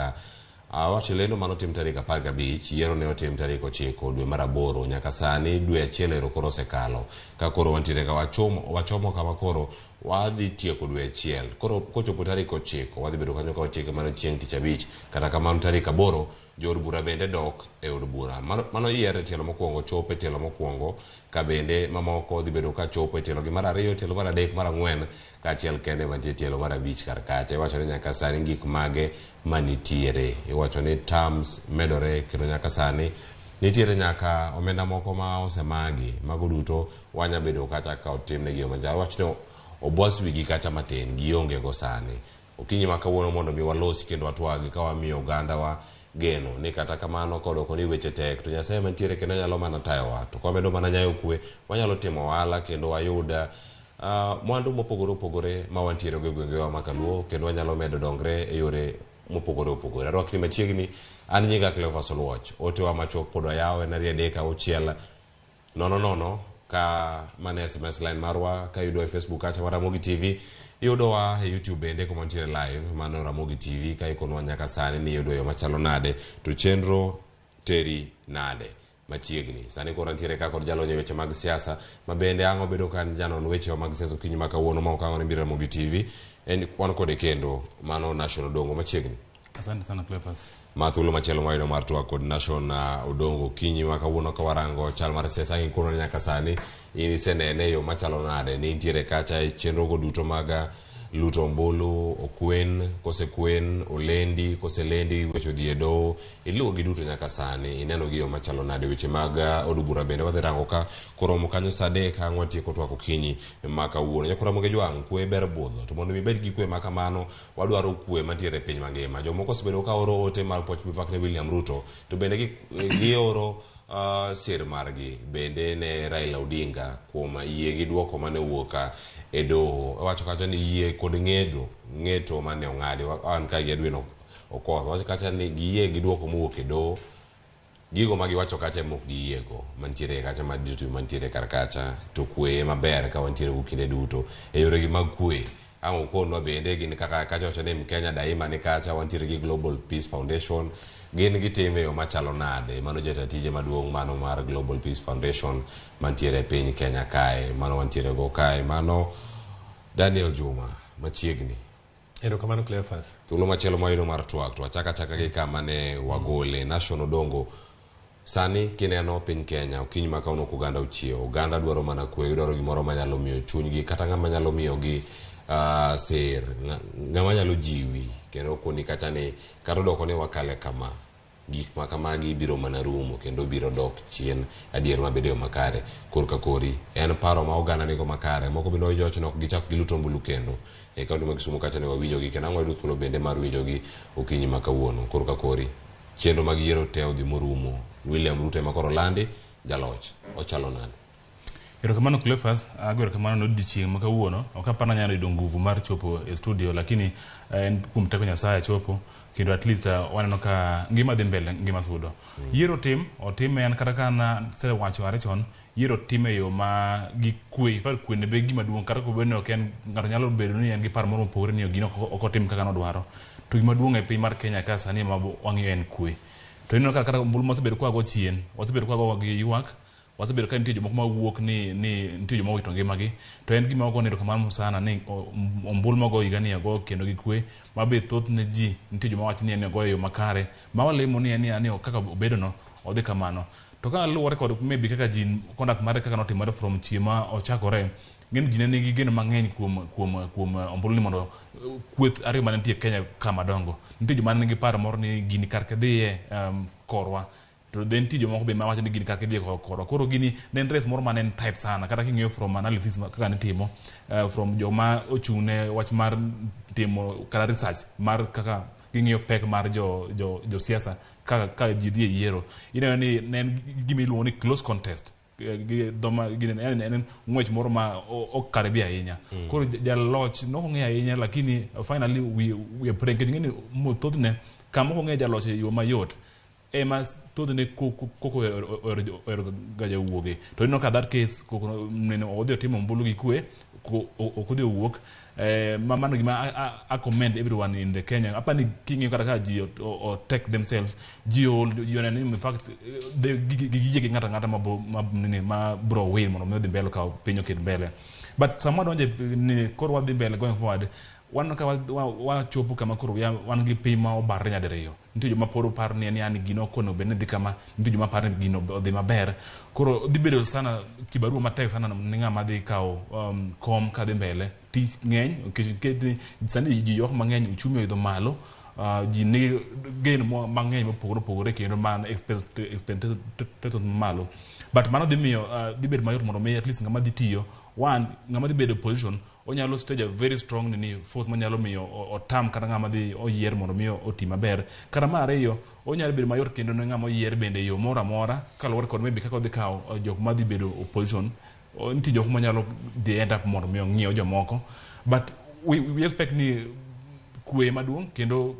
Speaker 1: awacho lendo manotim tarik 15, yiero ne otim tarik 9 dwe mar 8. Nyaka sani dwe achiel ero koro osekalo ka koro wantiere ka wachomo kama koro wadhi tieko dwe achiel. Koro kochopo tarik 9 wadhi bedo kanyo ka watieke mano chieng' tich abich. Kata kamano tarik 8 jood bura bende dok e od bura. Mano yier e tielo mokwongo chopo e tielo mokwongo, ka bende mamoko dhi bedo ka chopo e tielo gi mar 2, tielo mar 3, mar 4 kaachiel kende mantie tielo mar 5 kar kacha. Iwacho ni nyaka sani gik mage manitiere, iwacho ni terms medore kendo nyaka sani nitiere nyaka omenda moko ma osemagi. Mago duto wanya bedo kacha ka otimnegi yo manjaro. Iwacho ni obwas wigi kacha matin gionge go sani. Okinyi ma kawuono mondo mi walosi kendo watwagi ka wamiyo ogandawa geno ni kata kamano kodoko ni weche tek to Nyasaye mantiere kendo nyalo mana tayowa, to kwamedo mana nyayo kwe wanyalo timo ohala kendo wayud mwandu mopogore opogore ma wantiere go e gwengewa ma Kaluo, kendo wanyalo medo dongre e yore mopogore opogore. Arwakni machiegni, an nyinga Cleophas Oluoch. Otewa machuok pod wayawo en 2 3 6 0 0 ka mane SMS line marwa, ka yudo e Facebook kacha mar Ramogi TV. Iyudowa e YouTube bende kuma wantiere live, mano Ramogi TV, ka ikonwa nyaka sani ni iyudo yo machalo nade, to chenro teri nade machiegni. Sani koro antiere ka kod jalony e weche mag siasa, ma bende ang' obedo ka en janon weche mag siasa okinyi ma kawuono ma ok ang' onibiro Ramogi TV. En wan kode kendo, mano Nation Odongo machiegni.
Speaker 4: Asante sana Cleophas.
Speaker 1: Ma thuolo machielo mwayudo mar twak kod Nation Odongo okinyi ma kawuono ka warango chal mar siasa ang' ikono nyaka sani in isenene e yo machalo nade ni intiere kacha e chenro go duto mag luto ombulu, okwen, kosekwen, olendi, koselendi, weche odhi e doho, iluwo gi duto nyaka sani, ineno gi yo machalo nade weche mag od bura bende wadhi rango ka koromo kanyo saa 3 ang' watieko twak okinyi ma kawuono. Nyakora Ramogi Jwang', kwe ber budho, to mondo mi ibed gi kwe ma kamano, wadwaro kwe mantiere e piny mangima. Jomoko osebedo ka oro ote mar puoch mipak ne William Ruto, to bende gioro sir margi bende ne Raila Odinga kuom yie gi duoko mane owuok e doho. Owacho kacha ni yie kod ng'eto mane ong'adi. An ka gi Edwin Okoth. Owacho kacha ni giyie gi duoko mowuok e doho. Gigo ma giwacho kacha ema ok giyiego mantiere kacha ma duto mantiere kar kacha to kwe maber ka wantiere go kinde duto e yoregi mag kwe. Ang' okonwa bende gin kaka kacha wacho ni Mkenya Daima ni kacha wantiere gi Global Peace Foundation gin gitime yo machalo nade. Mano jata tije maduong' mano mar Global Peace Foundation mantiere e piny Kenya kae mano wantiere go kae mano Daniel Juma machiegni.
Speaker 8: Erokamano Cleophas.
Speaker 1: Thuolo machielo mwayudo mar twak to achaka achaka gi kama ne wagole Nation Odongo. Sani kineno piny Kenya okinyi ma kawuono oganda ochiewo, oganda dwaro mana kwe, gidwaro gimoro manyalo miyo chunygi kata ng'ama nyalo miyogi sir, ng'ama nyalo jiwi kendo koni kacha ni kata odoko ni wakale kama gik ma kamagi biro mana rumo kendo biro dok chien adier mabedo yo makare korka kori en paro ma oganda nigo makare moko bende wacho ni ok gichak gilut ombulu kendo e kaunti ma Kisumu kacha ne wawinjogi kendo ang' wayudo thuolo bende mar winjogi okinyi ma kawuono korka kori chenro mag yiero te odhi morumo. William Ruto ema koro landi jaloch ochalo nade?
Speaker 4: Erokamano Cleophas, ago erokamano ne odiochieng' ma kawuono. Ok apar nanyalo yudo nguvu mar chopo e studio, lakini en kuom teko Nyasaye achopo kendo at least waneno ka ngima dhi mbele, ngima sudo. Yiero tim, otime an kata ka nasewacho are chon, yiero tim e yo ma gi kwe, in fact kwe ne be gima duong' kata kobedo ni ok en ng'ato nyalo bedo ni en gi paro moro mopogore ni gino ok otim kaka nodwaro. To gima duong' e piny mar Kenya ka sani ma wang'iyo en kwe. To ineno ka kata ombulu mosebedo kwa go chien, wasebedo kwa go gi ywak, wasebedo ka nitie jomoko mawuok ni nitie joma owito ngimagi, to en gima wagone erokamano sana ni ombulu mogo higani ogo kendo gi kwe, ma be thothne ji nitie joma wacho ni en ogo e yo makare, ma walemo ni en ni kaka obedo no odhi kamano. To ka luwore kod maybe kaka ji conduct mare kaka notimore from chieng' ma ochakore, ng'eny ji ne nigi geno mang'eny kuom ombulu ni mondo kweth ariyo mane nitie Kenya ka madongo. Nitie joma nigi paro moro ni gini kar kidhiye korwa. To then nitie jomoko be mawacho ni gini kar kidhiye korwa. Koro gini ne en race moro mane en tight sana kata king'iyo from analysis kaka nitimo from joma ochung' ne wach mar timo kata research mar kaka ging'iyo pek mar jo siasa ka ji dhi e yiero. Ineno ni ne en gima iluongo ni close contest. Gi dhoma gini en ng'wech moro ma ok karibia ahinya. Koro jaloch nok ong'eyo ahinya lakini finally we are praying nikech ing'eni thothne kama ok ong'e jaloch e yo mayot ema thothne koko ohero ga jawuoge. To ineno ka that case koko nene odhi otimo ombulu gi kwe, ok odhi owuok. Mano gima I commend everyone in the Kenya. Apani king'iyo kata ka ji o take themselves, ji ol, ji oneno ni in fact giyie gi ng'ato ang'ata ma bro win mondo mi odhi mbele okaw piny oket mbele. But sama wadonje ni koro wadhi mbele going forward, waneno ka wachopo kama koro wan gi piny ma obarre nyadiriyo. Nitie joma pod paro ni yani gino ok onego bed ni dhi kama, nitie joma paro ni gino odhi maber. Koro dhi bedo sana kibarua matek sana ni ng'ama dhi kawo kom kadhi mbele. Tich ng'eny, nikech sani ji ywak mang'eny, uchumi oidho malo, ji nigi geno mang'eny mopogore opogore kendo man expectations malo. But mano dhi miyo dhi bedo mayot mondo mi at least ng'ama dhi tiyo, one, ng'ama dhi bedo e position, onyalo stage a very strong nini force manyalo miyo otam kata ng'ama dhi oyier mondo mi oti maber. Kata mar ariyo, onyalo bedo mayot kendo ne ng'ama oyier bende e yo moro amora kaluwore kod maybe kaka odhi kawo jok madhi bedo opposition. Nitie jok manyalo dhi end up mondo mi ong'iew jomoko. But we expect ni kwe maduong' kendo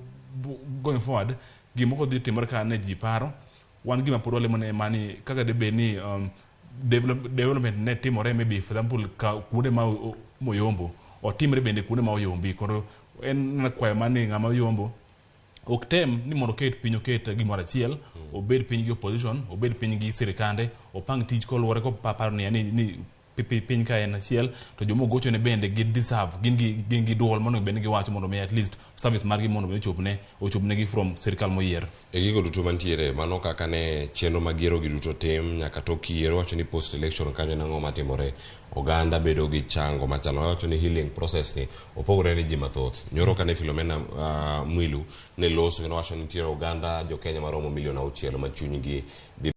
Speaker 4: going forward gimoko dhi timore ka ne ji paro. Wan gima pod walemo ne mani kaka debed ni development ne timore maybe for example ka kuonde ma moyombo otimre bende kuonde ma oyombi. Koro en kwayo mar ni ng'ama oyombo ok tem ni mondo oket piny oket gimoro achiel, obed piny gi opposition, obed piny gi sirikande, opang tich koluwore koparo niya ni, ni piny ka en achiel to joma ogochone bende gi deserve, gin gi duol monego bed ni giwacho mondo mi at least service margi mondo mi ochopnegi from sirikal moyier.
Speaker 1: E gigo duto mantiere, mano kaka ne chenro mag yiero gi duto tim nyaka tok yiero, wacho ni post election kanyo nang'o matimore, oganda bedo gi chango machalo, wacho ni healing process ni opogore ni ji mathoth. Nyoro kane Philomena Mwilu ne loso kendo wacho ni nitiere oganda jo Kenya maromo milion 6 ma chunygi dhi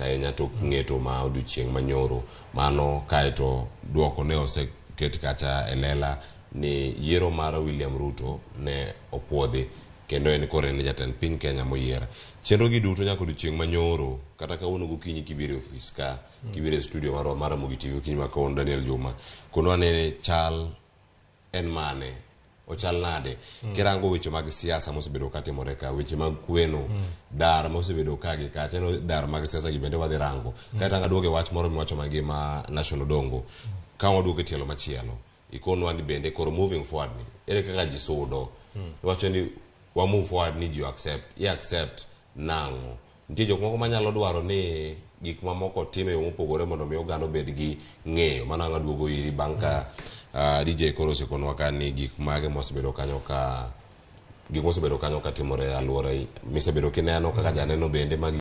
Speaker 1: ahinya tok ng'eto ma odiochieng' manyoro. Mano kaeto duoko ne oseket kacha e lela ni yiero mar William Ruto ne opuodhi kendo en koro en jatend piny Kenya moyier. Chenro gi duto nyaka odiochieng' manyoro, kata kawuono gokinyi kibiro e ofis ka, kibiro e studio marwa mar Ramogi TV okinyi ma kawuono Daniel Juma, kono anene chal en mane, ochal nade? Kirango weche mag siasa mosebedo katimore ka, weche mag kweno, dar mosebedo ka gi kacha, no dar mag siasa gi bende wadhi rango. Kaeto ang' aduogo e wach moro miwacho mangima National Odongo, ka waduogo e tielo machielo, ikonwa ni bende koro moving forward ni, ere kaka ji sudo? Iwacho ni wa move forward ni ji accept, i accept nang'o? Nitie jok moko manyalo dwaro ni gik mamoko otim e yo mopogore mondo mi oganda obed gi ng'eyo. Mano ang' aduogo iri bang' ka DJ koro osekonwa ka ni gik mage mosebedo kanyo ka gik mosebedo kanyo ka timore e alwora misebedo kineno kaka janeno bende mag